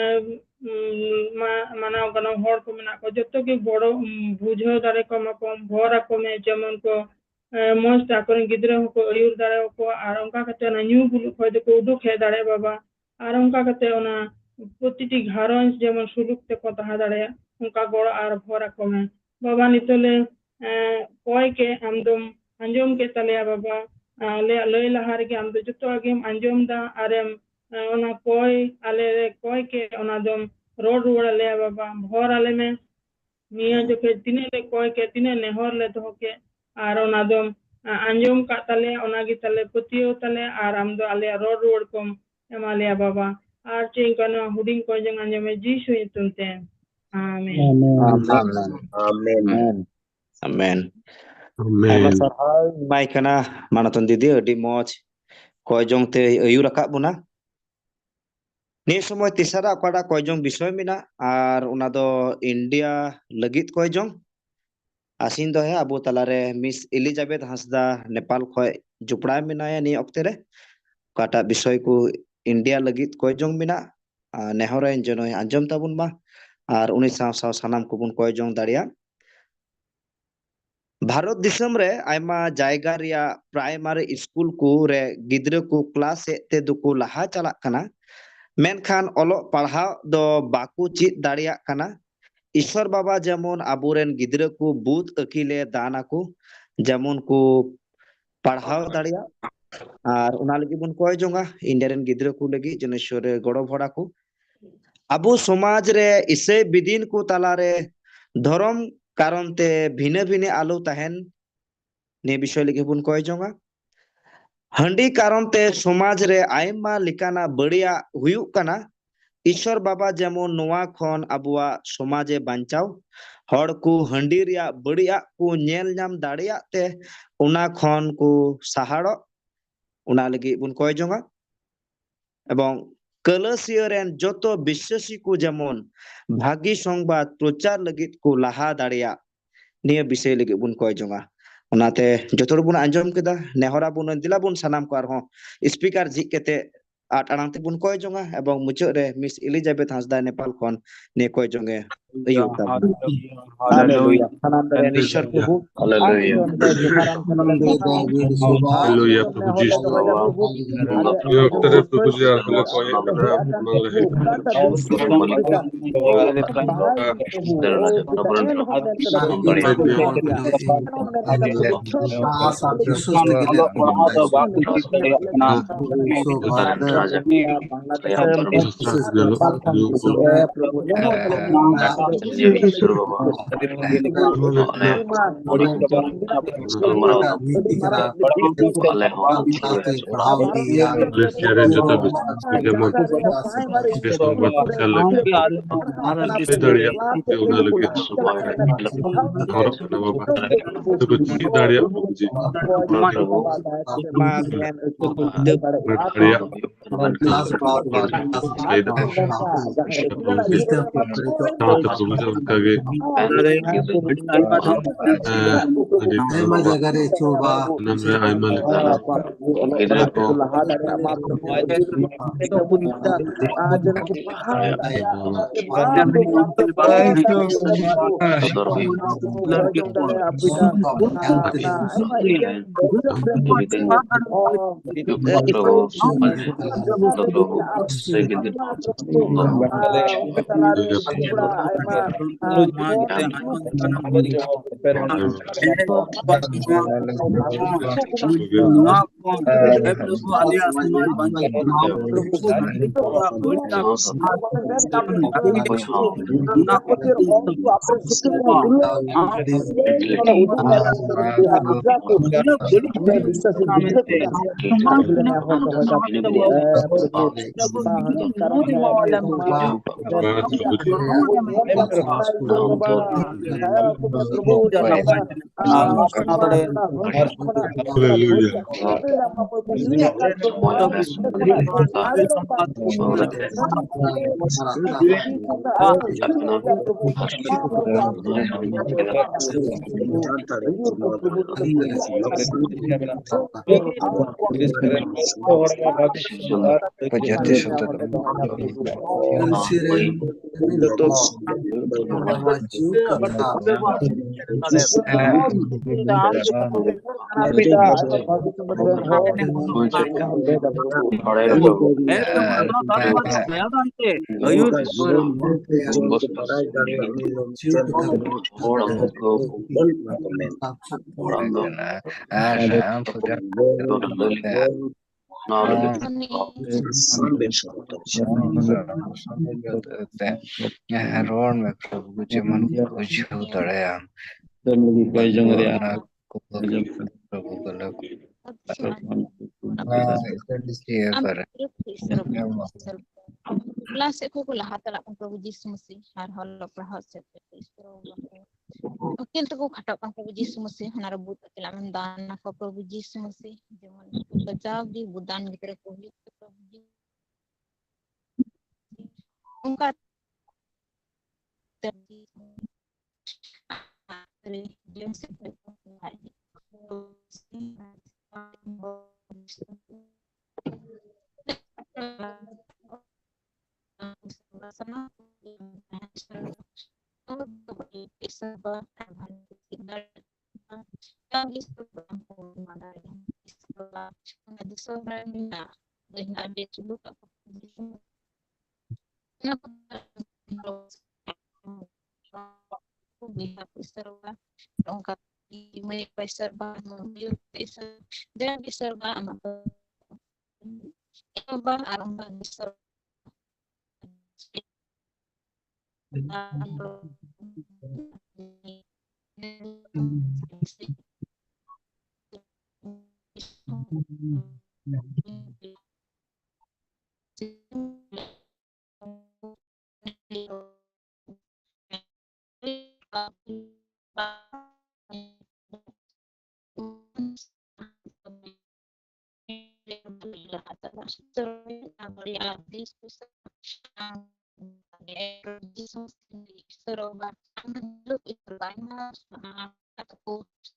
ᱩᱢ, ᱢᱟ-, ᱢᱟᱱᱟᱣ ᱜᱟᱱᱚᱜ ᱦᱚᱲ ᱠᱚ ᱢᱮᱱᱟᱜ ᱠᱚᱣᱟ, ᱡᱚᱛᱚ ᱜᱮ ᱵᱚᱲᱚ, ᱩᱢ, ᱵᱩᱡᱷᱟᱹᱣ ᱫᱟᱲᱮ ᱠᱚᱢᱟ ᱠᱚ, ᱵᱷᱚᱨ ᱟᱠᱚ ᱢᱮ, ᱡᱮᱢᱚᱱ ᱠᱚ ᱮ, ᱢᱚᱸᱡᱽ ᱛᱮ ᱟᱠᱚᱨᱮᱱ ᱜᱤᱫᱽᱨᱟᱹ ᱦᱚᱸᱠᱚ ᱟᱹᱭᱩᱨ ᱫᱟᱲᱮᱭᱟᱠᱚᱣᱟ ᱟᱨ ᱚᱱᱠᱟ ᱠᱟᱛᱮ ᱚᱱᱟ ᱧᱩ ᱵᱩᱞᱩᱜ ᱠᱷᱚᱱ ᱫᱚᱠᱚ ᱩᱰᱩᱠ ᱦᱮᱡ ᱫᱟᱲᱮᱭᱟᱜᱼᱟ ᱵᱟᱵᱟ᱾ ᱟᱨ ᱚᱱᱠᱟ ᱠᱟᱛᱮ ᱚᱱᱟ ᱯᱨᱚᱛᱤᱴᱤ ᱜᱷᱟᱨᱚᱸᱡᱽ ᱡᱮᱢᱚᱱ ᱥᱩᱞᱩᱠ ᱛᱮᱠᱚ ᱛᱟᱦᱮᱸ ᱫᱟᱲᱮᱭᱟᱜ, ᱚᱱᱠᱟ ᱜᱚᱲᱚ ᱟᱨ ᱵᱷᱚᱨ ᱟᱠᱚ ᱢᱮ᱾ ᱵᱟᱵᱟ, ᱱᱤᱛᱚᱜ ᱞᱮ, ᱮ, ᱠᱚᱭ ᱠᱮ ᱟᱢ ᱫᱚᱢ ᱟᱸᱡᱚᱢ ᱠᱮᱫ ᱛᱟᱞᱮᱭᱟ ᱵᱟᱵᱟ᱾ ᱟᱞᱮᱭᱟᱜ ᱞᱟᱹᱭ ᱞᱟᱦᱟ ᱨᱮᱜᱮ ᱟᱢ ᱫᱚ ᱡᱚᱛᱚᱣᱟᱜ ᱜᱮᱢ ᱟᱸᱡᱚᱢ ᱫᱟ ᱟᱨᱮᱢ, ᱮ, ᱚᱱᱟ ᱠᱚᱭ ᱟᱞᱮ ᱞᱮ ᱠᱚᱭ ᱠᱮ ᱚᱱᱟ ᱫᱚᱢ ᱨᱚᱲ ᱨᱩᱣᱟᱹᱲ ᱟᱞᱮᱭᱟ ᱵᱟᱵᱟ, ᱵᱷᱚᱨ ᱟᱞᱮ ᱢᱮ᱾ ᱱᱤᱭᱟᱹ ᱡᱚᱠᱷᱮᱡ ᱛᱤᱱᱟᱹᱜ ᱞᱮ ᱠᱚᱭ ᱠᱮᱫ, ᱛᱤᱱᱟᱹᱜ ᱱᱮᱦᱚᱨ ᱞᱮ ᱫᱚᱦᱚ ᱠᱮᱫ, ᱟᱨ ᱚᱱᱟ ᱫᱚᱢ, ᱟ, ᱟᱸᱡᱚᱢ ᱠᱟᱜ ᱛᱟᱞᱮᱭᱟ, ᱚᱱᱟ ᱜᱮ ᱛᱟᱞᱮ ᱯᱟᱹᱛᱭᱟᱹᱣ ᱛᱟᱞᱮ, ᱟᱨ ᱟᱢ ᱫᱚ ᱟᱞᱮᱭᱟᱜ ᱨᱚᱲ ᱨᱩᱣᱟᱹᱲ ᱠᱚᱢ ᱮᱢᱟ ᱞᱮᱭᱟ ᱵᱟᱵᱟ᱾ ᱟᱨ ᱪᱮᱫ ᱤᱧ ᱠᱟᱱᱟ, ᱦᱩᱰᱤᱧ ᱠᱚ ᱡᱚᱝ ᱟᱸᱡᱚᱢ ᱢᱮ ᱡᱤᱥᱩ ᱧᱩᱛᱩᱢ ᱛᱮ᱾ ᱟᱢᱮᱱ᱾ ᱟᱢᱮᱱ᱾ ᱟᱢᱮᱱ᱾ ᱟᱢᱮᱱ᱾ ᱟᱢᱮᱱ᱾ ᱟᱢᱮᱱ᱾ ᱟᱭᱢᱟ ᱥᱟᱨᱦᱟᱣ ᱮᱢᱟᱭ ᱠᱟᱱᱟ ᱢᱟᱱᱚᱛᱟᱱ ᱫᱤᱫᱤ, ᱟᱹᱰᱤ ᱢᱚᱡᱽ ᱠᱚᱭ ᱡᱚᱝ ᱛᱮ ᱟᱹᱭᱩᱨ ᱟᱠᱟᱫ ᱵᱚᱱᱟ᱾ ᱱᱤᱭᱟᱹ ᱥᱚᱢᱚᱭ ᱛᱮᱥᱟᱨᱟᱜ ᱚᱠᱟᱴᱟᱜ ᱠᱚᱭ ᱡᱚᱝ ᱵᱤᱥᱚᱭ ᱢᱮᱱᱟᱜ, ᱟᱨ ᱚᱱᱟ ᱫᱚ ᱤᱱᱰᱤᱭᱟ ᱞᱟᱹᱜᱤᱫ ᱠᱚᱭ ᱡᱚᱝ᱾ ᱟᱥᱤᱧ ᱫᱚᱦᱚᱭᱟ ᱟᱵᱚ ᱛᱟᱞᱟᱨᱮ ᱢᱤᱥ ᱮᱞᱤᱡᱟᱵᱮᱛ ᱦᱟᱸᱥᱫᱟ, ᱱᱮᱯᱟᱞ ᱠᱷᱚᱡ ᱡᱚᱯᱲᱟᱣ ᱢᱮᱱᱟᱭᱟ ᱱᱤᱭᱟᱹ ᱚᱠᱛᱮ ᱨᱮ᱾ ᱚᱠᱟᱴᱟᱜ ᱵᱤᱥᱚᱭ ᱠᱚ ᱤᱱᱰᱤᱭᱟ ᱞᱟᱹᱜᱤᱫ ᱠᱚᱭ ᱡᱚᱝ ᱢᱮᱱᱟᱜ, ᱟᱨ ᱱᱮᱦᱚᱨᱟᱹᱧ ᱡᱮᱱᱚᱭ ᱟᱸᱡᱚᱢ ᱛᱟᱵᱚᱱ ᱢᱟ, ᱟᱨ ᱩᱱᱤ ᱥᱟᱶ ᱥᱟᱶ ᱥᱟᱱᱟᱢ ᱠᱚᱵᱚᱱ ᱠᱚᱭ ᱡᱚᱝ ᱫᱟᱲᱮᱭᱟᱜ᱾ ᱵᱷᱟᱨᱚᱛ ᱫᱤᱥᱚᱢ ᱨᱮ ᱟᱭᱢᱟ ᱡᱟᱭᱜᱟ ᱨᱮᱭᱟᱜ ᱯᱨᱟᱭᱢᱟᱨᱤ ᱥᱠᱩᱞ ᱠᱚ ᱨᱮ ᱜᱤᱫᱽᱨᱟᱹ ᱠᱚ ᱠᱞᱟᱥ ᱮᱫ ᱛᱮ ᱫᱚᱠᱚ ᱞᱟᱦᱟ ᱪᱟᱞᱟᱜ ᱠᱟᱱᱟ, ᱢᱮᱱᱠᱷᱟᱱ ᱚᱞᱚᱜ ᱯᱟᱲᱦᱟᱣ ᱫᱚ ᱵᱟᱠᱚ ᱪᱮᱫ ᱫᱟᱲᱮᱭᱟᱜ ᱠᱟᱱᱟ᱾ ᱤᱥᱚᱨ ᱵᱟᱵᱟ ᱡᱮᱢᱚᱱ ᱟᱵᱚᱨᱮᱱ ᱜᱤᱫᱽᱨᱟᱹ ᱠᱚ ᱵᱩᱫ ᱟᱹᱠᱤᱞᱮ ᱫᱟᱱ ᱟᱠᱚ, ᱡᱮᱢᱚᱱ ᱠᱚ ᱯᱟᱲᱦᱟᱣ ᱫᱟᱲᱮᱭᱟᱜ, ᱟᱨ ᱚᱱᱟ ᱞᱟᱹᱜᱤᱫ ᱵᱚᱱ ᱠᱚᱭ ᱡᱚᱝᱟ ᱤᱱᱰᱤᱭᱟ ᱨᱮᱱ ᱜᱤᱫᱽᱨᱟᱹ ᱠᱚ ᱞᱟᱹᱜᱤᱫ ᱡᱮᱱᱚ ᱤᱥᱚᱨ ᱨᱮ ᱜᱚᱲᱚ ᱵᱷᱚᱲᱟ ᱠᱚ᱾ ᱟᱵᱚ ᱥᱚᱢᱟᱡᱽ ᱨᱮ ᱤᱥᱟᱹᱭ ᱵᱤᱫᱤᱱ ᱠᱚ ᱛᱟᱞᱟᱨᱮ ᱫᱷᱚᱨᱚᱢ ᱠᱟᱨᱚᱱ ᱛᱮ ᱵᱷᱤᱱᱟᱹ ᱵᱷᱤᱱᱟᱹ ᱟᱞᱚ ᱛᱟᱦᱮᱱ, ᱱᱤᱭᱟᱹ ᱵᱤᱥᱚᱭ ᱞᱟᱹᱜᱤᱫ ᱵᱚᱱ ᱠᱚᱭ ᱡᱚᱝᱟ᱾ ᱦᱟᱺᱰᱤ ᱠᱟᱨᱚᱱ ᱛᱮ ᱥᱚᱢᱟᱡᱽ ᱨᱮ ᱟᱭᱢᱟ ᱞᱮᱠᱟᱱᱟᱜ ᱵᱟᱹᱲᱤᱡᱟᱜ ᱦᱩᱭᱩᱜ ᱠᱟᱱᱟ᱾ ᱤᱥᱚᱨ ᱵᱟᱵᱟ ᱡᱮᱢᱚᱱ ᱱᱚᱣᱟ ᱠᱷᱚᱱ ᱟᱵᱚᱣᱟᱜ ᱥᱚᱢᱟᱡᱽ ᱮ ᱵᱟᱧᱪᱟᱣ, ᱦᱚᱲ ᱠᱚ ᱦᱟᱺᱰᱤ ᱨᱮᱭᱟᱜ ᱵᱟᱹᱲᱤᱡᱟᱜ ᱠᱚ ᱧᱮᱞ ᱧᱟᱢ ᱫᱟᱲᱮᱭᱟᱜ ᱛᱮ ᱚᱱᱟ ᱠᱷᱚᱱ ᱠᱚ ᱥᱟᱦᱟᱲᱚᱜ, ᱚᱱᱟ ᱞᱟᱹᱜᱤᱫ ᱵᱚᱱ ᱠᱚᱭ ᱡᱚᱝᱟ᱾ ᱮᱵᱚᱝ ᱠᱟᱹᱞᱟᱹᱥᱤᱭᱟᱹ ᱨᱮᱱ ᱡᱚᱛᱚ ᱵᱤᱥᱥᱟᱹᱥᱤ ᱠᱚ ᱡᱮᱢᱚᱱ ᱵᱷᱟᱹᱜᱤ ᱥᱚᱝᱵᱟᱫ ᱯᱨᱚᱪᱟᱨ ᱞᱟᱹᱜᱤᱫ ᱠᱚ ᱞᱟᱦᱟ ᱫᱟᱲᱮᱭᱟᱜ, ᱱᱤᱭᱟᱹ ᱵᱤᱥᱚᱭ ᱞᱟᱹᱜᱤᱫ ᱵᱚᱱ ᱠᱚᱭ ᱡᱚᱝᱟ᱾ ᱚᱱᱟᱛᱮ ᱡᱚᱛᱚ ᱦᱚᱲ ᱵᱚᱱ ᱟᱸᱡᱚᱢ ᱠᱮᱫᱟ, ᱱᱮᱦᱚᱨᱟ ᱵᱚᱱ, ᱫᱮᱞᱟ ᱵᱚᱱ ᱥᱟᱱᱟᱢ ᱠᱚ ᱟᱨᱦᱚᱸ ᱥᱯᱤᱠᱟᱨ ᱡᱷᱤᱡ ᱠᱟᱛᱮ ᱟᱴ ᱟᱲᱟᱝ ᱛᱮᱵᱚᱱ ᱠᱚᱭ ᱡᱚᱝᱟ, ᱮᱵᱚᱝ ᱢᱩᱪᱟᱹᱫ ᱨᱮ ᱢᱤᱥ ᱮᱞᱤᱡᱟᱵᱮᱛ ᱦᱟᱸᱥᱫᱟ ᱱᱮᱯᱟᱞ ᱠᱷᱚᱱ ᱱᱤᱭᱟᱹ ᱠᱚᱭ ᱡᱚᱝ ᱮ ᱦᱩᱭᱩᱜ ᱛᱟᱵᱚᱱᱟ᱾ ᱦᱟᱞᱮᱞᱩᱭᱟ᱾ ᱥᱟᱱᱟᱢ ᱫᱟᱲᱮᱭᱟᱱ ᱤᱥᱥᱚᱨ ᱯᱨᱚᱵᱷᱩ, ᱦᱟᱞᱮᱞᱩᱭᱟ᱾ ᱟᱢ ᱜᱮ ᱡᱚᱦᱟᱨ ᱟᱢ ᱠᱟᱱᱟ ᱞᱟᱹᱭ ᱫᱚ᱾ ᱦᱟᱞᱮᱞᱩᱭᱟ, ᱯᱨᱚᱵᱷᱩ ᱡᱤᱥᱩ᱾ ᱚᱠᱛᱚ ᱨᱮ ᱯᱨᱚᱵᱷᱩ ᱡᱤ ᱟᱨ ᱦᱚᱞᱮ ᱠᱚᱭᱮᱜ ᱠᱟᱱᱟ, ᱢᱟᱝ ᱞᱮ ᱦᱮᱡ ᱠᱟᱱᱟ᱾ ᱟᱞᱮ ᱦᱚᱸ ᱡᱮᱢᱚᱱ ᱵᱮᱥ ᱥᱚᱝᱵᱟᱫ ᱯᱨᱚᱪᱟᱨ ᱞᱟᱹᱜᱤᱫ ᱦᱩᱭ ᱫᱟᱲᱮᱭᱟᱜ ᱢᱟ, ᱚᱱᱟ ᱞᱟᱹᱜᱤᱫ ᱦᱚᱨᱚᱜ ᱠᱟᱱᱟ ᱵᱟᱵᱟ᱾ ᱛᱚᱵᱮ ᱪᱮᱫ ᱫᱟᱲᱮᱭᱟᱜ ᱵᱟᱵᱩᱡᱤ? ᱚᱱᱟ ᱫᱟᱲᱮᱭᱟᱜ ᱥᱟᱶᱛᱮ ᱯᱨᱚᱵᱷᱩ ᱡᱤ ᱚᱱᱠᱟᱜᱮ, ᱦᱮᱸ, ᱟᱹᱰᱤ ᱟᱭᱢᱟ ᱡᱟᱭᱜᱟ ᱨᱮ ᱪᱚ ᱵᱟ ᱥᱟᱱᱟᱢ ᱨᱮ ᱟᱭᱢᱟ ᱞᱮᱠᱟᱱ ᱜᱤᱫᱽᱨᱟᱹ ᱠᱚ ᱞᱟᱦᱟ ᱫᱟᱲᱮᱭᱟᱜ ᱢᱟ ᱯᱨᱚᱵᱷᱩ᱾ ᱟᱨ ᱡᱮᱱᱚ ᱠᱚ ᱯᱟᱲᱦᱟᱣ ᱫᱟᱲᱮᱭᱟᱜ, ᱯᱨᱚᱵᱷᱩ᱾ Hallelujah. ᱦᱚᱲ ᱟᱵᱚ ᱠᱚ ᱵᱟᱹᱲᱤᱡ ᱢᱟ ᱠᱚ ᱢᱮᱱ, ᱦᱚᱲ ᱟᱵᱚ ᱠᱚ ᱟᱨ ᱟᱢ ᱥᱚᱡᱟ ᱱᱚᱣᱟ ᱞᱟᱹᱜᱤᱫ ᱩᱱᱤ ᱥᱟᱢᱟᱱ ᱵᱮᱱ ᱥᱚᱫᱚᱨ ᱫᱟᱲᱮᱭᱟᱜᱼᱟ᱾ ᱦᱮᱸ, ᱨᱚᱲ ᱢᱮ ᱯᱨᱚᱵᱷᱩ, ᱡᱮᱢᱚᱱ ᱵᱩᱡᱷᱟᱹᱣ ᱫᱟᱲᱮᱭᱟᱜ ᱟᱢ᱾ ᱯᱨᱚᱵᱷᱩ ᱠᱚ ᱞᱟᱹᱜᱤᱫ᱾ ᱟᱢ ᱯᱩᱨᱟᱹ ᱠᱷᱩᱥ ᱨᱚᱠᱚᱢ ᱠᱷᱩᱥ ᱨᱚᱠᱚᱢ᱾ ᱵᱟᱯᱞᱟ ᱥᱮᱫ ᱠᱷᱚᱱ ᱠᱚ ᱞᱟᱦᱟ ᱪᱟᱞᱟᱜ ᱠᱟᱱ ᱛᱟᱵᱚ ᱡᱤᱥᱩ ᱢᱟᱹᱥᱤ, ᱟᱨ ᱦᱚᱲ ᱚᱞᱚᱜ ᱯᱟᱲᱦᱟᱣ ᱥᱮᱫ ᱛᱮ ᱠᱷᱩᱥ ᱨᱚᱠᱚᱢ᱾ ᱟᱹᱠᱤᱞ ᱛᱮᱠᱚ ᱠᱷᱟᱴᱚᱜ ᱠᱟᱱ ᱛᱟᱵᱚ ᱡᱤᱥᱩ ᱢᱟᱹᱥᱤ, ᱚᱱᱟ ᱨᱮ ᱵᱩᱫ ᱟᱹᱠᱤᱞ ᱟᱢᱮᱢ ᱫᱟᱱ ᱟᱠᱚ ᱯᱨᱚᱵᱷᱩ ᱡᱤᱥᱩ ᱢᱟᱹᱥᱤ, ᱡᱮᱢᱚᱱ ᱵᱟᱡᱟᱣ ᱜᱮ ᱵᱩᱫᱟᱱ ᱜᱤᱫᱽᱨᱟᱹ ᱠᱚ ᱦᱩᱭᱩᱜ ᱛᱟᱠᱚ ᱯᱨᱚᱵᱷᱩ ᱡᱤᱥᱩ᱾ ᱚᱱᱠᱟ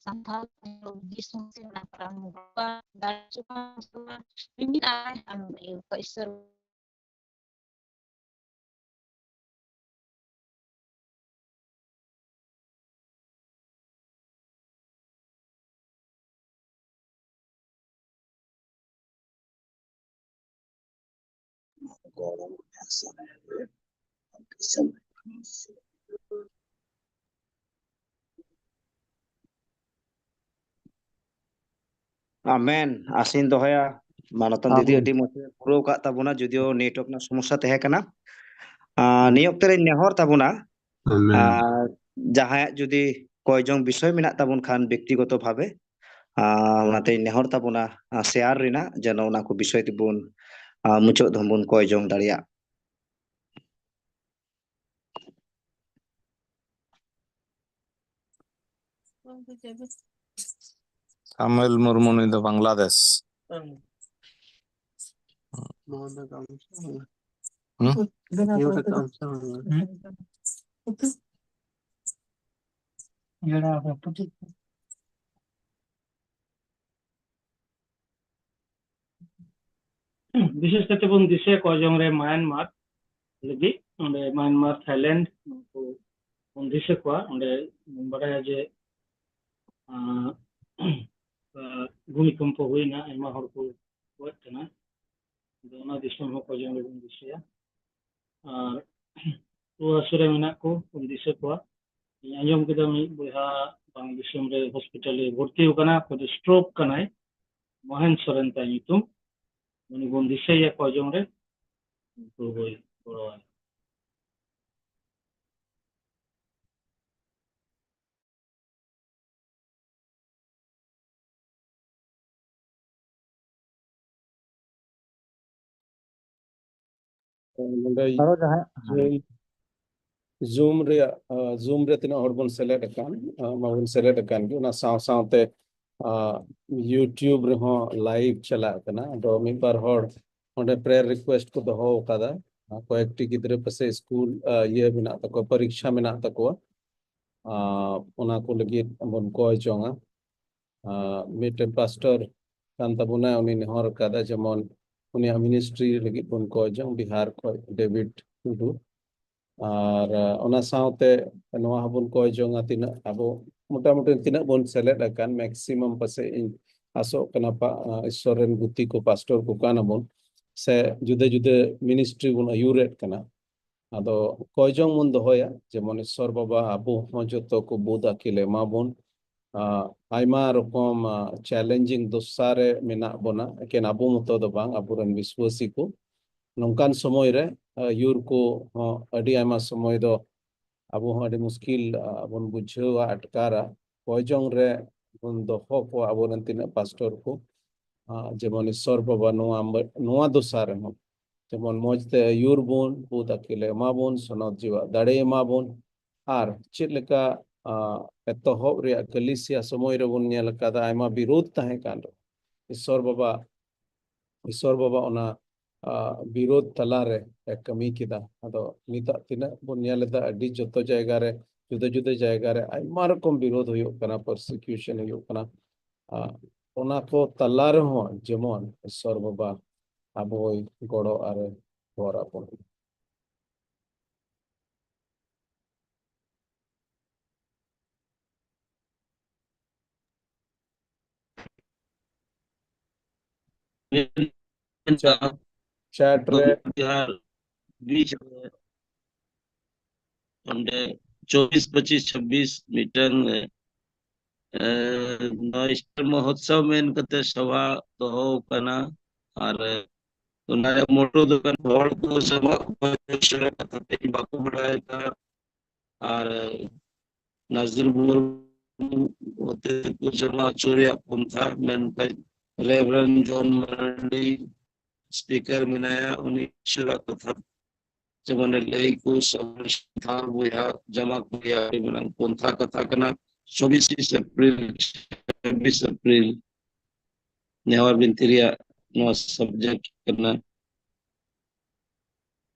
ᱥᱟᱱᱛᱟᱲ ᱫᱤᱥᱚᱢ ᱥᱮ ᱚᱱᱟ ᱠᱚᱨᱮ ᱟᱢ ᱵᱟᱵᱟ ᱫᱟᱲᱮ ᱦᱚᱪᱚ ᱠᱚᱣᱟ, ᱢᱤᱢᱤᱫ ᱟᱭ ᱟᱢ ᱤᱭᱟᱹ ᱠᱚᱣᱟ ᱤᱥᱚᱨ᱾ ᱜᱚᱲᱚ ᱟᱥᱟ᱾ ᱟᱢᱮᱱ᱾ ᱟᱥᱤᱧ ᱫᱚᱦᱚᱭᱟ, ᱢᱟᱱᱚᱛᱟᱱ ᱫᱤᱫᱤ ᱟᱢᱮᱱ᱾ ᱟᱹᱰᱤ ᱢᱚᱡᱽ ᱮ ᱯᱩᱨᱟᱹᱣ ᱠᱟᱜ ᱛᱟᱵᱚᱱᱟ, ᱡᱩᱫᱤᱭᱳ network ᱨᱮᱱᱟᱜ ᱥᱚᱢᱚᱥᱥᱟ ᱛᱟᱦᱮᱸ ᱠᱟᱱᱟ᱾ ᱟᱨ ᱱᱤᱭᱟᱹ ᱚᱠᱛᱮ ᱨᱮᱧ ᱱᱮᱦᱚᱨ ᱛᱟᱵᱚᱱᱟ, ᱟᱢᱮᱱ᱾ ᱟᱨ ᱡᱟᱦᱟᱸᱭᱟᱜ ᱡᱩᱫᱤ ᱠᱚᱭ ᱡᱚᱝ ᱵᱤᱥᱚᱭ ᱢᱮᱱᱟᱜ ᱛᱟᱵᱚᱱ ᱠᱷᱟᱱ ᱵᱮᱠᱛᱤᱜᱚᱛᱚ ᱵᱷᱟᱵᱮ, ᱟᱨ ᱚᱱᱟᱛᱮᱧ ᱱᱮᱦᱚᱨ ᱛᱟᱵᱚᱱᱟ, ᱟᱨ share ᱨᱮᱱᱟᱜ, ᱡᱮᱱᱚ ᱚᱱᱟ ᱠᱚ ᱵᱤᱥᱚᱭ ᱛᱮᱵᱚᱱ, ᱟᱨ ᱢᱩᱪᱟᱹᱫ ᱫᱷᱚᱢ ᱵᱚᱱ ᱠᱚᱭ ᱡᱚᱝ ᱫᱟᱲᱮᱭᱟᱜ᱾ ᱥᱟᱢᱩᱭᱮᱞ ᱢᱩᱨᱢᱩ, ᱱᱩᱭ ᱫᱚ ᱵᱟᱝᱞᱟᱫᱮᱥ᱾ ᱦᱩᱸ? ᱵᱤᱥᱮᱥ ᱠᱟᱛᱮ ᱵᱚᱱ ᱫᱤᱥᱟᱹ ᱠᱚᱣᱟ ᱡᱚᱝ ᱨᱮ ᱢᱟᱭᱟᱱᱢᱟᱨ ᱞᱟᱹᱜᱤᱫ, ᱚᱸᱰᱮ ᱢᱟᱭᱟᱱᱢᱟᱨ, ᱛᱷᱟᱭᱞᱮᱱᱰ, ᱩᱱᱠᱩ ᱵᱚᱱ ᱫᱤᱥᱟᱹ ᱠᱚᱣᱟ᱾ ᱚᱸᱰᱮ ᱵᱚᱱ ᱵᱟᱰᱟᱭᱟ ᱡᱮ, ᱟᱸ, ᱟᱸ, ᱵᱷᱩᱢᱤᱠᱚᱢᱯᱚ ᱦᱩᱭᱱᱟ, ᱟᱭᱢᱟ ᱦᱚᱲ ᱠᱚ ᱜᱚᱡ ᱠᱟᱱᱟ᱾ ᱟᱫᱚ ᱚᱱᱟ ᱫᱤᱥᱚᱢ ᱦᱚᱸ ᱠᱚ ᱡᱚᱝ ᱨᱮᱵᱚᱱ ᱫᱤᱥᱟᱹᱭᱟ᱾ ᱟᱨ ᱨᱩᱣᱟᱹ ᱦᱟᱹᱥᱩ ᱨᱮ ᱢᱮᱱᱟᱜ ᱠᱚ ᱵᱚᱱ ᱫᱤᱥᱟᱹ ᱠᱚᱣᱟ᱾ ᱤᱧ ᱟᱸᱡᱚᱢ ᱠᱮᱫᱟ ᱢᱤᱫ ᱵᱚᱭᱦᱟ ᱵᱟᱝ ᱫᱤᱥᱚᱢ ᱨᱮ ᱦᱚᱥᱯᱤᱴᱟᱞ ᱨᱮ ᱵᱷᱚᱨᱛᱤ ᱟᱠᱟᱱᱟ, ᱚᱠᱚᱭ ᱫᱚ stroke ᱠᱟᱱᱟᱭ, ᱢᱚᱦᱮᱱ ᱥᱚᱨᱮᱱ ᱛᱟᱭ ᱧᱩᱛᱩᱢ᱾ ᱩᱱᱤ ᱵᱚᱱ ᱫᱤᱥᱟᱹᱭᱟ ᱠᱚᱭ ᱡᱚᱝ ᱨᱮ, ᱩᱱᱠᱩ ᱵᱚᱭ ᱜᱚᱲᱚ ᱟᱭᱟ᱾ ᱱᱚᱰᱮ ᱟᱨᱚ ᱡᱟᱦᱟᱸᱭ, ᱦᱮᱸ᱾ Zoom, Zoom ᱨᱮᱭᱟᱜ, ᱟ, Zoom ᱨᱮ ᱛᱤᱱᱟᱹᱜ ᱦᱚᱲ ᱵᱚᱱ ᱥᱮᱞᱮᱫ ᱟᱠᱟᱱ, ᱟ, ᱢᱟᱵᱚᱱ ᱥᱮᱞᱮᱫ ᱟᱠᱟᱱ ᱜᱮ, ᱚᱱᱟ ᱥᱟᱶ ᱥᱟᱶᱛᱮ, ᱟ, YouTube ᱨᱮᱦᱚᱸ live ᱪᱟᱞᱟᱜ ᱠᱟᱱᱟ᱾ ᱟᱫᱚ ᱢᱤᱫ ᱵᱟᱨ ᱦᱚᱲ ᱚᱸᱰᱮ prayer request ᱠᱚ ᱫᱚᱦᱚ ᱟᱠᱟᱫᱟ᱾ ᱟ, ᱠᱚᱭᱮᱠᱴᱤ ᱜᱤᱫᱽᱨᱟᱹ ᱯᱟᱥᱮᱡ ᱥᱠᱩᱞ, ᱟ, ᱤᱭᱟᱹ ᱢᱮᱱᱟᱜ ᱛᱟᱠᱚᱣᱟ, ᱯᱚᱨᱤᱠᱷᱟ ᱢᱮᱱᱟᱜ ᱛᱟᱠᱚᱣᱟ, ᱟ, ᱚᱱᱟ ᱠᱚ ᱞᱟᱹᱜᱤᱫ ᱵᱚᱱ ᱠᱚᱭ ᱡᱚᱝᱟ᱾ ᱟ, ᱢᱤᱫᱴᱮᱱ ᱯᱟᱥᱴᱚᱨ ᱠᱟᱱ ᱛᱟᱵᱚᱱᱟᱭ, ᱩᱱᱤ ᱱᱮᱦᱚᱨ ᱟᱠᱟᱫᱟ ᱡᱮᱢᱚᱱ ᱩᱱᱤᱭᱟᱜ ministry ᱞᱟᱹᱜᱤᱫ ᱵᱚᱱ ᱠᱚᱭ ᱡᱚᱝ, ᱵᱤᱦᱟᱨ ᱠᱷᱚᱱ ᱰᱮᱵᱷᱤᱰ ᱴᱩᱰᱩ᱾ ᱟᱨ, ᱟ, ᱚᱱᱟ ᱥᱟᱶᱛᱮ ᱱᱚᱣᱟ ᱦᱚᱸᱵᱚᱱ ᱠᱚᱭ ᱡᱚᱝᱟ, ᱛᱤᱱᱟᱹᱜ ᱟᱵᱚ ᱢᱚᱴᱟᱢᱩᱴᱤ ᱛᱤᱱᱟᱹᱜ ᱵᱚᱱ ᱥᱮᱞᱮᱫ ᱟᱠᱟᱱ, maximum ᱯᱟᱥᱮᱡ ᱤᱧ ᱟᱥᱚᱜ ᱠᱟᱱᱟ ᱯᱟ-, ᱟ, ᱤᱥᱥᱚᱨ ᱨᱮᱱ ᱜᱩᱛᱤ ᱠᱚ ᱯᱟᱥᱴᱚᱨ ᱠᱚ ᱠᱟᱱᱟ ᱵᱚᱱ᱾ ᱥᱮ ᱡᱩᱫᱟᱹ ᱡᱩᱫᱟᱹ ᱢᱤᱱᱤᱥᱴᱨᱤ ᱵᱚᱱ ᱟᱹᱭᱩᱨᱮᱫ ᱠᱟᱱᱟ᱾ ᱟᱫᱚ ᱠᱚᱭ ᱡᱚᱝ ᱵᱚᱱ ᱫᱚᱦᱚᱭᱟ, ᱡᱮᱢᱚᱱ ᱤᱥᱥᱚᱨ ᱵᱟᱵᱟ ᱟᱵᱚ ᱦᱚᱸ ᱡᱚᱛᱚ ᱠᱚ ᱵᱩᱫ ᱟᱹᱠᱤᱞ ᱮᱢᱟ ᱵᱚᱱ᱾ ᱟ, ᱟᱭᱢᱟ ᱨᱚᱠᱚᱢ, ᱟ, ᱪᱮᱞᱮᱧᱡᱤᱝ ᱫᱚᱥᱟ ᱨᱮ ᱢᱮᱱᱟᱜ ᱵᱚᱱᱟ, ᱮᱠᱮᱱ ᱟᱵᱚ ᱢᱚᱛᱚ ᱫᱚ ᱵᱟᱝ, ᱟᱵᱚᱨᱮᱱ ᱵᱤᱥᱣᱟᱹᱥᱤ ᱠᱚ᱾ ᱱᱚᱝᱠᱟᱱ ᱥᱚᱢᱚᱭ ᱨᱮ, ᱟ, ᱟᱹᱭᱩᱨ ᱠᱚ ᱦᱚᱸ ᱟᱹᱰᱤ ᱟᱭᱢᱟ ᱥᱚᱢᱚᱭ ᱫᱚ ᱟᱵᱚ ᱦᱚᱸ ᱟᱹᱰᱤ ᱢᱩᱥᱠᱤᱞ, ᱟ, ᱵᱚᱱ ᱵᱩᱡᱷᱟᱹᱣᱟ, ᱟᱴᱠᱟᱨᱟ᱾ ᱠᱚᱭ ᱡᱚᱝ ᱨᱮ ᱵᱚᱱ ᱫᱚᱦᱚ ᱠᱚᱣᱟ ᱟᱵᱚᱨᱮᱱ ᱛᱤᱱᱟᱹᱜ ᱯᱟᱥᱴᱚᱨ ᱠᱚ, ᱟ, ᱡᱮᱢᱚᱱ ᱤᱥᱥᱚᱨ ᱵᱟᱵᱟ ᱱᱚᱣᱟ ᱢᱟᱹ-, ᱱᱚᱣᱟ ᱫᱚᱥᱟ ᱨᱮᱦᱚᱸ ᱡᱮᱢᱚᱱ ᱢᱚᱡᱽ ᱛᱮ ᱟᱹᱭᱩᱨ ᱵᱚᱱ, ᱵᱩᱫ ᱟᱹᱠᱤᱞ ᱮ ᱮᱢᱟ ᱵᱚᱱ, ᱥᱚᱱᱚᱛ ᱡᱤᱣᱟ ᱫᱟᱲᱮ ᱮᱢᱟ ᱵᱚᱱ, ᱟᱨ ᱪᱮᱫ ᱞᱮᱠᱟ, ᱟ, ᱮᱛᱚᱦᱚᱵ ᱨᱮᱭᱟᱜ ᱠᱟᱹᱞᱤᱥᱤᱭᱟ ᱥᱚᱢᱚᱭ ᱨᱮᱵᱚᱱ ᱧᱮᱞ ᱟᱠᱟᱫᱟ, ᱟᱭᱢᱟ ᱵᱤᱨᱳᱫ ᱛᱟᱦᱮᱸ ᱠᱟᱱ ᱨᱮᱦᱚᱸ, ᱤᱥᱥᱚᱨ ᱵᱟᱵᱟ, ᱤᱥᱥᱚᱨ ᱵᱟᱵᱟ ᱚᱱᱟ, ᱟ, ᱵᱤᱨᱳᱫ ᱛᱟᱞᱟᱨᱮ ᱮ ᱠᱟᱹᱢᱤ ᱠᱮᱫᱟ᱾ ᱟᱫᱚ ᱱᱤᱛᱟᱜ ᱛᱤᱱᱟᱹᱜ ᱵᱚᱱ ᱧᱮᱞ ᱮᱫᱟ, ᱟᱹᱰᱤ ᱡᱚᱛᱚ ᱡᱟᱭᱜᱟ ᱨᱮ, ᱡᱩᱫᱟᱹ ᱡᱩᱫᱟᱹ ᱡᱟᱭᱜᱟ ᱨᱮ ᱟᱭᱢᱟ ᱨᱚᱠᱚᱢ ᱵᱤᱨᱳᱫ ᱦᱩᱭᱩᱜ ᱠᱟᱱᱟ, ᱯᱟᱨᱥᱤᱠᱤᱭᱩᱥᱚᱱ ᱦᱩᱭᱩᱜ ᱠᱟᱱᱟ᱾ ᱟ, ᱚᱱᱟ ᱠᱚ ᱛᱟᱞᱟ ᱨᱮᱦᱚᱸ ᱡᱮᱢᱚᱱ ᱤᱥᱥᱚᱨ ᱵᱟᱵᱟ ᱟᱵᱚᱭ ᱜᱚᱲᱚ ᱟᱨᱮ ᱦᱚᱨ ᱟᱵᱚᱱ᱾ ᱪᱮ-, ᱪᱮᱴ ᱨᱮ ᱵᱤᱦᱟᱨ ᱵᱤᱪ ᱨᱮ ᱚᱸᱰᱮ ᱪᱚᱵᱵᱤᱥ, ᱯᱚᱸᱪᱤᱥ, ᱪᱷᱟᱵᱵᱤᱥ ᱢᱤᱫᱴᱟᱝ, ᱮ, ᱱᱚᱣᱟ ᱤᱥᱴᱟᱨ ᱢᱚᱦᱳᱛᱥᱚᱵ ᱢᱮᱱ ᱠᱟᱛᱮ ᱥᱚᱵᱷᱟ ᱫᱚᱦᱚ ᱠᱟᱱᱟ᱾ ᱟᱨ ᱚᱱᱟ ᱨᱮ ᱢᱚᱴᱚ ᱫᱚᱠᱟᱱ ᱦᱚᱲ ᱠᱚ ᱥᱟᱢᱟᱜ ᱠᱚ ᱠᱟᱛᱷᱟ ᱛᱮ ᱵᱟᱠᱚ ᱵᱟᱲᱟᱭ ᱠᱟᱱᱟ᱾ ᱟᱨ ᱱᱟᱡᱤᱨ ᱢᱩᱨᱢᱩ ᱦᱚᱛᱮ ᱠᱚ ᱪᱟᱞᱟᱣ ᱦᱚᱪᱚ ᱨᱮᱭᱟᱜ ᱯᱚᱱᱛᱷᱟ, ᱢᱮᱱᱠᱷᱟᱱ ᱨᱮᱵᱷᱨᱮᱱᱰ ᱡᱚᱱ ᱢᱟᱨᱰᱤ ᱥᱯᱤᱠᱟᱨ ᱢᱮᱱᱟᱭᱟ, ᱩᱱᱤ ᱤᱥᱚᱨᱟᱜ ᱠᱟᱛᱷᱟ ᱡᱮᱢᱚᱱ ᱞᱟᱹᱭ ᱠᱚ ᱥᱚᱵ ᱥᱟᱱᱛᱟᱲ ᱵᱚᱭᱦᱟ ᱡᱟᱢᱟ ᱠᱚ ᱨᱮᱭᱟᱜ ᱟᱹᱰᱤ ᱢᱟᱨᱟᱝ ᱯᱚᱱᱛᱷᱟ ᱠᱟᱛᱷᱟ ᱠᱟᱱᱟ᱾ ᱪᱚᱵᱵᱤᱥ ᱮᱯᱨᱤᱞ, ᱪᱷᱟᱵᱵᱤᱥ ᱮᱯᱨᱤᱞ ᱱᱮᱦᱚᱨ ᱵᱤᱱᱛᱤ ᱨᱮᱭᱟᱜ ᱱᱚᱣᱟ ᱥᱟᱵᱡᱮᱠᱴ ᱠᱟᱱᱟ᱾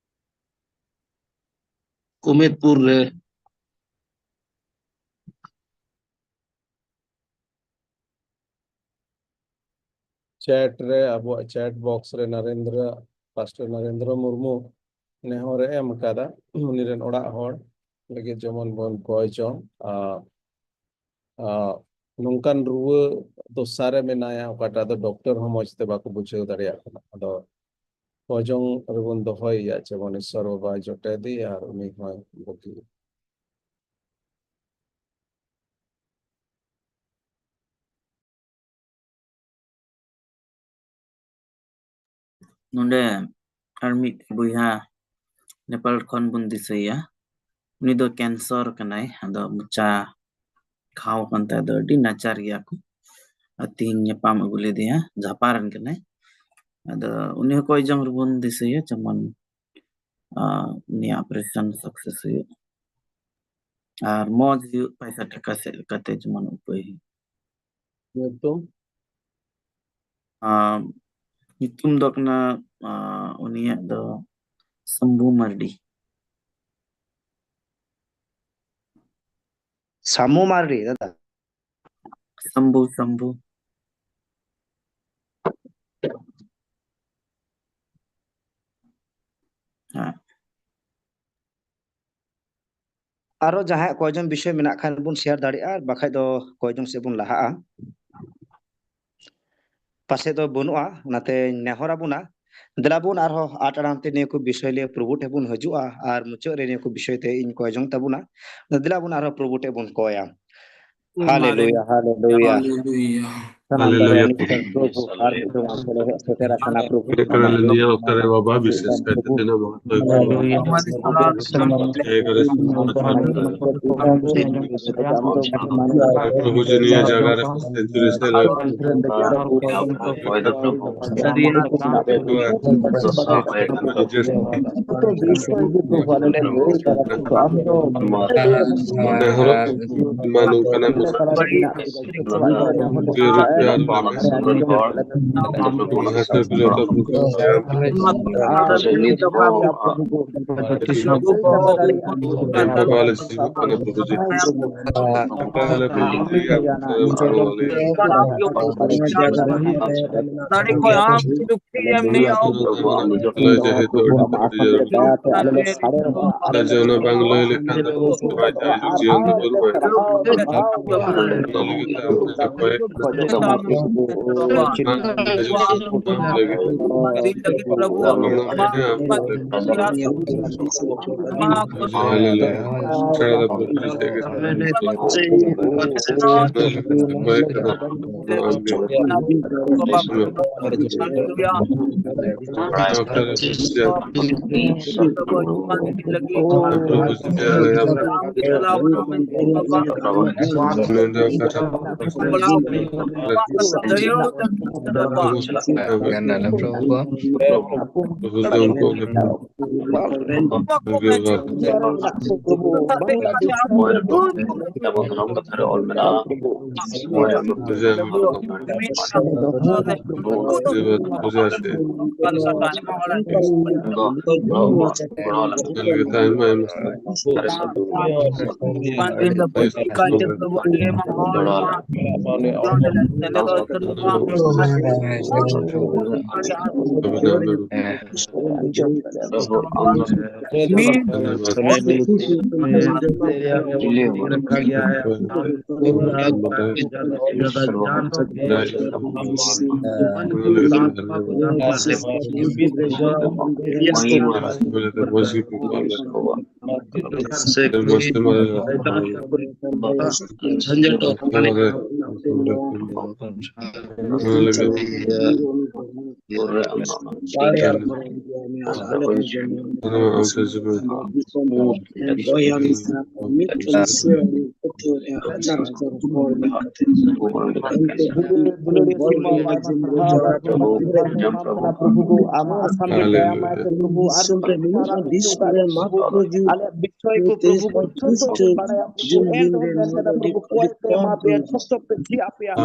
ᱠᱩᱢᱤᱫᱯᱩᱨ ᱨᱮ ᱪᱮᱴ ᱨᱮ, ᱟᱵᱚᱣᱟᱜ ᱪᱮᱴ ᱵᱚᱠᱥ ᱨᱮ ᱱᱟᱨᱮᱱᱫᱨᱚ, ᱯᱟᱥᱴᱚᱨ ᱱᱟᱨᱮᱱᱫᱨᱚ ᱢᱩᱨᱢᱩ ᱱᱮᱦᱚᱨ ᱮ ᱮᱢ ᱟᱠᱟᱫᱟ, ᱩᱱᱤ ᱨᱮᱱ ᱚᱲᱟᱜ ᱦᱚᱲ ᱞᱟᱹᱜᱤᱫ ᱡᱮᱢᱚᱱ ᱵᱚᱱ ᱠᱚᱭ ᱪᱚᱝ, ᱟ, ᱟ, ᱱᱚᱝᱠᱟᱱ ᱨᱩᱣᱟᱹ ᱫᱚᱥᱟ ᱨᱮ ᱢᱮᱱᱟᱭᱟ, ᱚᱠᱟᱴᱟᱜ ᱫᱚ ᱰᱚᱠᱴᱚᱨ ᱦᱚᱸ ᱢᱚᱡᱽ ᱛᱮ ᱵᱟᱠᱚ ᱵᱩᱡᱷᱟᱹᱣ ᱫᱟᱲᱮᱭᱟᱜ ᱠᱟᱱᱟ᱾ ᱟᱫᱚ ᱠᱚᱭᱡᱚᱝ ᱨᱮᱵᱚᱱ ᱫᱚᱦᱚᱭᱮᱭᱟ, ᱡᱮᱢᱚᱱ ᱤᱥᱥᱚᱨ ᱵᱟᱵᱟᱭ ᱡᱚᱴᱮᱫᱮᱭᱟ ᱟᱨ ᱩᱱᱤ ᱦᱚᱸᱭ ᱵᱩᱜᱤ᱾ ᱱᱚᱰᱮ ᱟᱨ ᱢᱤᱫ ᱵᱚᱭᱦᱟ ᱱᱮᱯᱟᱞ ᱠᱷᱚᱱ ᱵᱚᱱ ᱫᱤᱥᱟᱹᱭᱟ᱾ ᱩᱱᱤ ᱫᱚ ᱠᱮᱱᱥᱚᱨ ᱠᱟᱱᱟᱭ, ᱟᱫᱚ ᱢᱚᱪᱟ ᱜᱷᱟᱣ ᱠᱟᱱ ᱛᱟᱭᱟ, ᱟᱫᱚ ᱟᱹᱰᱤ ᱱᱟᱪᱟᱨ ᱜᱮᱭᱟ ᱠᱚ᱾ ᱟᱨ ᱛᱤᱦᱤᱧ ᱧᱟᱯᱟᱢ ᱟᱹᱜᱩ ᱞᱮᱫᱮᱭᱟ, ᱡᱷᱟᱯᱟ ᱨᱮᱱ ᱠᱟᱱᱟᱭ᱾ ᱟᱫᱚ ᱩᱱᱤ ᱦᱚᱸ ᱠᱚᱭ ᱡᱚᱝ ᱨᱮᱵᱚᱱ ᱫᱤᱥᱟᱹᱭᱟ, ᱡᱮᱢᱚᱱ, ᱟᱸ, ᱩᱱᱤᱭᱟᱜ operation success ᱦᱩᱭᱩᱜ ᱟᱨ ᱢᱚᱡᱽ ᱦᱩᱭᱩᱜ, ᱯᱟᱭᱥᱟ ᱴᱟᱠᱟ ᱥᱮᱫ ᱞᱮᱠᱟᱛᱮ ᱡᱮᱢᱚᱱ ᱩᱯᱟᱹᱭ ᱦᱩᱭᱩᱜ᱾ ᱧᱩᱛᱩᱢ? ᱟᱸ, ᱧᱩᱛᱩᱢ ᱫᱚ ᱠᱟᱱᱟ, ᱟᱸ, ᱩᱱᱤᱭᱟᱜ ᱫᱚ ᱥᱚᱢᱵᱷᱩ ᱢᱟᱨᱰᱤ᱾ ᱥᱟᱢᱩ ᱢᱟᱨᱰᱤ, ᱫᱟᱫᱟ? ᱥᱚᱢᱵᱷᱩ, ᱥᱚᱢᱵᱷᱩ᱾ ᱦᱮᱸ᱾ ᱟᱨᱚ ᱡᱟᱦᱟᱸᱭᱟᱜ ᱠᱚᱭᱡᱚᱝ ᱵᱤᱥᱚᱭ ᱢᱮᱱᱟᱜ ᱠᱷᱟᱱ ᱵᱚᱱ share ᱫᱟᱲᱮᱭᱟᱜᱼᱟ, ᱟᱨ ᱵᱟᱠᱷᱟᱡ ᱫᱚ ᱠᱚᱭᱡᱚᱝ ᱥᱮᱫ ᱵᱚᱱ ᱞᱟᱦᱟᱜᱼᱟ᱾ ᱯᱟᱥᱮᱡ ᱫᱚ ᱵᱟᱹᱱᱩᱜᱼᱟ, ᱚᱱᱟᱛᱮᱧ ᱱᱮᱦᱚᱨ ᱟᱵᱚᱱᱟ, ᱫᱮᱞᱟ ᱵᱚᱱ ᱟᱨᱦᱚᱸ ᱟᱴ ᱟᱲᱟᱝ ᱛᱮ ᱱᱤᱭᱟᱹ ᱠᱚ ᱵᱤᱥᱚᱭ ᱞᱤᱭᱮ ᱯᱨᱚᱵᱷᱩ ᱴᱷᱮᱱ ᱵᱚᱱ ᱦᱤᱡᱩᱜᱼᱟ, ᱟᱨ ᱢᱩᱪᱟᱹᱫ ᱨᱮ ᱱᱤᱭᱟᱹ ᱠᱚ ᱵᱤᱥᱚᱭ ᱛᱮ ᱤᱧ ᱠᱚᱭᱡᱚᱝ ᱛᱟᱵᱚᱱᱟ᱾ ᱫᱮᱞᱟ ᱵᱚᱱ ᱟᱨᱦᱚᱸ ᱯᱨᱚᱵᱷᱩ ᱴᱷᱮᱱ ᱵᱚᱱ ᱠᱚᱭᱟ᱾ ᱦᱟᱞᱮᱞᱩᱭᱟ, ᱦᱟᱞᱮᱞᱩᱭᱟ᱾ ᱦᱟᱞᱮᱞᱩᱭᱟ᱾ ᱥᱟᱱᱟᱢ ᱫᱟᱲᱮᱭᱟᱱ ᱤᱥᱚᱨ ᱯᱨᱚᱵᱷᱩ, ᱟᱨ ᱢᱤᱫ ᱫᱚᱢ ᱟᱢ ᱴᱷᱮᱱ ᱞᱮ ᱦᱮᱡ ᱥᱮᱴᱮᱨ ᱟᱠᱟᱱᱟ, ᱯᱨᱚᱵᱷᱩ᱾ ᱮᱠᱟᱞ ᱱᱤᱭᱟᱹ ᱚᱠᱛᱚ ᱨᱮ ᱵᱟᱵᱟ, ᱵᱤᱥᱮᱥ ᱠᱟᱭᱛᱮ ᱛᱤᱱᱟᱹᱜ ᱢᱚᱦᱚᱛ ᱦᱟᱞᱮᱞᱩᱭᱟ᱾ ᱟᱢ ᱫᱚ ᱯᱨᱚᱵᱷᱩ ᱡᱮ ᱱᱤᱭᱟᱹ ᱡᱟᱭᱜᱟ ᱨᱮ ᱥᱮᱱᱪᱩᱨᱤ ᱥᱮ ᱞᱟᱹᱭ ᱟᱢ ᱫᱚ ᱯᱨᱚᱵᱷᱩ ᱟᱞᱮ ᱞᱮ ᱞᱟᱹᱭ ᱫᱟᱲᱮᱭᱟᱜᱼᱟ, ᱯᱨᱚᱵᱷᱩ, ᱟᱢ ᱫᱚ ᱱᱮᱦᱚᱨᱚᱜ ᱢᱟ ᱱᱚᱝᱠᱟᱱᱟᱜ ᱢᱩᱥᱠᱤᱞ ᱨᱩᱯᱮ ᱟᱨ ᱫᱟᱲᱮ ᱚᱱᱟ ᱦᱤᱥᱟᱹᱵ ᱡᱚᱛᱚ ᱯᱨᱚᱵᱷᱩ ᱵᱟᱵᱟ ᱟᱞᱮ ᱥᱤᱡᱩᱜ ᱠᱟᱱᱟ ᱯᱨᱚᱵᱷᱩ ᱡᱤ᱾ ᱛᱟᱦᱞᱮ ᱯᱨᱚᱵᱷᱩ ᱡᱤ, ᱫᱟᱲᱮ ᱠᱚ ᱟᱢ ᱥᱩᱫᱷᱩ ᱯᱷᱨᱤ ᱮᱢ ᱞᱟᱹᱭᱟ᱾ ᱞᱟᱹᱭ ᱡᱮᱦᱮᱛᱩ ᱟᱹᱰᱤ ᱡᱟᱹᱨᱩᱲ ᱠᱟᱱᱟ᱾ ᱟᱨ ᱡᱮ ᱚᱱᱟ ᱵᱟᱝ ᱞᱟᱹᱭ ᱞᱮᱠᱷᱟᱱ ᱫᱚ ᱯᱨᱚᱵᱷᱩ ᱵᱟᱭ ᱡᱤᱭᱚᱱ ᱫᱚ ᱵᱟᱹᱱᱩᱜᱼᱟ᱾ ᱚᱱᱟ ᱞᱟᱹᱜᱤᱫ ᱛᱮ ᱟᱢ ᱴᱷᱮᱱ ᱞᱮ ᱠᱚᱭᱮᱫ ᱠᱟᱱᱟ᱾ ᱦᱟᱞᱮᱞᱩᱭᱟ᱾ ᱯᱨᱚᱵᱷᱩ ᱠᱚ ᱟᱢᱟᱜ ᱟᱥᱟᱢ ᱨᱮ ᱫᱟᱭᱟ ᱢᱟᱭᱟ ᱛᱮ ᱯᱨᱚᱵᱷᱩ ᱟᱨ ᱟᱞᱮᱭᱟᱜ ᱵᱤᱥᱚᱭ ᱠᱚ ᱯᱨᱚᱵᱷᱩ ᱠᱚ ᱡᱚᱛᱚ ᱠᱚ ᱵᱟᱲᱟᱭᱟ᱾ ᱯᱨᱚᱵᱷᱩ ᱮᱱ ᱨᱮᱦᱚᱸ ᱢᱮᱱ ᱠᱟᱫᱟ ᱯᱨᱚᱵᱷᱩ ᱠᱚᱭ ᱯᱮ ᱮᱢᱟ ᱯᱮᱭᱟ, ᱡᱚᱛᱚ ᱯᱮ ᱪᱮᱫ ᱟᱯᱮᱭᱟ᱾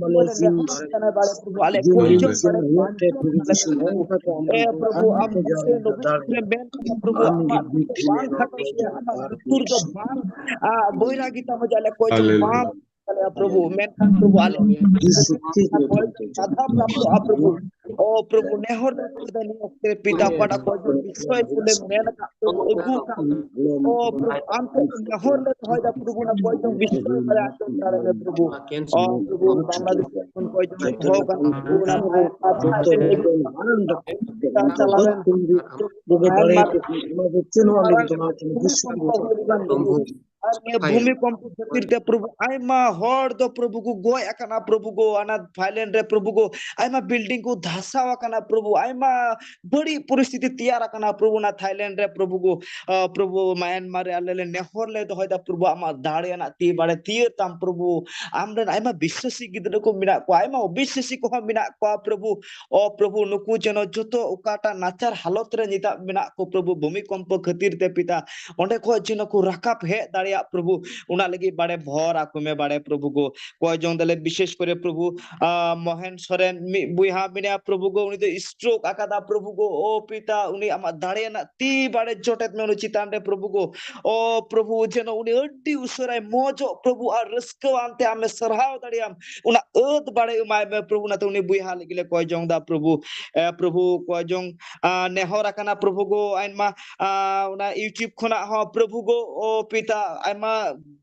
ᱚᱠᱚᱭ ᱞᱮ ᱢᱮᱱ ᱠᱟᱱᱟ ᱵᱟᱲᱮ ᱯᱨᱚᱵᱷᱩ ᱟᱞᱮ ᱠᱚᱭ ᱪᱮᱫ ᱵᱟᱲᱟᱭᱟ ᱵᱟᱝ ᱪᱮᱫ ᱟᱞᱮ ᱯᱨᱚᱵᱷᱩ᱾ ᱮ ᱯᱨᱚᱵᱷᱩ ᱟᱢ ᱫᱤᱥᱟᱹ ᱱᱚᱜᱚᱭ ᱯᱮ ᱢᱮᱱ ᱠᱟᱫᱟ ᱯᱨᱚᱵᱷᱩ ᱟᱢᱟᱜ ᱵᱟᱝ ᱠᱷᱟᱴᱚ ᱜᱮᱭᱟ, ᱟᱢᱟᱜ ᱞᱩᱛᱩᱨ ᱫᱚ ᱵᱟᱝ ᱵᱳᱭᱨᱟᱜᱤ ᱛᱟᱢ ᱦᱚᱡᱟᱞᱮ ᱠᱚᱭ ᱪᱮᱫ ᱵᱟᱝ ᱟᱞᱮᱭᱟ ᱯᱨᱚᱵᱷᱩ, ᱢᱮᱱᱠᱷᱟᱱ ᱯᱨᱚᱵᱷᱩ ᱟᱞᱮ ᱥᱟᱫᱷᱟ ᱯᱨᱟᱯᱛᱚᱜᱼᱟ ᱯᱨᱚᱵᱷᱩ᱾ ᱚ ᱯᱨᱚᱵᱷᱩ, ᱱᱮᱦᱚᱨ ᱞᱮ ᱫᱚᱦᱚᱭᱮᱫᱟ ᱱᱤᱭᱟᱹ ᱚᱠᱛᱮ ᱨᱮ ᱯᱤᱛᱟ, ᱚᱠᱟᱴᱟᱜ ᱠᱚᱭ ᱡᱚᱝ ᱵᱤᱥᱚᱭ ᱠᱚᱞᱮ ᱢᱮᱱ ᱟᱠᱟᱫ ᱯᱨᱚᱵᱷᱩ, ᱟᱹᱜᱩ ᱟᱠᱟᱫ, ᱚ ᱯᱨᱚᱵᱷᱩ, ᱟᱢ ᱴᱷᱮᱱ ᱱᱮᱦᱚᱨ ᱞᱮ ᱫᱚᱦᱚᱭᱮᱫᱟ ᱯᱨᱚᱵᱷᱩ, ᱚᱱᱟ ᱠᱚᱭ ᱡᱚᱝ ᱵᱤᱥᱚᱭ ᱠᱚᱞᱮ ᱟᱸᱡᱚᱢ ᱫᱟᱲᱮᱭᱟᱜ ᱢᱮ ᱯᱨᱚᱵᱷᱩ᱾ ᱚ ᱯᱨᱚᱵᱷᱩ, ᱵᱟᱝᱞᱟᱫᱮᱥ ᱠᱷᱚᱱ ᱠᱚᱭ ᱡᱚᱝ ᱫᱚᱦᱚ ᱟᱠᱟᱱ ᱯᱨᱚᱵᱷᱩ, ᱚᱱᱟ ᱠᱚ ᱪᱟᱞᱟᱣᱮᱱ ᱟᱨ ᱱᱤᱭᱟᱹ ᱵᱷᱩᱢᱤᱠᱚᱢᱯᱚ ᱠᱷᱟᱹᱛᱤᱨ ᱛᱮ ᱯᱨᱚᱵᱷᱩ ᱟᱭᱢᱟ ᱦᱚᱲ ᱫᱚ ᱯᱨᱚᱵᱷᱩ ᱠᱚ ᱜᱚᱡ ᱟᱠᱟᱱᱟ ᱯᱨᱚᱵᱷᱩ ᱜᱚ, ᱚᱱᱟ ᱛᱷᱟᱭᱞᱮᱱᱰ ᱨᱮ ᱯᱨᱚᱵᱷᱩ ᱜᱚ ᱟᱭᱢᱟ ᱵᱤᱞᱰᱤᱝ ᱠᱚ ᱫᱷᱟᱥᱟᱣ ᱟᱠᱟᱱᱟ ᱯᱨᱚᱵᱷᱩ, ᱟᱭᱢᱟ ᱵᱟᱹᱲᱤᱡ ᱯᱚᱨᱤᱥᱛᱷᱤᱛᱤ ᱛᱮᱭᱟᱨ ᱟᱠᱟᱱᱟ ᱯᱨᱚᱵᱷᱩ ᱚᱱᱟ ᱛᱷᱟᱭᱞᱮᱱᱰ ᱨᱮ ᱯᱨᱚᱵᱷᱩ ᱜᱚ᱾ ᱟᱸ, ᱯᱨᱚᱵᱷᱩ ᱢᱟᱭᱟᱱᱢᱟᱨ ᱨᱮ ᱟᱞᱮ ᱞᱮ ᱱᱮᱦᱚᱨ ᱞᱮ ᱫᱚᱦᱚᱭᱮᱫᱟ ᱯᱨᱚᱵᱷᱩ ᱟᱢᱟᱜ ᱫᱟᱲᱮ ᱟᱱᱟᱜ ᱛᱤ ᱵᱟᱲᱮ ᱛᱷᱤᱭᱟᱹ ᱛᱟᱢ ᱯᱨᱚᱵᱷᱩ᱾ ᱟᱢ ᱨᱮᱱ ᱟᱭᱢᱟ ᱵᱤᱥᱥᱟᱹᱥᱤ ᱜᱤᱫᱽᱨᱟᱹ ᱠᱚ ᱢᱮᱱᱟᱜ ᱠᱚᱣᱟ, ᱟᱭᱢᱟ ᱚᱵᱤᱥᱥᱟᱹᱥᱤ ᱠᱚᱦᱚᱸ ᱢᱮᱱᱟᱜ ᱠᱚᱣᱟ ᱯᱨᱚᱵᱷᱩ᱾ ᱚ ᱯᱨᱚᱵᱷᱩ, ᱱᱩᱠᱩ ᱡᱮᱱᱚ ᱡᱚᱛᱚ ᱚᱠᱟᱴᱟᱜ ᱱᱟᱪᱟᱨ ᱦᱟᱞᱚᱛ ᱨᱮ ᱱᱤᱛᱟᱜ ᱢᱮᱱᱟᱜ ᱠᱚ ᱯᱨᱚᱵᱷᱩ, ᱵᱷᱩᱢᱤᱠᱚᱢᱯᱚ ᱠᱷᱟᱹᱛᱤᱨ ᱛᱮ ᱯᱤᱛᱟ, ᱚᱸᱰᱮ ᱠᱷᱚᱡ ᱡᱮᱱᱚ ᱠᱚ ᱨᱟᱠᱟᱵ ᱦᱮᱡ ᱫᱟᱲᱮᱭᱟᱜ ᱯᱨᱚᱵᱷᱩ, ᱚᱱᱟ ᱞᱟᱹᱜᱤᱫ ᱵᱟᱲᱮ ᱵᱷᱚᱨ ᱟᱠᱚ ᱢᱮ ᱵᱟᱲᱮ ᱯᱨᱚᱵᱷᱩ ᱜᱚ᱾ ᱠᱚᱭ ᱡᱚᱝ ᱫᱟᱞᱮ ᱵᱤᱥᱮᱥ ᱠᱚᱨᱮ ᱯᱨᱚᱵᱷᱩ, ᱟᱸ, ᱢᱚᱦᱮᱱ ᱥᱚᱨᱮᱱ ᱢᱤᱫ ᱵᱚᱭᱦᱟ ᱢᱮᱱᱟᱭᱟ ᱯᱨᱚᱵᱷᱩ ᱜᱚ, ᱩᱱᱤ ᱫᱚ ᱥᱴᱨᱳᱠ ᱟᱠᱟᱫᱟ ᱯᱨᱚᱵᱷᱩ ᱜᱚ᱾ ᱚ ᱯᱤᱛᱟ, ᱩᱱᱤ ᱟᱢᱟᱜ ᱫᱟᱲᱮ ᱨᱮᱱᱟᱜ ᱛᱤ ᱵᱟᱲᱮ ᱡᱚᱴᱮᱫ ᱢᱮ ᱩᱱᱤ ᱪᱮᱛᱟᱱ ᱨᱮ ᱯᱨᱚᱵᱷᱩ ᱜᱚ᱾ ᱚ ᱯᱨᱚᱵᱷᱩ, ᱡᱮᱱᱚ ᱩᱱᱤ ᱟᱹᱰᱤ ᱩᱥᱟᱹᱨᱟᱭ ᱢᱚᱡᱚᱜ ᱯᱨᱚᱵᱷᱩ, ᱟᱨ ᱨᱟᱹᱥᱠᱟᱹᱣᱟᱱ ᱛᱮ ᱟᱢᱮ ᱥᱟᱨᱦᱟᱣ ᱫᱟᱲᱮᱭᱟᱢ, ᱚᱱᱟ ᱟᱹᱫ ᱵᱟᱲᱮ ᱮᱢᱟᱭ ᱢᱮ ᱯᱨᱚᱵᱷᱩ᱾ ᱚᱱᱟᱛᱮ ᱩᱱᱤ ᱵᱚᱭᱦᱟ ᱞᱟᱹᱜᱤᱫ ᱞᱮ ᱠᱚᱭ ᱡᱚᱝ ᱫᱟ ᱯᱨᱚᱵᱷᱩ᱾ ᱮ, ᱯᱨᱚᱵᱷᱩ, ᱠᱚᱭ ᱡᱚᱝ, ᱟ, ᱱᱮᱦᱚᱨ ᱟᱠᱟᱱᱟ ᱯᱨᱚᱵᱷᱩ ᱜᱚ, ᱟᱭᱢᱟ, ᱟ, ᱚᱱᱟ YouTube ᱠᱷᱚᱱᱟᱜ ᱦᱚᱸ ᱯᱨᱚᱵᱷᱩ ᱜᱚ, ᱚ ᱯᱤᱛᱟ, ᱟᱭᱢᱟ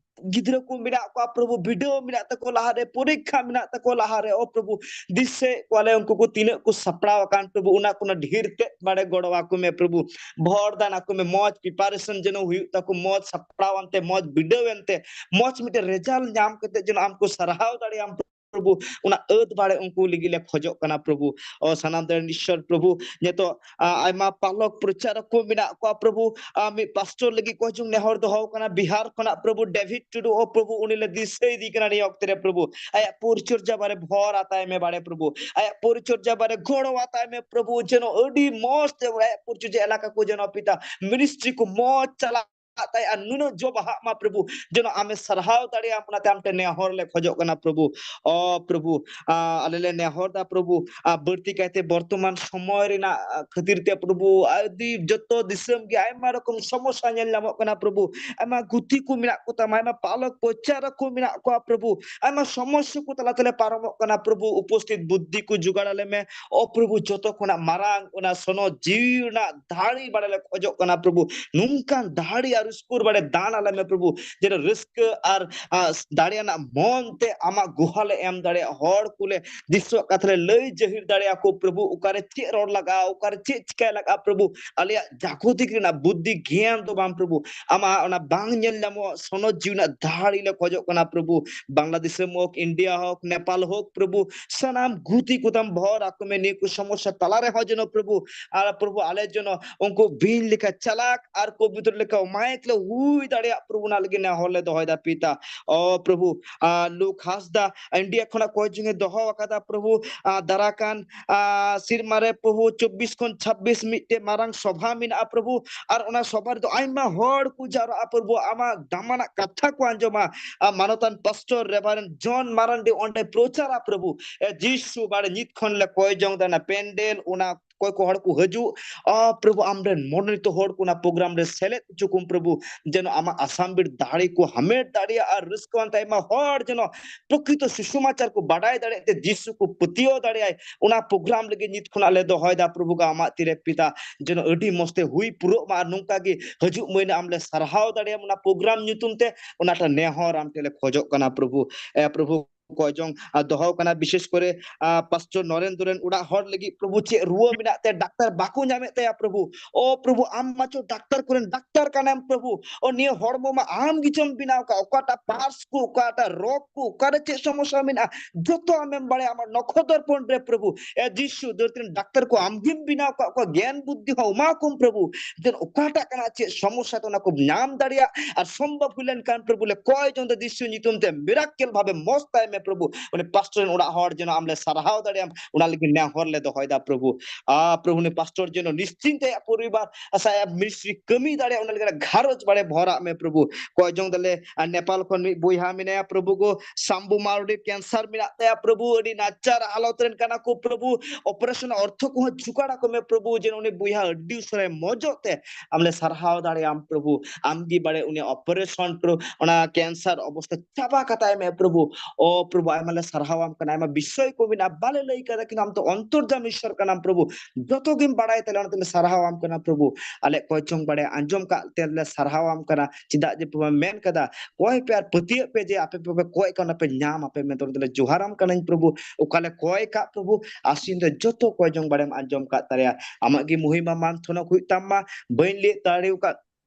ᱜᱤᱫᱽᱨᱟᱹ ᱠᱚ ᱢᱮᱱᱟᱜ ᱠᱚᱣᱟ ᱯᱨᱚᱵᱷᱩ, ᱵᱤᱰᱟᱹᱣ ᱢᱮᱱᱟᱜ ᱛᱟᱠᱚ ᱞᱟᱦᱟᱨᱮ, ᱯᱚᱨᱤᱠᱠᱷᱟ ᱢᱮᱱᱟᱜ ᱛᱟᱠᱚ ᱞᱟᱦᱟᱨᱮ, ᱚ ᱯᱨᱚᱵᱷᱩ, ᱫᱤᱥᱟᱹᱭᱮᱫ ᱠᱚᱣᱟᱞᱮ ᱩᱱᱠᱩ ᱠᱚ ᱛᱤᱱᱟᱹᱜ ᱠᱚ ᱥᱟᱯᱲᱟᱣ ᱟᱠᱟᱱ ᱯᱨᱚᱵᱷᱩ, ᱚᱱᱟ ᱠᱚ ᱚᱱᱟ ᱰᱷᱮᱨ ᱛᱮ ᱵᱟᱲᱮ ᱜᱚᱲᱚ ᱟᱠᱚ ᱢᱮ ᱯᱨᱚᱵᱷᱩ, ᱵᱷᱚᱨ ᱫᱟᱱ ᱟᱠᱚ ᱢᱮ, ᱢᱚᱡᱽ ᱯᱨᱤᱯᱟᱨᱮᱥᱚᱱ ᱡᱮᱱᱚ ᱦᱩᱭᱩᱜ ᱛᱟᱠᱚ, ᱢᱚᱡᱽ ᱥᱟᱯᱲᱟᱣ ᱟᱱᱛᱮ, ᱢᱚᱡᱽ ᱵᱤᱰᱟᱹᱣ ᱮᱱᱛᱮ, ᱢᱚᱡᱽ ᱢᱤᱫᱴᱮᱱ ᱨᱮᱡᱟᱞᱴ ᱧᱟᱢ ᱠᱟᱛᱮ ᱡᱮᱱᱚ ᱟᱢ ᱠᱚ ᱥᱟᱨᱦᱟᱣ ᱫᱟᱲᱮᱭᱟᱢ ᱯᱨᱚᱵᱷᱩ, ᱚᱱᱟ ᱟᱹᱫ ᱵᱟᱲᱮ ᱩᱱᱠᱩ ᱞᱟᱹᱜᱤᱫ ᱞᱮ ᱠᱷᱚᱡᱚᱜ ᱠᱟᱱᱟ ᱯᱨᱚᱵᱷᱩ᱾ ᱚ ᱥᱟᱱᱟᱢ ᱫᱚ ᱤᱥᱥᱚᱨ ᱯᱨᱚᱵᱷᱩ, ᱱᱤᱛᱚᱜ, ᱟ, ᱟᱭᱢᱟ ᱯᱟᱞᱚᱠ ᱯᱨᱚᱪᱟᱨᱚᱠ ᱠᱚ ᱢᱮᱱᱟᱜ ᱠᱚᱣᱟ ᱯᱨᱚᱵᱷᱩ, ᱟ, ᱢᱤᱫ ᱯᱟᱥᱴᱚᱨ ᱞᱟᱹᱜᱤᱫ ᱠᱚ ᱦᱤᱡᱩᱜ ᱱᱮᱦᱚᱨ ᱫᱚᱦᱚ ᱠᱟᱱᱟ ᱵᱤᱦᱟᱨ ᱠᱷᱚᱱᱟᱜ ᱯᱨᱚᱵᱷᱩ ᱰᱮᱵᱷᱤᱰ ᱴᱩᱰᱩ, ᱚ ᱯᱨᱚᱵᱷᱩ, ᱩᱱᱤ ᱞᱮ ᱫᱤᱥᱟᱹᱭ ᱤᱫᱤ ᱠᱟᱱᱟ ᱱᱤᱭᱟᱹ ᱚᱠᱛᱮ ᱨᱮ ᱯᱨᱚᱵᱷᱩ, ᱟᱭᱟᱜ ᱯᱚᱨᱤᱪᱚᱨᱡᱟ ᱵᱟᱨᱮ ᱵᱷᱚᱨ ᱟᱛᱟᱭ ᱢᱮ ᱵᱟᱲᱮ ᱯᱨᱚᱵᱷᱩ, ᱟᱭᱟᱜ ᱯᱚᱨᱤᱪᱚᱨᱡᱟ ᱵᱟᱨᱮ ᱜᱚᱲᱚ ᱟᱛᱟᱭ ᱢᱮ ᱯᱨᱚᱵᱷᱩ, ᱡᱮᱱᱚ ᱟᱹᱰᱤ ᱢᱚᱡᱽ ᱛᱮ ᱟᱭᱟᱜ ᱯᱚᱨᱤᱪᱚᱨᱡᱟ ᱮᱞᱟᱠᱟ ᱠᱚ ᱡᱮᱱᱚ ᱯᱤᱛᱟ ᱢᱤᱱᱤᱥᱴᱨᱤ ᱠᱚ ᱢᱚᱡᱽ ᱪᱟᱞᱟᱜ ᱛᱟᱭ ᱟᱨ ᱱᱩᱱᱟᱹᱜ ᱡᱚ ᱵᱟᱦᱟᱜ ᱢᱟ ᱯᱨᱚᱵᱷᱩ, ᱡᱮᱱᱚ ᱟᱢᱮ ᱥᱟᱨᱦᱟᱣ ᱫᱟᱲᱮᱭᱟᱢ᱾ ᱚᱱᱟᱛᱮ ᱟᱢ ᱴᱷᱮᱱ ᱱᱮᱦᱚᱨ ᱞᱮ ᱠᱷᱚᱡᱚᱜ ᱠᱟᱱᱟ ᱯᱨᱚᱵᱷᱩ᱾ ᱚ ᱯᱨᱚᱵᱷᱩ, ᱟ, ᱟᱞᱮ ᱞᱮ ᱱᱮᱦᱚᱨ ᱫᱟ ᱯᱨᱚᱵᱷᱩ, ᱟ, ᱵᱟᱹᱲᱛᱤ ᱠᱟᱭᱛᱮ ᱵᱚᱨᱛᱚᱢᱟᱱ ᱥᱚᱢᱚᱭ ᱨᱮᱱᱟᱜ, ᱟ, ᱠᱷᱟᱹᱛᱤᱨ ᱛᱮ ᱯᱨᱚᱵᱷᱩ, ᱟᱹᱰᱤ ᱡᱚᱛᱚ ᱫᱤᱥᱚᱢ ᱜᱮ ᱟᱭᱢᱟ ᱨᱚᱠᱚᱢ ᱥᱚᱢᱚᱥᱥᱟ ᱧᱮᱞ ᱧᱟᱢᱚᱜ ᱠᱟᱱᱟ ᱯᱨᱚᱵᱷᱩ᱾ ᱟᱭᱢᱟ ᱜᱩᱛᱤ ᱠᱚ ᱢᱮᱱᱟᱜ ᱠᱚ ᱛᱟᱢᱟ, ᱟᱭᱢᱟ ᱯᱟᱞᱚᱠ ᱯᱚᱨᱪᱟᱨᱚᱠ ᱠᱚ ᱢᱮᱱᱟᱜ ᱠᱚᱣᱟ ᱯᱨᱚᱵᱷᱩ, ᱟᱭᱢᱟ ᱥᱚᱢᱚᱥᱥᱟ ᱠᱚ ᱛᱟᱞᱟ ᱛᱮᱞᱮ ᱯᱟᱨᱚᱢᱚᱜ ᱠᱟᱱᱟ ᱯᱨᱚᱵᱷᱩ᱾ ᱩᱯᱚᱥᱛᱷᱤᱛ ᱵᱩᱫᱽᱫᱷᱤ ᱠᱚ ᱡᱚᱜᱟᱲ ᱟᱞᱮ ᱢᱮ᱾ ᱚ ᱯᱨᱚᱵᱷᱩ, ᱡᱚᱛᱚ ᱠᱷᱚᱱᱟᱜ ᱢᱟᱨᱟᱝ ᱚᱱᱟ ᱥᱚᱱᱚᱛ ᱡᱤᱣᱤ ᱨᱮᱱᱟᱜ ᱫᱟᱲᱮ ᱵᱟᱲᱮ ᱞᱮ ᱠᱷᱚᱡᱚᱜ ᱠᱟᱱᱟ ᱯᱨᱚᱵᱷᱩ᱾ ᱱᱚᱝᱠᱟᱱ ᱫᱟᱲᱮ ᱟᱨ ᱨᱟᱹᱥᱠᱟᱹ ᱵᱟᱲᱮ ᱫᱟᱱ ᱟᱞᱮ ᱢᱮ ᱯᱨᱚᱵᱷᱩ, ᱡᱮᱱᱚ ᱨᱟᱹᱥᱠᱟᱹ ᱟᱨ, ᱟ, ᱫᱟᱲᱮ ᱟᱱᱟᱜ ᱢᱚᱱ ᱛᱮ ᱟᱢᱟᱜ ᱜᱩᱦᱟ ᱞᱮ ᱮᱢ ᱫᱟᱲᱮᱭᱟᱜ, ᱦᱚᱲ ᱠᱚᱞᱮ ᱫᱤᱥᱟᱹᱣᱟᱜ ᱠᱟᱛᱷᱟ ᱞᱮ ᱞᱟᱹᱭ ᱡᱟᱹᱦᱤᱨ ᱫᱟᱲᱮᱭᱟᱠᱚ ᱯᱨᱚᱵᱷᱩ᱾ ᱚᱠᱟᱨᱮ ᱪᱮᱫ ᱨᱚᱲ ᱞᱟᱜᱟᱜᱼᱟ, ᱚᱠᱟᱨᱮ ᱪᱮᱫ ᱪᱤᱠᱟᱭ ᱞᱟᱜᱟᱜᱼᱟ ᱯᱨᱚᱵᱷᱩ, ᱟᱞᱮᱭᱟᱜ ᱡᱟᱜᱚᱛᱤᱠ ᱨᱮᱱᱟᱜ ᱵᱩᱫᱽᱫᱷᱤ ᱜᱮᱭᱟᱱ ᱫᱚ ᱵᱟᱝ ᱯᱨᱚᱵᱷᱩ, ᱟᱢᱟᱜ ᱚᱱᱟ ᱵᱟᱝ ᱧᱮᱞ ᱧᱟᱢᱚᱜ ᱥᱚᱱᱚᱛ ᱡᱤᱣᱤ ᱨᱮᱱᱟᱜ ᱫᱟᱲᱮ ᱞᱮ ᱠᱷᱚᱡᱚᱜ ᱠᱟᱱᱟ ᱯᱨᱚᱵᱷᱩ᱾ ᱵᱟᱝᱞᱟ ᱫᱤᱥᱚᱢ ᱦᱳᱠ, ᱤᱱᱰᱤᱭᱟ ᱦᱳᱠ, ᱱᱮᱯᱟᱞ ᱦᱳᱠ ᱯᱨᱚᱵᱷᱩ, ᱥᱟᱱᱟᱢ ᱜᱩᱛᱤ ᱠᱚᱛᱟᱢ ᱵᱷᱚᱨ ᱟᱠᱚ ᱢᱮ ᱱᱤᱭᱟᱹ ᱠᱚ ᱥᱚᱢᱚᱥᱥᱟ ᱛᱟᱞᱟ ᱨᱮᱦᱚᱸ ᱡᱮᱱᱚ ᱯᱨᱚᱵᱷᱩ, ᱟᱨ ᱯᱨᱚᱵᱷᱩ ᱟᱞᱮ ᱡᱮᱱᱚ ᱩᱱᱠᱩ ᱵᱤᱧ ᱞᱮᱠᱟ ᱪᱟᱞᱟᱠ ᱟᱨ ᱠᱚᱵᱩᱛᱚᱨ ᱞᱮᱠᱟ ᱢᱟᱭᱮᱠ ᱞᱮ ᱦᱩᱭ ᱫᱟᱲᱮᱭᱟᱜ ᱯᱨᱚᱵᱷᱩ, ᱚᱱᱟ ᱞᱟᱹᱜᱤᱫ ᱱᱮᱦᱚᱨ ᱞᱮ ᱫᱚᱦᱚᱭᱮᱫᱟ ᱯᱤᱛᱟ᱾ ᱚ ᱯᱨᱚᱵᱷᱩ, ᱟ, ᱞᱩᱠ ᱦᱟᱸᱥᱫᱟ ᱤᱱᱰᱤᱭᱟ ᱠᱷᱚᱱᱟᱜ ᱠᱚᱭ ᱡᱚᱝ ᱮ ᱫᱚᱦᱚ ᱟᱠᱟᱫᱟ ᱯᱨᱚᱵᱷᱩ, ᱟ, ᱫᱟᱨᱟ ᱠᱟᱱ, ᱟ, ᱥᱮᱨᱢᱟ ᱨᱮ ᱯᱨᱚᱵᱷᱩ ᱪᱚᱵᱵᱤᱥ ᱠᱷᱚᱱ ᱪᱷᱟᱵᱵᱤᱥ ᱢᱤᱫᱴᱮᱡ ᱢᱟᱨᱟᱝ ᱥᱚᱵᱷᱟ ᱢᱮᱱᱟᱜᱼᱟ ᱯᱨᱚᱵᱷᱩ, ᱟᱨ ᱚᱱᱟ ᱥᱚᱵᱷᱟ ᱨᱮᱫᱚ ᱟᱭᱢᱟ ᱦᱚᱲ ᱠᱚ ᱡᱟᱣᱨᱟᱜᱼᱟ ᱯᱨᱚᱵᱷᱩ, ᱟᱢᱟᱜ ᱫᱟᱢᱟᱱᱟᱜ ᱠᱟᱛᱷᱟ ᱠᱚ ᱟᱸᱡᱚᱢᱟ᱾ ᱟ, ᱢᱟᱱᱚᱛᱟᱱ ᱯᱟᱥᱴᱚᱨ ᱨᱮᱵᱷᱟᱨᱮᱱᱰ ᱡᱚᱱ ᱢᱟᱨᱟᱱᱰᱤ ᱚᱸᱰᱮ ᱯᱨᱚᱪᱟᱨᱟ ᱯᱨᱚᱵᱷᱩ᱾ ᱮ ᱡᱤᱥᱩ ᱵᱟᱲᱮ ᱱᱤᱛ ᱠᱷᱚᱱ ᱞᱮ ᱠᱚᱭ ᱡᱚᱝ ᱫᱟ ᱚᱱᱟ ᱯᱮᱱᱰᱮᱞ, ᱚᱱᱟ ᱚᱠᱚᱭ ᱠᱚ ᱦᱚᱲ ᱠᱚ ᱦᱤᱡᱩᱜ, ᱟ, ᱯᱨᱚᱵᱷᱩ ᱟᱢᱨᱮᱱ ᱢᱚᱱᱳᱱᱤᱛᱚ ᱦᱚᱲ ᱠᱚ ᱚᱱᱟ ᱯᱨᱳᱜᱨᱟᱢ ᱨᱮ ᱥᱮᱞᱮᱫ ᱦᱚᱪᱚ ᱠᱚᱢ ᱯᱨᱚᱵᱷᱩ, ᱡᱮᱱᱚ ᱟᱢᱟᱜ ᱟᱥᱟᱢ ᱵᱤᱨ ᱫᱟᱲᱮ ᱠᱚ ᱦᱟᱢᱮᱴ ᱫᱟᱲᱮᱭᱟᱜ ᱟᱨ ᱨᱟᱹᱥᱠᱟᱹᱣᱟᱱ ᱛᱮ ᱟᱭᱢᱟ ᱦᱚᱲ ᱡᱮᱱᱚ ᱯᱨᱚᱠᱨᱤᱛᱚ ᱥᱩᱥᱚᱢᱟᱪᱟᱨ ᱠᱚ ᱵᱟᱰᱟᱭ ᱫᱟᱲᱮᱭᱟᱜ ᱛᱮ ᱡᱤᱥᱩ ᱠᱚ ᱯᱟᱹᱛᱭᱟᱹᱣ ᱫᱟᱲᱮᱭᱟᱭ᱾ ᱚᱱᱟ ᱯᱨᱳᱜᱨᱟᱢ ᱞᱟᱹᱜᱤᱫ ᱱᱤᱛ ᱠᱷᱚᱱᱟᱜ ᱞᱮ ᱫᱚᱦᱚᱭᱮᱫᱟ ᱯᱨᱚᱵᱷᱩ ᱜᱟ ᱟᱢᱟᱜ ᱛᱤᱨᱮ ᱯᱤᱛᱟ, ᱡᱮᱱᱚ ᱟᱹᱰᱤ ᱢᱚᱸᱡᱽ ᱛᱮ ᱦᱩᱭ ᱯᱩᱨᱟᱹᱜ ᱢᱟ ᱟᱨ ᱱᱚᱝᱠᱟ ᱜᱮ ᱦᱤᱡᱩᱜ ᱢᱟᱹᱦᱱᱟᱹ ᱟᱢ ᱞᱮ ᱥᱟᱨᱦᱟᱣ ᱫᱟᱲᱮᱭᱟᱢ ᱚᱱᱟ ᱯᱨᱳᱜᱨᱟᱢ ᱧᱩᱛᱩᱢ ᱛᱮ, ᱚᱱᱟᱴᱟᱜ ᱱᱮᱦᱚᱨ ᱟᱢ ᱴᱷᱮᱱ ᱞᱮ ᱠᱷᱚᱡᱚᱜ ᱠᱟᱱᱟ ᱯᱨᱚᱵᱷᱩ᱾ ᱮ ᱯᱨᱚᱵᱷᱩ, ᱠᱚᱭ ᱡᱚᱝ, ᱟ, ᱫᱚᱦᱚ ᱠᱟᱱᱟ, ᱵᱤᱥᱮᱥ ᱠᱚᱨᱮ, ᱟ, ᱯᱟᱥᱴᱚᱨ ᱱᱚᱨᱮᱱᱫᱨᱚ ᱨᱮᱱ ᱚᱲᱟᱜ ᱦᱚᱲ ᱞᱟᱹᱜᱤᱫ ᱯᱨᱚᱵᱷᱩ ᱪᱮᱫ ᱨᱩᱣᱟᱹ ᱢᱮᱱᱟᱜ ᱛᱟᱭᱟ, ᱰᱟᱠᱛᱟᱨ ᱵᱟᱠᱚ ᱧᱟᱢᱮᱫ ᱛᱟᱭᱟ ᱯᱨᱚᱵᱷᱩ᱾ ᱚ ᱯᱨᱚᱵᱷᱩ, ᱟᱢ ᱢᱟᱪᱚ ᱰᱟᱠᱛᱟᱨ ᱠᱚᱨᱮᱱ ᱰᱟᱠᱛᱟᱨ ᱠᱟᱱᱟᱢ ᱯᱨᱚᱵᱷᱩ᱾ ᱚ ᱱᱤᱭᱟᱹ ᱦᱚᱲᱢᱚ ᱢᱟ ᱟᱢ ᱜᱮᱪᱚᱢ ᱵᱮᱱᱟᱣ ᱠᱟᱜ, ᱚᱠᱟᱴᱟᱜ ᱯᱟᱨᱥ ᱠᱚ, ᱚᱠᱟᱴᱟᱜ ᱨᱳᱜᱽ ᱠᱚ, ᱚᱠᱟᱨᱮ ᱪᱮᱫ ᱥᱚᱢᱚᱥᱥᱟ ᱢᱮᱱᱟᱜᱼᱟ, ᱡᱚᱛᱚ ᱟᱢᱮᱢ ᱵᱟᱲᱟᱭᱟ᱾ ᱟᱢᱟᱜ ᱱᱚᱠᱷᱚ ᱫᱚᱨᱯᱚᱱ ᱨᱮ ᱯᱨᱚᱵᱷᱩ, ᱮ ᱡᱤᱥᱩ, ᱫᱷᱟᱹᱨᱛᱤ ᱨᱮᱱ ᱰᱟᱠᱛᱟᱨ ᱠᱚ ᱟᱢᱜᱮᱢ ᱵᱮᱱᱟᱣ ᱠᱟᱜ ᱠᱚᱣᱟ, ᱜᱮᱭᱟᱱ ᱵᱩᱫᱽᱫᱷᱤ ᱦᱚᱸ ᱮᱢᱟ ᱠᱚᱢ ᱯᱨᱚᱵᱷᱩ, ᱡᱮ ᱚᱠᱟᱴᱟᱜ ᱠᱟᱱᱟ ᱪᱮᱫ ᱥᱚᱢᱚᱥᱥᱟ ᱛᱮ ᱚᱱᱟ ᱠᱚ ᱧᱟᱢ ᱫᱟᱲᱮᱭᱟᱜ᱾ ᱟᱨ ᱥᱚᱢᱵᱷᱚᱵ ᱦᱩᱭ ᱞᱮᱱᱠᱷᱟᱱ ᱯᱨᱚᱵᱷᱩ ᱞᱮ ᱠᱚᱭ ᱡᱚᱝ ᱫᱟ ᱡᱤᱥᱩ ᱧᱩᱛᱩᱢ ᱛᱮ ᱢᱤᱨᱟᱠᱮᱞ ᱵᱷᱟᱵᱮ ᱢᱚᱸᱡᱽ ᱛᱟᱭ ᱢᱮ ᱯᱨᱚᱵᱷᱩ, ᱩᱱᱤ ᱯᱟᱥᱴᱚᱨ ᱨᱮᱱ ᱚᱲᱟᱜ ᱦᱚᱲ ᱡᱮᱱᱚ ᱟᱢ ᱞᱮ ᱥᱟᱨᱦᱟᱣ ᱫᱟᱲᱮᱭᱟᱢ, ᱚᱱᱟ ᱞᱟᱹᱜᱤᱫ ᱱᱮᱦᱚᱨ ᱞᱮ ᱫᱚᱦᱚᱭᱮᱫᱟ ᱯᱨᱚᱵᱷᱩ᱾ ᱟ, ᱯᱨᱚᱵᱷᱩ, ᱩᱱᱤ ᱯᱟᱥᱴᱚᱨ ᱡᱮᱱᱚ ᱱᱤᱥᱪᱤᱱᱛᱮ ᱟᱭᱟᱜ ᱯᱚᱨᱤᱵᱟᱨ ᱟᱥᱟ ᱟᱭᱟᱜ ᱢᱤᱱᱤᱥᱴᱨᱤ ᱠᱟᱹᱢᱤ ᱫᱟᱲᱮᱭᱟᱜ, ᱚᱱᱟ ᱞᱟᱹᱜᱤᱫ ᱜᱷᱟᱨᱚᱸᱡᱽ ᱵᱟᱲᱮ ᱵᱷᱚᱨᱟᱜ ᱢᱮ ᱯᱨᱚᱵᱷᱩ᱾ ᱠᱚᱭ ᱡᱚᱝ ᱫᱟᱞᱮ, ᱟ, ᱱᱮᱯᱟᱞ ᱠᱷᱚᱱ ᱢᱤᱫ ᱵᱚᱭᱦᱟ ᱢᱮᱱᱟᱭᱟ ᱯᱨᱚᱵᱷᱩ ᱜᱚ, ᱥᱟᱢᱵᱩ ᱢᱟᱨᱰᱤ, ᱠᱮᱱᱥᱟᱨ ᱢᱮᱱᱟᱜ ᱛᱟᱭᱟ ᱯᱨᱚᱵᱷᱩ, ᱟᱹᱰᱤ ᱱᱟᱪᱟᱨ ᱦᱟᱞᱚᱛ ᱨᱮᱱ ᱠᱟᱱᱟ ᱠᱚ ᱯᱨᱚᱵᱷᱩ, ᱚᱯᱟᱨᱮᱥᱚᱱ ᱚᱨᱛᱷᱚ ᱠᱚᱦᱚᱸ ᱡᱩᱜᱟᱲ ᱟᱠᱚ ᱢᱮ ᱯᱨᱚᱵᱷᱩ, ᱡᱮᱱᱚ ᱩᱱᱤ ᱵᱚᱭᱦᱟ ᱟᱹᱰᱤ ᱩᱥᱟᱹᱨᱟᱭ ᱢᱚᱡᱚᱜ ᱛᱮ ᱟᱢ ᱞᱮ ᱥᱟᱨᱦᱟᱣ ᱫᱟᱲᱮᱭᱟᱢ ᱯᱨᱚᱵᱷᱩ᱾ ᱟᱢ ᱜᱮ ᱵᱟᱲᱮ ᱩᱱᱤ ᱚᱯᱟᱨᱮᱥᱚᱱ ᱯᱨᱚ-, ᱚᱱᱟ ᱠᱮᱱᱥᱟᱨ ᱚᱵᱚᱥᱛᱷᱟ ᱪᱟᱵᱟ ᱠᱟᱛᱟᱭ ᱢᱮ ᱯᱨᱚᱵᱷᱩ᱾ ᱚ ᱯᱨᱚᱵᱷᱩ, ᱟᱭᱢᱟ ᱞᱮ ᱥᱟᱨᱦᱟᱣᱟᱢ ᱠᱟᱱᱟ, ᱟᱭᱢᱟ ᱵᱤᱥᱚᱭ ᱠᱚ ᱢᱮᱱᱟᱜᱼᱟ ᱵᱟᱞᱮ ᱞᱟᱹᱭ ᱠᱟᱫᱟ, ᱠᱤᱱᱛᱩ ᱟᱢ ᱫᱚ ᱚᱱᱛᱚᱨᱡᱟᱢ ᱤᱥᱥᱚᱨ ᱠᱟᱱᱟᱢ ᱯᱨᱚᱵᱷᱩ, ᱡᱚᱛᱚ ᱜᱮᱢ ᱵᱟᱲᱟᱭ ᱛᱟᱞᱮ, ᱚᱱᱟᱛᱮ ᱞᱮ ᱥᱟᱨᱦᱟᱣᱟᱢ ᱠᱟᱱᱟ ᱯᱨᱚᱵᱷᱩ᱾ ᱟᱞᱮ ᱠᱚᱭ ᱪᱚᱝ ᱵᱟᱲᱮ ᱟᱸᱡᱚᱢ ᱠᱟᱜ ᱛᱮ ᱞᱮ ᱥᱟᱨᱦᱟᱣᱟᱢ ᱠᱟᱱᱟ, ᱪᱮᱫᱟᱜ ᱡᱮ ᱯᱨᱚᱵᱷᱩ ᱢᱮᱱ ᱠᱟᱫᱟ, ᱠᱚᱭ ᱯᱮ ᱟᱨ ᱯᱟᱹᱛᱭᱟᱹᱜ ᱯᱮ ᱡᱮ ᱟᱯᱮ ᱯᱮ ᱠᱚᱭ ᱠᱟᱜ, ᱚᱱᱟ ᱯᱮ ᱧᱟᱢ ᱟᱯᱮ ᱢᱮᱱᱛᱮ᱾ ᱚᱱᱟᱛᱮ ᱞᱮ ᱡᱚᱦᱟᱨᱟᱢ ᱠᱟᱱᱟᱧ ᱯᱨᱚᱵᱷᱩ, ᱚᱠᱟ ᱞᱮ ᱠᱚᱭ ᱠᱟᱜ ᱯᱨᱚᱵᱷᱩ, ᱟᱥᱤᱱ ᱨᱮ ᱡᱚᱛᱚ ᱠᱚᱭ ᱡᱚᱝ ᱵᱟᱲᱮᱢ ᱟᱸᱡᱚᱢ ᱠᱟᱜ ᱛᱟᱞᱮᱭᱟ᱾ ᱟᱢᱟᱜ ᱜᱮ ᱢᱚᱦᱤᱢᱟ ᱢᱟᱱ ᱛᱷᱚᱱᱚᱠ ᱦᱩᱭᱩᱜ ᱛᱟᱢ ᱢᱟ᱾ ᱵᱟᱹᱧ ᱞᱟᱹᱭ ᱫᱟᱲᱮ ᱟᱠᱟᱫ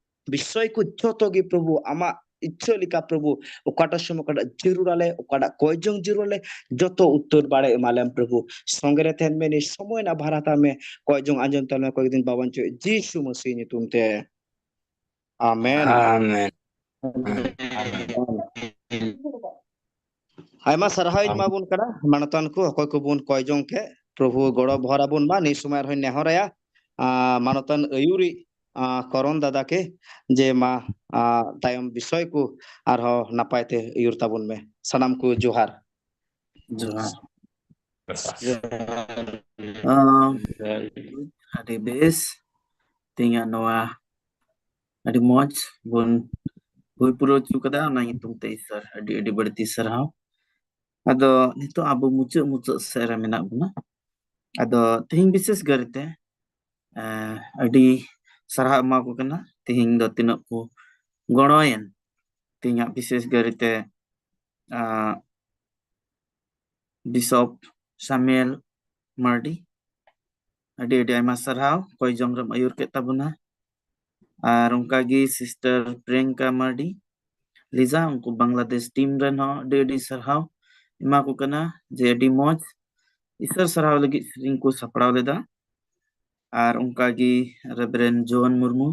ᱵᱤᱥᱚᱭ ᱠᱚ ᱡᱚᱛᱚ ᱜᱮ ᱯᱨᱚᱵᱷᱩ, ᱟᱢᱟᱜ ᱤᱪᱪᱷᱟᱹ ᱞᱮᱠᱟ ᱯᱨᱚᱵᱷᱩ, ᱚᱠᱟᱴᱟᱜ ᱥᱚᱢᱚᱭ ᱚᱠᱟᱴᱟᱜ ᱡᱟᱹᱨᱩᱲ ᱟᱞᱮ, ᱚᱠᱟᱴᱟᱜ ᱠᱚᱭ ᱡᱚᱝ ᱡᱟᱹᱨᱩᱲ ᱟᱞᱮ, ᱡᱚᱛᱚ ᱩᱛᱛᱚᱨ ᱵᱟᱲᱮ ᱮᱢᱟᱞᱮᱢ ᱯᱨᱚᱵᱷᱩ᱾ ᱥᱚᱸᱜᱮ ᱨᱮ ᱛᱟᱦᱮᱱ ᱢᱮ, ᱱᱤᱭᱟᱹ ᱥᱚᱢᱚᱭ ᱨᱮᱱᱟᱜ ᱵᱷᱟᱨ ᱦᱟᱛᱟᱣ ᱢᱮ, ᱠᱚᱭ ᱡᱚᱝ ᱟᱸᱡᱚᱢ ᱛᱟᱞᱮ ᱢᱮ, ᱠᱚᱭᱮᱠ ᱫᱤᱱ ᱵᱟᱵᱚᱱ ᱪᱚᱭ ᱡᱤᱥᱩ ᱢᱟᱹᱥᱤ ᱧᱩᱛᱩᱢ ᱛᱮ᱾ ᱟᱢᱮᱱ᱾ ᱟᱢᱮᱱ᱾ ᱟᱭᱢᱟ ᱥᱟᱨᱦᱟᱣ ᱤᱧ ᱮᱢᱟ ᱵᱚᱱ ᱠᱟᱱᱟ ᱢᱟᱱᱚᱛᱟᱱ ᱠᱚ, ᱚᱠᱚᱭ ᱠᱚᱵᱚᱱ ᱠᱚᱭ ᱡᱚᱝ ᱠᱮᱫ, ᱯᱨᱚᱵᱷᱩ ᱜᱚᱲᱚ ᱵᱷᱚᱨ ᱟᱵᱚᱱ ᱢᱟ᱾ ᱱᱤᱭᱟᱹ ᱥᱚᱢᱚᱭ ᱟᱨᱦᱚᱸᱧ ᱱᱮᱦᱚᱨᱟᱭᱟ, ᱟ, ᱢᱟᱱᱚᱛᱟᱱ ᱟᱹᱭᱩᱨᱤᱡ, ᱟ, ᱠᱚᱨᱚᱱ ᱫᱟᱫᱟ ᱠᱮ, ᱡᱮ ᱢᱟ, ᱟ, ᱛᱟᱭᱚᱢ ᱵᱤᱥᱚᱭ ᱠᱚ ᱟᱨᱦᱚᱸ ᱱᱟᱯᱟᱭ ᱛᱮ ᱟᱹᱭᱩᱨ ᱛᱟᱵᱚᱱ ᱢᱮ᱾ ᱥᱟᱱᱟᱢ ᱠᱚ ᱡᱚᱦᱟᱨ᱾ ᱡᱚᱦᱟᱨ᱾ ᱡᱚᱦᱟᱨ᱾ ᱟ, ᱟᱹᱰᱤ ᱵᱮᱥ᱾ ᱛᱮᱦᱮᱧᱟᱜ ᱱᱚᱣᱟ ᱟᱹᱰᱤ ᱢᱚᱡᱽ ᱵᱚᱱ ᱦᱩᱭ ᱯᱩᱨᱟᱹᱣ ᱦᱚᱪᱚ ᱠᱟᱫᱟ, ᱚᱱᱟ ᱧᱩᱛᱩᱢ ᱛᱮ ᱤᱥᱚᱨ ᱟᱹᱰᱤ ᱟᱹᱰᱤ ᱵᱟᱹᱲᱛᱤ ᱥᱟᱨᱦᱟᱣ᱾ ᱟᱫᱚ ᱱᱤᱛᱚᱜ ᱟᱵᱚ ᱢᱩᱪᱟᱹᱫ ᱢᱩᱪᱟᱹᱫ ᱥᱮᱫ ᱨᱮ ᱢᱮᱱᱟᱜ ᱵᱚᱱᱟ᱾ ᱟᱫᱚ ᱛᱮᱦᱮᱧ ᱵᱤᱥᱮᱥ ᱠᱟᱨᱛᱮ, ᱮᱸ, ᱟᱹᱰᱤ ᱥᱟᱨᱦᱟᱣ ᱮᱢᱟ ᱠᱚ ᱠᱟᱱᱟ, ᱛᱮᱦᱮᱧ ᱫᱚ ᱛᱤᱱᱟᱹᱜ ᱠᱚ ᱜᱚᱲᱚᱭᱮᱱ᱾ ᱛᱮᱦᱮᱧᱟᱜ ᱵᱤᱥᱮᱥ ᱠᱟᱨᱛᱮ, ᱟᱸ, ᱵᱤᱥᱚᱯ ᱥᱟᱢᱩᱭᱮᱞ ᱢᱟᱨᱰᱤ, ᱟᱹᱰᱤ ᱟᱹᱰᱤ ᱟᱭᱢᱟ ᱥᱟᱨᱦᱟᱣ, ᱠᱚᱭ ᱡᱚᱝ ᱨᱮᱢ ᱟᱹᱭᱩᱨ ᱠᱮᱫ ᱛᱟᱵᱚᱱᱟ᱾ ᱟᱨ ᱚᱱᱠᱟᱜᱮ ᱥᱤᱥᱴᱟᱨ ᱯᱨᱤᱭᱟᱝᱠᱟ ᱢᱟᱨᱰᱤ, ᱞᱤᱡᱟ, ᱩᱱᱠᱩ ᱵᱟᱝᱞᱟᱫᱮᱥ ᱴᱤᱢ ᱨᱮᱱ ᱦᱚᱸ ᱟᱹᱰᱤ ᱟᱹᱰᱤ ᱥᱟᱨᱦᱟᱣ ᱮᱢᱟ ᱠᱚ ᱠᱟᱱᱟ, ᱡᱮ ᱟᱹᱰᱤ ᱢᱚᱡᱽ ᱤᱥᱚᱨ ᱥᱟᱨᱦᱟᱣ ᱞᱟᱹᱜᱤᱫ ᱥᱮᱨᱮᱧ ᱠᱚ ᱥᱟᱯᱲᱟᱣ ᱞᱮᱫᱟ᱾ ᱟᱨ ᱚᱱᱠᱟᱜᱮ ᱨᱮᱵᱨᱮᱱ ᱡᱳᱦᱚᱱ ᱢᱩᱨᱢᱩ,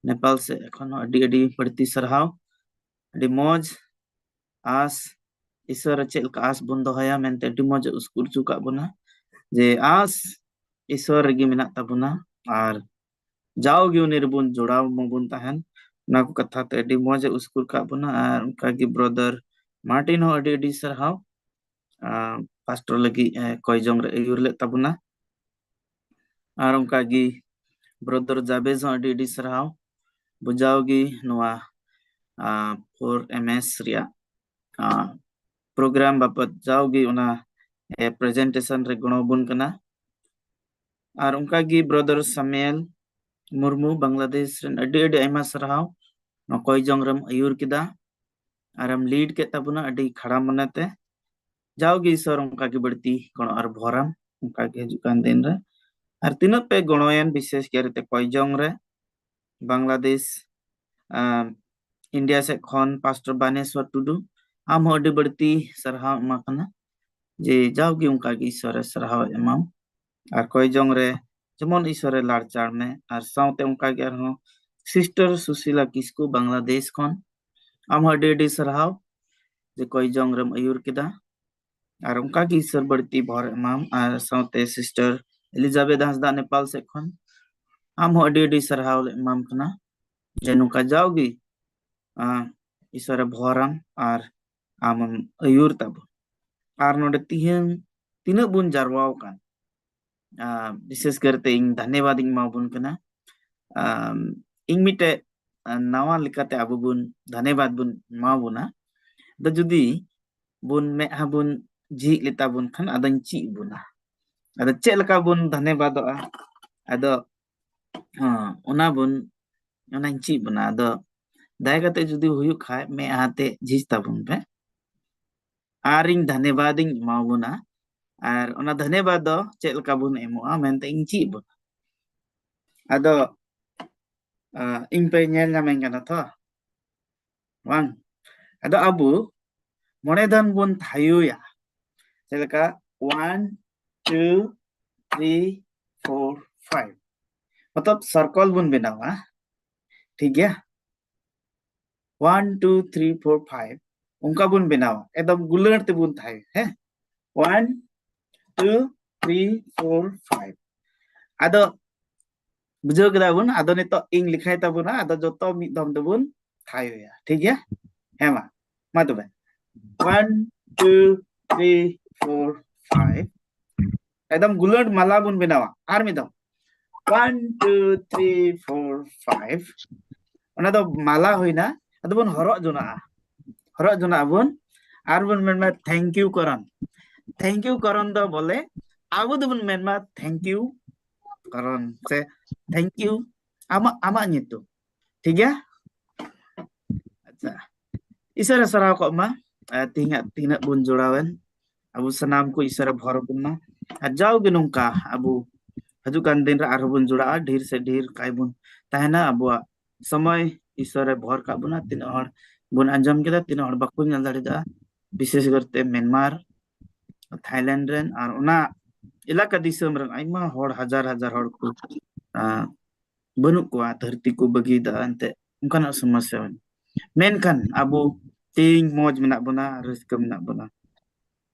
ᱱᱮᱯᱟᱞ ᱥᱮᱫ ᱠᱷᱚᱱ ᱦᱚᱸ ᱟᱹᱰᱤ ᱟᱹᱰᱤ ᱵᱟᱹᱲᱛᱤ ᱥᱟᱨᱦᱟᱣ᱾ ᱟᱹᱰᱤ ᱢᱚᱡᱽ ᱟᱸᱥ ᱤᱥᱚᱨ ᱨᱮ ᱪᱮᱫ ᱞᱮᱠᱟ ᱟᱥ ᱵᱚᱱ ᱫᱚᱦᱚᱭᱟ ᱢᱮᱱᱛᱮ ᱟᱹᱰᱤ ᱢᱚᱡᱽ ᱮ ᱩᱥᱠᱩᱨ ᱦᱚᱪᱚ ᱠᱟᱜ ᱵᱚᱱᱟ, ᱡᱮ ᱟᱥ ᱤᱥᱚᱨ ᱨᱮᱜᱮ ᱢᱮᱱᱟᱜ ᱛᱟᱵᱚᱱᱟ ᱟᱨ ᱡᱟᱣᱜᱮ ᱩᱱᱤ ᱨᱮᱵᱚᱱ ᱡᱚᱲᱟᱣ ᱢᱟᱵᱚᱱ ᱛᱟᱦᱮᱱ᱾ ᱚᱱᱟ ᱠᱚ ᱠᱟᱛᱷᱟ ᱛᱮ ᱟᱹᱰᱤ ᱢᱚᱡᱽ ᱮ ᱩᱥᱠᱩᱨ ᱠᱟᱜ ᱵᱚᱱᱟ᱾ ᱟᱨ ᱚᱱᱠᱟᱜᱮ ᱵᱨᱚᱫᱟᱨ ᱢᱟᱨᱴᱤᱱ ᱦᱚᱸ ᱟᱹᱰᱤ ᱟᱹᱰᱤ ᱥᱟᱨᱦᱟᱣ, ᱟᱨ ᱯᱟᱥᱴᱚᱨ ᱞᱟᱹᱜᱤᱫ ᱮ ᱠᱚᱭ ᱡᱚᱝ ᱨᱮ ᱟᱹᱭᱩᱨ ᱞᱮᱫ ᱛᱟᱵᱚᱱᱟ᱾ ᱟᱨ ᱚᱱᱠᱟᱜᱮ ᱵᱨᱚᱫᱟᱨ ᱡᱟᱵᱮᱡᱽ ᱦᱚᱸ ᱟᱹᱰᱤ ᱟᱹᱰᱤ ᱥᱟᱨᱦᱟᱣ, ᱵᱚᱡᱟᱣ ᱜᱮ ᱱᱚᱣᱟ ᱯᱷᱳᱨ ᱮᱢ ᱮᱥ ᱨᱮᱭᱟᱜ ᱯᱨᱳᱜᱨᱟᱢ ᱵᱟᱵᱚᱫ ᱡᱟᱣᱜᱮ ᱚᱱᱟ ᱯᱨᱮᱡᱮᱱᱴᱮᱥᱚᱱ ᱨᱮ ᱜᱚᱲᱚ ᱟᱵᱚᱱ ᱠᱟᱱᱟ᱾ ᱟᱨ ᱚᱱᱠᱟᱜᱮ ᱵᱨᱚᱫᱟᱨ ᱥᱟᱢᱩᱭᱮᱞ ᱢᱩᱨᱢᱩ, ᱵᱟᱝᱞᱟᱫᱮᱥ ᱨᱮᱱ, ᱟᱹᱰᱤ ᱟᱹᱰᱤ ᱟᱭᱢᱟ ᱥᱟᱨᱦᱟᱣ, ᱱᱚᱣᱟ ᱠᱚᱭ ᱡᱚᱝ ᱨᱮᱢ ᱟᱹᱭᱩᱨ ᱠᱮᱫᱟ ᱟᱨᱮᱢ ᱞᱤᱰ ᱠᱮᱫ ᱛᱟᱵᱚᱱᱟ ᱟᱹᱰᱤ ᱠᱷᱟᱲᱟ ᱢᱚᱱᱮᱛᱮ᱾ ᱡᱟᱣᱜᱮ ᱤᱥᱚᱨ ᱚᱱᱠᱟᱜᱮ ᱵᱟᱹᱲᱛᱤ ᱜᱚᱲᱚ ᱟᱨ ᱵᱷᱚᱨᱟᱢ ᱚᱱᱠᱟᱜᱮ ᱦᱤᱡᱩᱜ ᱠᱟᱱ ᱫᱤᱱ ᱨᱮ᱾ ᱟᱨ ᱛᱤᱱᱟᱹᱜ ᱯᱮ ᱜᱚᱲᱚᱭᱮᱱ, ᱵᱤᱥᱮᱥ ᱠᱟᱭᱛᱮ ᱠᱚᱭ ᱡᱚᱝ ᱨᱮ, ᱵᱟᱝᱞᱟᱫᱮᱥ, ᱟᱢ, ᱤᱱᱰᱤᱭᱟ ᱥᱮᱫ ᱠᱷᱚᱱ ᱯᱟᱥᱴᱚᱨ ᱵᱟᱱᱮᱥᱣᱚᱨ ᱴᱩᱰᱩ, ᱟᱢ ᱦᱚᱸ ᱟᱹᱰᱤ ᱵᱟᱹᱲᱛᱤ ᱥᱟᱨᱦᱟᱣ ᱮᱢᱟ ᱠᱟᱱᱟ, ᱡᱮ ᱡᱟᱣᱜᱮ ᱚᱱᱠᱟᱜᱮ ᱤᱥᱚᱨᱮ ᱥᱟᱨᱦᱟᱣ ᱮᱢᱟᱢ᱾ ᱟᱨ ᱠᱚᱭ ᱡᱚᱝ ᱨᱮ ᱡᱮᱢᱚᱱ ᱤᱥᱚᱨᱮ ᱞᱟᱲᱪᱟᱲ ᱢᱮ᱾ ᱟᱨ ᱥᱟᱶᱛᱮ ᱚᱱᱠᱟᱜᱮ ᱟᱨᱦᱚᱸ ᱥᱤᱥᱴᱟᱨ ᱥᱩᱥᱤᱞᱟ ᱠᱤᱥᱠᱩ, ᱵᱟᱝᱞᱟᱫᱮᱥ ᱠᱷᱚᱱ, ᱟᱢ ᱦᱚᱸ ᱟᱹᱰᱤ ᱟᱹᱰᱤ ᱥᱟᱨᱦᱟᱣ ᱡᱮ ᱠᱚᱭ ᱡᱚᱝ ᱨᱮᱢ ᱟᱹᱭᱩᱨ ᱠᱮᱫᱟ᱾ ᱟᱨ ᱚᱱᱠᱟᱜᱮ ᱤᱥᱚᱨ ᱵᱟᱹᱲᱛᱤ ᱵᱷᱚᱨ ᱮᱢᱟᱢ᱾ ᱟᱨ ᱥᱟᱶᱛᱮ ᱥᱤᱥᱴᱟᱨ ᱮᱞᱤᱡᱟᱵᱮᱛ ᱦᱟᱸᱥᱫᱟ, ᱱᱮᱯᱟᱞ ᱥᱮᱫ ᱠᱷᱚᱱ, ᱟᱢ ᱦᱚᱸ ᱟᱹᱰᱤ ᱟᱹᱰᱤ ᱥᱟᱨᱦᱟᱣ ᱞᱮ ᱮᱢᱟᱢ ᱠᱟᱱᱟ ᱡᱮ ᱱᱚᱝᱠᱟ ᱡᱟᱣᱜᱮ, ᱟᱸ, ᱤᱥᱚᱨᱮ ᱵᱷᱚᱨᱟᱢ ᱟᱨ ᱟᱢᱮᱢ ᱟᱹᱭᱩᱨ ᱛᱟᱵᱚᱱ᱾ ᱟᱨ ᱱᱚᱰᱮ ᱛᱤᱦᱤᱧ ᱛᱤᱱᱟᱹᱜ ᱵᱚᱱ ᱡᱟᱨᱣᱟ ᱟᱠᱟᱱ, ᱟᱸ, ᱵᱤᱥᱮᱥ ᱠᱟᱨᱛᱮ ᱤᱧ ᱫᱷᱟᱱᱮᱵᱟᱫ ᱤᱧ ᱮᱢᱟᱵᱚᱱ ᱠᱟᱱᱟ᱾ ᱟᱸ, ᱤᱧ ᱢᱤᱫᱴᱮᱡ, ᱟᱸ, ᱱᱟᱣᱟ ᱞᱮᱠᱟᱛᱮ ᱟᱵᱚ ᱵᱚᱱ ᱫᱷᱟᱱᱮᱵᱟᱫ ᱵᱚᱱ ᱮᱢᱟ ᱵᱚᱱᱟ᱾ ᱟᱫᱚ ᱡᱩᱫᱤ ᱵᱚᱱ ᱢᱮᱫᱦᱟ ᱵᱚᱱ ᱡᱷᱤᱡ ᱞᱮᱛᱟ ᱵᱚᱱ ᱠᱷᱟᱱ ᱟᱫᱚᱧ ᱪᱮᱫ ᱵᱚᱱᱟ᱾ ᱟᱫᱚ ᱪᱮᱫ ᱞᱮᱠᱟ ᱵᱚᱱ ᱫᱷᱟᱱᱮᱵᱟᱫᱚᱜᱼᱟ? ᱟᱫᱚ, ᱦᱚᱸ, ᱚᱱᱟ ᱵᱚᱱ, ᱚᱱᱟᱧ ᱪᱮᱫ ᱵᱚᱱᱟ᱾ ᱟᱫᱚ ᱫᱟᱭᱟ ᱠᱟᱛᱮ ᱡᱩᱫᱤ ᱦᱩᱭᱩᱜ ᱠᱷᱟᱡ ᱢᱮᱫᱦᱟ ᱛᱮ ᱡᱷᱤᱡ ᱛᱟᱵᱚᱱ ᱯᱮ᱾ ᱟᱨᱤᱧ ᱫᱷᱟᱱᱮᱵᱟᱫ ᱤᱧ ᱮᱢᱟ ᱵᱚᱱᱟ᱾ ᱟᱨ ᱚᱱᱟ ᱫᱷᱟᱱᱮᱵᱟᱫ ᱫᱚ ᱪᱮᱫ ᱞᱮᱠᱟ ᱵᱚᱱ ᱮᱢᱚᱜᱼᱟ ᱢᱮᱱᱛᱮ ᱤᱧ ᱪᱮᱫ ᱵᱚᱱᱟ᱾ ᱟᱫᱚ, ᱟᱸ, ᱤᱧ ᱯᱮ ᱧᱮᱞ ᱧᱟᱢᱮᱧ ᱠᱟᱱᱟ ᱛᱚ? ᱵᱟᱝ? ᱟᱫᱚ ᱟᱵᱚ ᱢᱚᱬᱮ ᱫᱷᱟᱣ ᱵᱚᱱ ᱛᱷᱟᱭᱚᱭᱟ᱾ ᱪᱮᱫ ᱞᱮᱠᱟ? One, two, three, four, five᱾ ᱢᱚᱛᱞᱚᱵ circle ᱵᱚᱱ ᱵᱮᱱᱟᱣᱟ᱾ ᱴᱷᱤᱠ ᱜᱮᱭᱟ? One, two, three, four, five᱾ ᱚᱱᱠᱟ ᱵᱚᱱ ᱵᱮᱱᱟᱣᱟ, ᱮᱠᱫᱚᱢ ᱜᱩᱞᱟᱹᱲ ᱛᱮᱵᱚᱱ ᱛᱷᱟᱭᱚᱭᱟ᱾ ᱦᱮᱸ, one two three four five᱾ ᱟᱫᱚ ᱵᱩᱡᱷᱟᱹᱣ ᱠᱮᱫᱟ ᱵᱚᱱ᱾ ᱟᱫᱚ ᱱᱤᱛᱚᱜ ᱤᱧ ᱞᱮᱠᱷᱟᱭ ᱛᱟᱵᱚᱱᱟ, ᱟᱫᱚ ᱡᱚᱛᱚ ᱢᱤᱫ ᱫᱚᱢ ᱛᱮᱵᱚᱱ ᱛᱷᱟᱭᱚᱭᱟ, ᱴᱷᱤᱠ ᱜᱮᱭᱟ? ᱦᱮᱸ, ᱢᱟ, ᱢᱟ ᱛᱚᱵᱮ, one two three four five᱾ ᱮᱠᱫᱚᱢ ᱜᱩᱞᱟᱹᱴ ᱢᱟᱞᱟ ᱵᱚᱱ ᱵᱮᱱᱟᱣᱟ᱾ ᱟᱨ ᱢᱤᱫ ᱫᱚᱢ, one two three four five᱾ ᱚᱱᱟ ᱫᱚ ᱢᱟᱞᱟ ᱦᱩᱭᱱᱟ᱾ ᱟᱫᱚ ᱵᱚᱱ ᱦᱚᱨᱚᱜ ᱡᱚᱱᱟᱜᱼᱟ, ᱦᱚᱨᱚᱜ ᱡᱚᱱᱟᱜ ᱟᱵᱚᱱ᱾ ᱟᱨ ᱵᱚᱱ ᱢᱮᱱᱢᱟ thank you ᱠᱚᱨᱚᱱ᱾ Thank you ᱠᱚᱨᱚᱱ ᱫᱚ ᱵᱚᱞᱮ ᱟᱵᱚ ᱫᱚᱵᱚᱱ ᱢᱮᱱᱢᱟ thank you ᱠᱚᱨᱚᱱ ᱥᱮ thank you, ᱟᱢᱟᱜ, ᱟᱢᱟᱜ ᱧᱩᱛᱩᱢ, ᱴᱷᱤᱠ ᱜᱮᱭᱟ? ᱟᱪᱪᱷᱟ, ᱤᱥᱚᱨᱮ ᱥᱟᱨᱦᱟᱣ ᱠᱚᱜ ᱢᱟ᱾ ᱟᱨ ᱛᱮᱦᱮᱧᱟᱜ ᱛᱤᱱᱟᱹᱜ ᱵᱚᱱ ᱡᱚᱲᱟᱣᱮᱱ, ᱟᱵᱚ ᱥᱟᱱᱟᱢ ᱠᱚ ᱤᱥᱚᱨᱮ ᱵᱷᱚᱨ ᱵᱚᱱ ᱢᱟ᱾ ᱟᱨ ᱡᱟᱣᱜᱮ ᱱᱚᱝᱠᱟ ᱟᱵᱚ ᱦᱤᱡᱩᱜ ᱠᱟᱱ ᱫᱤᱱ ᱨᱮ ᱟᱨᱦᱚᱸ ᱵᱚᱱ ᱡᱚᱲᱟᱜᱼᱟ, ᱰᱷᱮᱨ ᱥᱮ ᱰᱷᱮᱨ ᱠᱟᱭ ᱵᱚᱱ ᱛᱟᱦᱮᱱᱟ᱾ ᱟᱵᱚᱣᱟᱜ ᱥᱚᱢᱚᱭ ᱤᱥᱚᱨᱮ ᱵᱷᱚᱨ ᱠᱟᱜ ᱵᱚᱱᱟ᱾ ᱛᱤᱱᱟᱹᱜ ᱦᱚᱲ ᱵᱚᱱ ᱟᱸᱡᱚᱢ ᱠᱮᱫᱟ, ᱛᱤᱱᱟᱹᱜ ᱦᱚᱲ ᱵᱟᱠᱚ ᱧᱮᱞ ᱫᱟᱲᱮᱭᱟᱜᱼᱟ, ᱵᱤᱥᱮᱥ ᱠᱟᱨᱛᱮ ᱢᱮᱱᱢᱟᱨ, ᱛᱷᱟᱭᱞᱮᱱᱰ ᱨᱮᱱ ᱟᱨ ᱚᱱᱟ ᱮᱞᱟᱠᱟ ᱫᱤᱥᱚᱢ ᱨᱮᱱ ᱟᱭᱢᱟ ᱦᱚᱲ, ᱦᱟᱡᱟᱨ ᱦᱟᱡᱟᱨ ᱦᱚᱲ ᱠᱚ, ᱟᱸ, ᱵᱟᱹᱱᱩᱜ ᱠᱚᱣᱟ, ᱫᱷᱟᱹᱨᱛᱤ ᱠᱚ ᱵᱟᱹᱜᱤᱭᱮᱫᱟ, ᱮᱱᱛᱮ ᱚᱱᱠᱟᱱᱟᱜ ᱥᱚᱢᱚᱥᱥᱟ ᱢᱮᱱᱟᱜᱼᱟ᱾ ᱢᱮᱱᱠᱷᱟᱱ ᱟᱵᱚ ᱛᱮᱦᱮᱧ ᱢᱚᱡᱽ ᱢᱮᱱᱟᱜ ᱵᱚᱱᱟ, ᱨᱟᱹᱥᱠᱟᱹ ᱢᱮᱱᱟᱜ ᱵᱚᱱᱟ᱾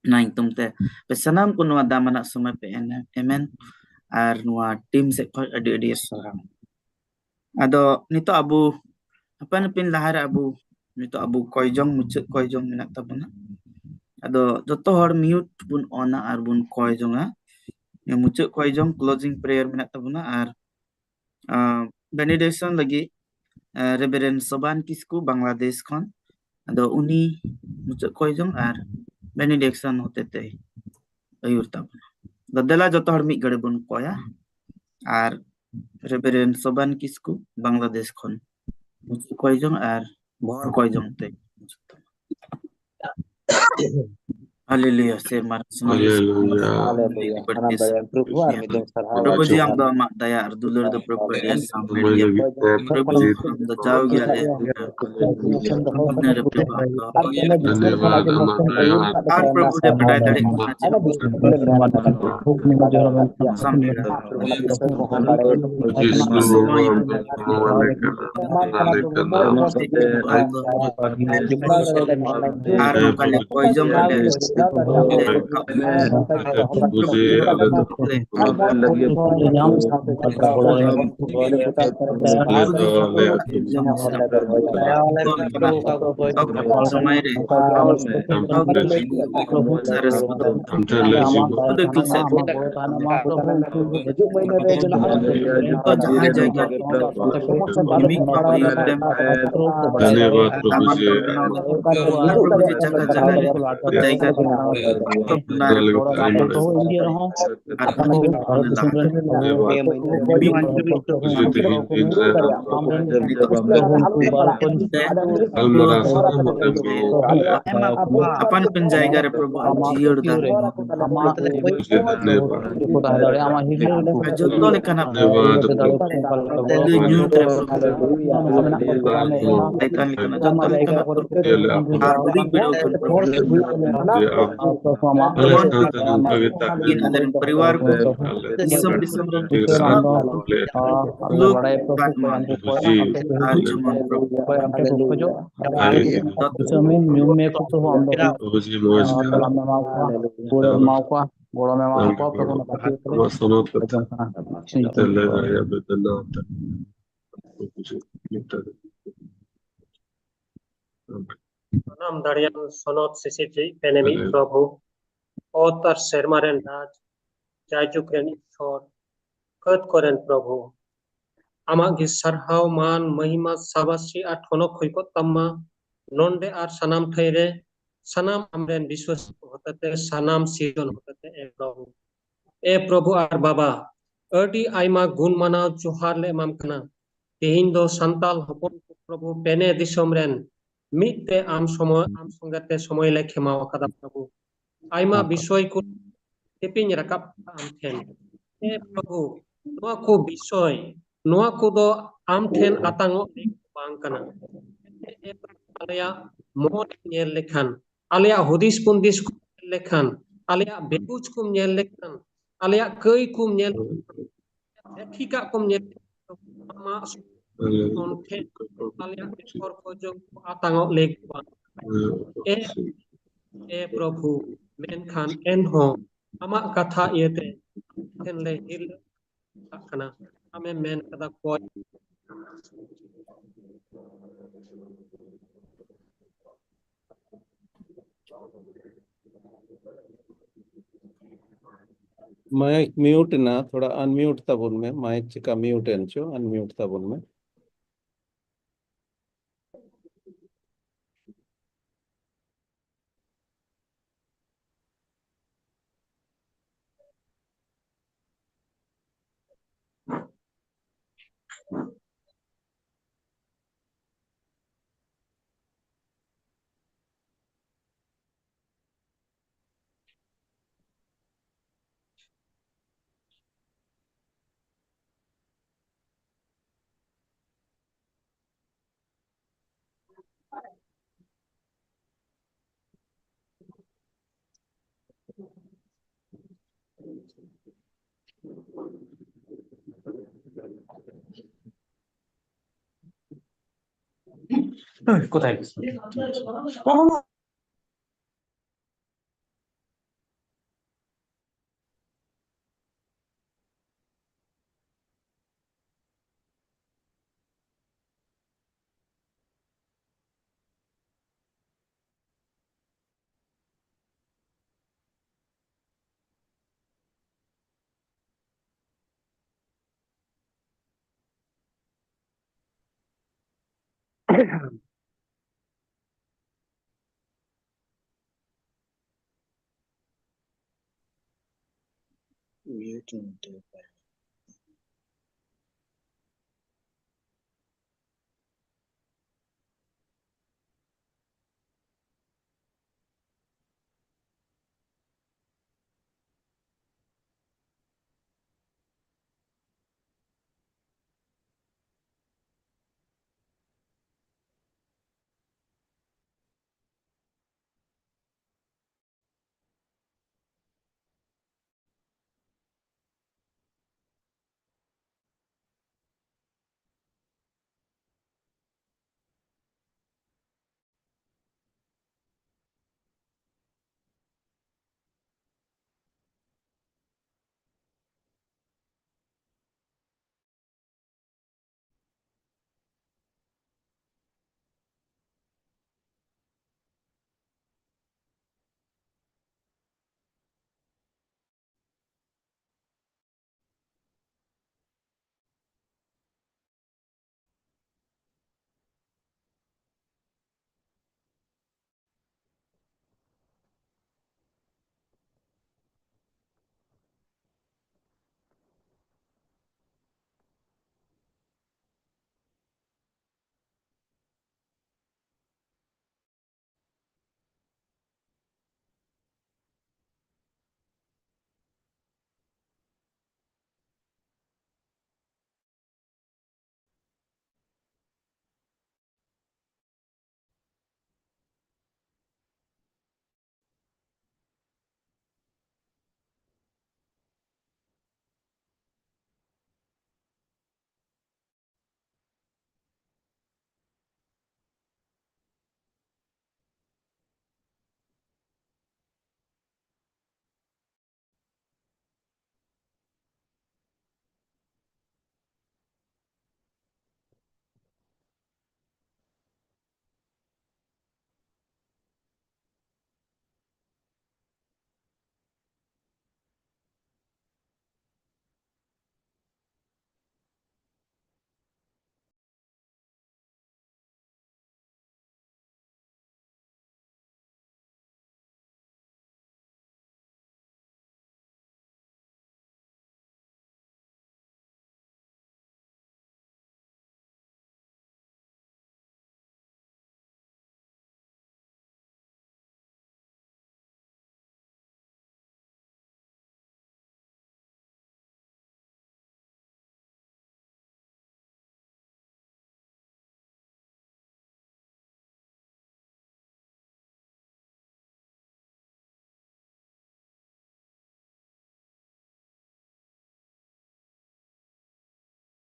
ᱚᱱᱟ ᱧᱩᱛᱩᱢ ᱛᱮ ᱟᱯᱮ ᱥᱟᱱᱟᱢ ᱠᱚ ᱱᱚᱣᱟ ᱫᱟᱢᱟᱱᱟᱜ ᱥᱚᱢᱚᱭ ᱯᱮ ᱮᱢ, ᱮᱢᱮᱱ, ᱟᱨ ᱱᱚᱣᱟ ᱴᱤᱢ ᱥᱮᱫ ᱠᱷᱚᱱ ᱟᱹᱰᱤ ᱟᱹᱰᱤ ᱥᱟᱨᱦᱟᱣ᱾ ᱟᱫᱚ ᱱᱤᱛᱚᱜ ᱟᱵᱚ ᱟᱯᱟᱱ ᱟᱹᱯᱤᱱ ᱞᱟᱦᱟᱨᱮ ᱟᱵᱚ ᱱᱤᱛᱚᱜ ᱟᱵᱚ ᱠᱚᱭ ᱡᱚᱝ, ᱢᱩᱪᱟᱹᱫ ᱠᱚᱭ ᱡᱚᱝ ᱢᱮᱱᱟᱜ ᱛᱟᱵᱚᱱᱟ᱾ ᱟᱫᱚ ᱡᱚᱛᱚ ᱦᱚᱲ mute ᱵᱚᱱ ᱚᱱᱟ ᱟᱨ ᱵᱚᱱ ᱠᱚᱭ ᱡᱚᱝᱟ᱾ ᱢᱩᱪᱟᱹᱫ ᱠᱚᱭ ᱡᱚᱝ, closing prayer ᱢᱮᱱᱟᱜ ᱛᱟᱵᱚᱱᱟ᱾ ᱟᱨ, ᱟᱸ, benediction ᱞᱟᱹᱜᱤᱫ, ᱟᱸ, ᱨᱮᱵᱷᱟᱨᱮᱱᱰ ᱥᱚᱵᱟᱱ ᱠᱤᱥᱠᱩ ᱵᱟᱝᱞᱟᱫᱮᱥ ᱠᱷᱚᱱ᱾ ᱟᱫᱚ ᱩᱱᱤ ᱢᱩᱪᱟᱹᱫ ᱠᱚᱭ ᱡᱚᱝ ᱟᱨ benediction ᱦᱚᱛᱮᱛᱮ ᱟᱹᱭᱩᱨ ᱛᱟᱵᱚᱱᱟ᱾ ᱟᱫᱚ ᱫᱮᱞᱟ ᱡᱚᱛᱚ ᱦᱚᱲ ᱢᱤᱫ ᱜᱷᱟᱹᱲᱤ ᱵᱚᱱ ᱠᱚᱭᱟ᱾ ᱟᱨ ᱨᱮᱵᱷᱟᱨᱮᱱᱰ ᱥᱚᱵᱟᱱ ᱠᱤᱥᱠᱩ ᱵᱟᱝᱞᱟᱫᱮᱥ ᱠᱷᱚᱱ ᱢᱩᱪᱟᱹᱫ ᱠᱚᱭ ᱡᱚᱝ ᱟᱨ ᱵᱷᱚᱨ ᱠᱚᱭ ᱡᱚᱝ ᱛᱮ ᱢᱩᱪᱟᱹᱫ ᱛᱟᱵᱚᱱᱟ᱾ ᱦᱟᱞᱮᱞᱩᱭᱟ, ᱥᱮᱨᱢᱟ ᱨᱮ ᱥᱩᱢᱩᱝ ᱜᱮ ᱦᱟᱞᱮᱞᱩᱭᱟ᱾ ᱥᱟᱱᱟᱢ ᱦᱟᱞᱮᱞᱩᱭᱟ᱾ ᱵᱟᱹᱲᱛᱤ ᱥᱟᱱᱟᱢ ᱫᱟᱲᱮᱭᱟᱱ ᱯᱨᱚᱵᱷᱩ, ᱟᱨ ᱢᱤᱫ ᱫᱚᱢ ᱥᱟᱨᱦᱟᱣ᱾ ᱯᱨᱚᱵᱷᱩ ᱡᱤ, ᱟᱢ ᱫᱚ ᱟᱢᱟᱜ ᱫᱟᱭᱟ ᱟᱨ ᱫᱩᱞᱟᱹᱲ ᱫᱚ ᱯᱨᱚᱵᱷᱩ ᱟᱹᱰᱤ ᱟᱸᱴ ᱥᱟᱢᱵᱷᱟᱹᱲ ᱜᱮᱭᱟ᱾ ᱯᱨᱚᱵᱷᱩ ᱡᱤ, ᱟᱢ ᱫᱚ ᱡᱟᱣ ᱜᱮ ᱟᱞᱮ ᱫᱩᱞᱟᱹᱲ ᱨᱮ ᱯᱨᱚᱵᱷᱩ ᱟᱢ ᱫᱚ ᱫᱷᱚᱱᱭᱚᱵᱟᱫ ᱟᱢᱟᱜ ᱫᱟᱭᱟ ᱟᱨ ᱟᱨ ᱯᱨᱚᱵᱷᱩ ᱞᱮ ᱵᱟᱰᱟᱭ ᱫᱟᱲᱮᱭᱟᱜ ᱠᱟᱱᱟ ᱡᱮ ᱟᱢ ᱫᱚ ᱥᱟᱢᱵᱷᱟᱹᱲᱟ᱾ ᱡᱤᱥᱩ ᱟᱢ ᱫᱚ ᱜᱚᱲᱚ ᱟᱞᱮ ᱠᱟᱱᱟ, ᱟᱞᱮ ᱠᱟᱱᱟ᱾ ᱟᱨ ᱱᱚᱝᱠᱟ ᱞᱮ ᱠᱚᱭ ᱡᱚᱝ ᱨᱮᱞᱮ ᱨᱟᱠᱟᱵ ᱞᱮ ᱟᱯᱮ ᱯᱨᱚᱵᱷᱩ ᱡᱤ, ᱟᱞᱮ ᱫᱚ ᱞᱮ ᱤᱭᱟᱹ ᱫᱚ ᱟᱞᱮᱭᱟᱜ ᱚᱠᱛᱚ ᱥᱚᱢᱚᱭ ᱨᱮ ᱟᱢ ᱴᱷᱮᱱ ᱞᱮ ᱦᱤᱡᱩᱜᱼᱟ᱾ ᱡᱚᱛᱚ ᱡᱟᱦᱟᱸ ᱡᱟᱭᱜᱟ ᱨᱮ ᱫᱷᱚᱱᱭᱚᱵᱟᱫ ᱯᱨᱚᱵᱷᱩ ᱡᱤ, ᱟᱯᱮ ᱯᱨᱚᱵᱷᱩ ᱡᱤ ᱡᱟᱭᱜᱟ ᱡᱟᱭᱜᱟ ᱨᱮ ᱡᱟᱭᱜᱟ ᱨᱮ ᱟᱯᱮ ᱯᱨᱚᱵᱷᱩ ᱡᱤ ᱟᱨ ᱵᱷᱟᱨᱚᱛ ᱫᱤᱥᱚᱢ ᱨᱮ ᱢᱤᱫ ᱯᱨᱚᱵᱷᱩ ᱡᱤ ᱛᱮᱦᱮᱧ ᱫᱤᱱ ᱨᱮ ᱟᱢ ᱨᱮᱱ ᱱᱤᱛᱚᱜ ᱜᱟᱞᱢᱟᱨᱟᱣ ᱥᱟᱱᱟᱢ ᱦᱚᱲ ᱴᱷᱮᱱ ᱜᱚᱲᱚ ᱟᱯᱮ ᱟᱯᱟᱱ ᱟᱯᱟᱱ ᱡᱟᱭᱜᱟ ᱨᱮ ᱯᱨᱚᱵᱷᱩ ᱟᱢ ᱟᱢᱟᱜ ᱡᱤᱭᱟᱹᱲ ᱛᱤᱨᱭᱳ ᱨᱮ ᱫᱟᱲᱮ ᱟᱢᱟᱜ ᱡᱚᱛᱚ ᱞᱮᱠᱟᱱᱟᱜ ᱡᱚᱛᱚ ᱠᱚ ᱛᱟᱦᱮᱸ ᱫᱟᱲᱮᱭᱟᱜᱼᱟ, ᱟᱢᱟᱜ ᱦᱤᱨᱫᱟᱹ ᱨᱮ ᱟᱨ ᱡᱚᱛᱚ ᱞᱮᱠᱟᱱᱟᱜ ᱡᱚᱛᱚ ᱞᱮᱠᱟᱱᱟᱜ ᱛᱤᱨᱞᱟᱹ ᱧᱩᱛ ᱨᱮ ᱯᱨᱚᱵᱷᱩ ᱢᱮᱱᱟᱜ ᱠᱚᱣᱟ, ᱥᱟᱭᱛᱟᱱ ᱞᱮᱠᱟᱱᱟᱜ ᱡᱚᱛᱚ ᱞᱮᱠᱟᱱᱟᱜ ᱟᱨ ᱵᱟᱹᱲᱤᱡ ᱵᱮᱲᱟ ᱠᱚ ᱦᱩᱭᱩᱜ ᱠᱟᱱᱟ, ᱟᱨ ᱯᱨᱚᱵᱷᱩ ᱟᱢᱟᱜ ᱟᱞᱮ ᱥᱟᱶᱛᱮ ᱱᱚᱝᱠᱟ ᱜᱮ ᱛᱟᱦᱮᱸ ᱟᱹᱠᱤᱱ ᱟᱞᱮ ᱨᱮᱱ ᱯᱚᱨᱤᱵᱟᱨ ᱠᱚ, ᱫᱤᱥᱚᱢ ᱫᱤᱥᱚᱢ ᱨᱮᱱ ᱟᱢ ᱫᱚ, ᱟᱞᱮ ᱟᱞᱮ ᱞᱳᱠ ᱵᱟᱲᱟᱭ ᱯᱨᱚᱵᱷᱩ ᱵᱟᱱ ᱚᱠᱚᱭ ᱢᱟᱱ ᱟᱯᱮ ᱠᱚ ᱦᱤᱡᱩᱜ ᱟᱨ ᱠᱟᱱᱟ, ᱡᱮᱢᱚᱱ ᱯᱨᱚᱵᱷᱩ ᱚᱠᱚᱭ ᱟᱯᱮ ᱠᱚ ᱠᱷᱚᱡᱚᱜ, ᱟᱨ ᱟᱭ ᱫᱤᱥᱚᱢ ᱮᱢ ᱧᱩᱢ ᱢᱮ ᱠᱚ ᱛᱚ ᱟᱢ ᱫᱚ ᱯᱨᱚᱵᱷᱩ ᱡᱤ ᱢᱚᱡᱽ ᱠᱟᱱᱟ᱾ ᱵᱟᱢ ᱮᱢᱟ ᱠᱚᱣᱟ, ᱜᱚᱲᱚᱢ ᱮᱢᱟ ᱠᱚᱣᱟ, ᱯᱨᱚᱵᱷᱩ ᱱᱟᱯᱟᱭ ᱛᱮ ᱟᱸᱡᱚᱢ ᱠᱟᱱᱟ᱾ ᱥᱟᱱᱟᱢ ᱫᱟᱲᱮᱭᱟᱱ ᱥᱚᱱᱚᱛ ᱥᱤᱥᱤᱨᱡᱟᱹᱭᱤᱡ ᱯᱮᱱᱮᱢᱤᱡ ᱯᱨᱚᱵᱷᱩ, ᱚᱛ ᱟᱨ ᱥᱮᱨᱢᱟ ᱨᱮᱱ ᱨᱟᱡᱽ, ᱡᱟᱭᱡᱩᱜᱽ ᱨᱮᱱ ᱤᱥᱥᱚᱨ, ᱠᱷᱟᱹᱫ ᱠᱚᱨᱮᱱ ᱯᱨᱚᱵᱷᱩ, ᱟᱢᱟᱜ ᱜᱮ ᱥᱟᱨᱦᱟᱣ, ᱢᱟᱱ, ᱢᱚᱦᱤᱢᱟ, ᱥᱟᱵᱟᱥᱤ ᱟᱨ ᱴᱷᱚᱱᱚᱠ ᱦᱩᱭ ᱠᱚᱜ ᱛᱟᱢ ᱢᱟ, ᱱᱚᱰᱮ ᱟᱨ ᱥᱟᱱᱟᱢ ᱴᱷᱟᱹᱭ ᱨᱮ, ᱥᱟᱱᱟᱢ ᱟᱢᱨᱮᱱ ᱵᱤᱥᱣᱟᱥ ᱠᱚ ᱦᱚᱛᱮᱛᱮ, ᱥᱟᱱᱟᱢ ᱥᱤᱨᱡᱚᱱ ᱦᱚᱛᱮᱛᱮ, ᱮ ᱯᱨᱚᱵᱷᱩ᱾ ᱮ ᱯᱨᱚᱵᱷᱩ ᱟᱨ ᱵᱟᱵᱟ, ᱟᱹᱰᱤ ᱟᱭᱢᱟ ᱜᱩᱱ ᱢᱟᱱᱟᱣ ᱡᱚᱦᱟᱨ ᱞᱮ ᱮᱢᱟᱢ ᱠᱟᱱᱟ᱾ ᱛᱮᱦᱮᱧ ᱫᱚ ᱥᱟᱱᱛᱟᱞ ᱦᱚᱯᱚᱱ ᱠᱚ ᱯᱨᱚᱵᱷᱩ ᱯᱮᱱᱮ ᱫᱤᱥᱚᱢ ᱨᱮᱱ ᱢᱤᱫ ᱛᱮ ᱟᱢ ᱥᱚᱢᱚᱭ, ᱟᱢ ᱥᱚᱸᱜᱮ ᱛᱮ ᱥᱚᱢᱚᱭ ᱞᱮ ᱠᱷᱮᱢᱟᱣ ᱟᱠᱟᱫᱟ ᱯᱨᱚᱵᱷᱩ᱾ ᱟᱭᱢᱟ ᱵᱤᱥᱚᱭ ᱠᱚ ᱛᱮᱯᱮᱧ ᱨᱟᱠᱟᱵ ᱟᱢ ᱴᱷᱮᱱ᱾ ᱦᱮ ᱯᱨᱚᱵᱷᱩ, ᱱᱚᱣᱟ ᱠᱚ ᱵᱤᱥᱚᱭ, ᱱᱚᱣᱟ ᱠᱚᱫᱚ ᱟᱢ ᱴᱷᱮᱱ ᱟᱛᱟᱝᱚᱜ ᱞᱮᱠ ᱵᱟᱝ ᱠᱟᱱᱟ᱾ ᱟᱞᱮᱭᱟᱜ ᱢᱚᱱ ᱧᱮᱞ ᱞᱮᱠᱷᱟᱱ, ᱟᱞᱮᱭᱟᱜ ᱦᱩᱫᱤᱥ ᱠᱩᱱᱫᱤᱥ ᱠᱚ ᱧᱮᱞ ᱞᱮᱠᱷᱟᱱ, ᱟᱞᱮᱭᱟᱜ ᱵᱮᱵᱩᱡ ᱠᱚᱢ ᱧᱮᱞ ᱞᱮᱠᱷᱟᱱ, ᱟᱞᱮᱭᱟᱜ ᱠᱟᱹᱭ ᱠᱚᱢ ᱧᱮᱞ ᱞᱮᱠᱷᱟᱱ, ᱴᱷᱤᱠᱟᱜ ᱠᱚᱢ ᱧᱮᱞ ᱞᱮᱠᱷᱟᱱ, ᱟᱢᱟᱜ ᱴᱷᱮᱱ ᱟᱞᱮᱭᱟᱜ ᱵᱮᱠᱚᱨ ᱠᱷᱚᱡᱚᱜ ᱠᱚ ᱟᱛᱟᱝᱚᱜ ᱞᱮᱠ ᱵᱟᱝ᱾ ᱮ, ᱮ ᱯᱨᱚᱵᱷᱩ, ᱢᱮᱱᱠᱷᱟᱱ ᱮᱱᱦᱚᱸ ᱟᱢᱟᱜ ᱠᱟᱛᱷᱟ ᱤᱭᱟᱹᱛᱮ ᱴᱷᱮᱱ ᱞᱮ ᱦᱤᱨᱞᱟᱹ ᱠᱟᱜ ᱠᱟᱱᱟ᱾ ᱟᱢᱮᱢ ᱢᱮᱱ ᱠᱟᱫᱟ, ᱠᱚᱭ᱾ ᱢᱟᱭᱤᱠ ᱢᱤᱭᱩᱴ ᱮᱱᱟ, ᱛᱷᱚᱲᱟ ᱟᱱᱢᱤᱭᱩᱴ ᱛᱟᱵᱚᱱ ᱢᱮ᱾ ᱢᱟᱭᱤᱠ ᱪᱮᱠᱟ ᱢᱤᱭᱩᱴ ᱮᱱ ᱪᱚ, ᱟᱱᱢᱤᱭᱩᱴ ᱛᱟᱵᱚᱱ ᱢᱮ᱾ কোথায় গেছে? Muting the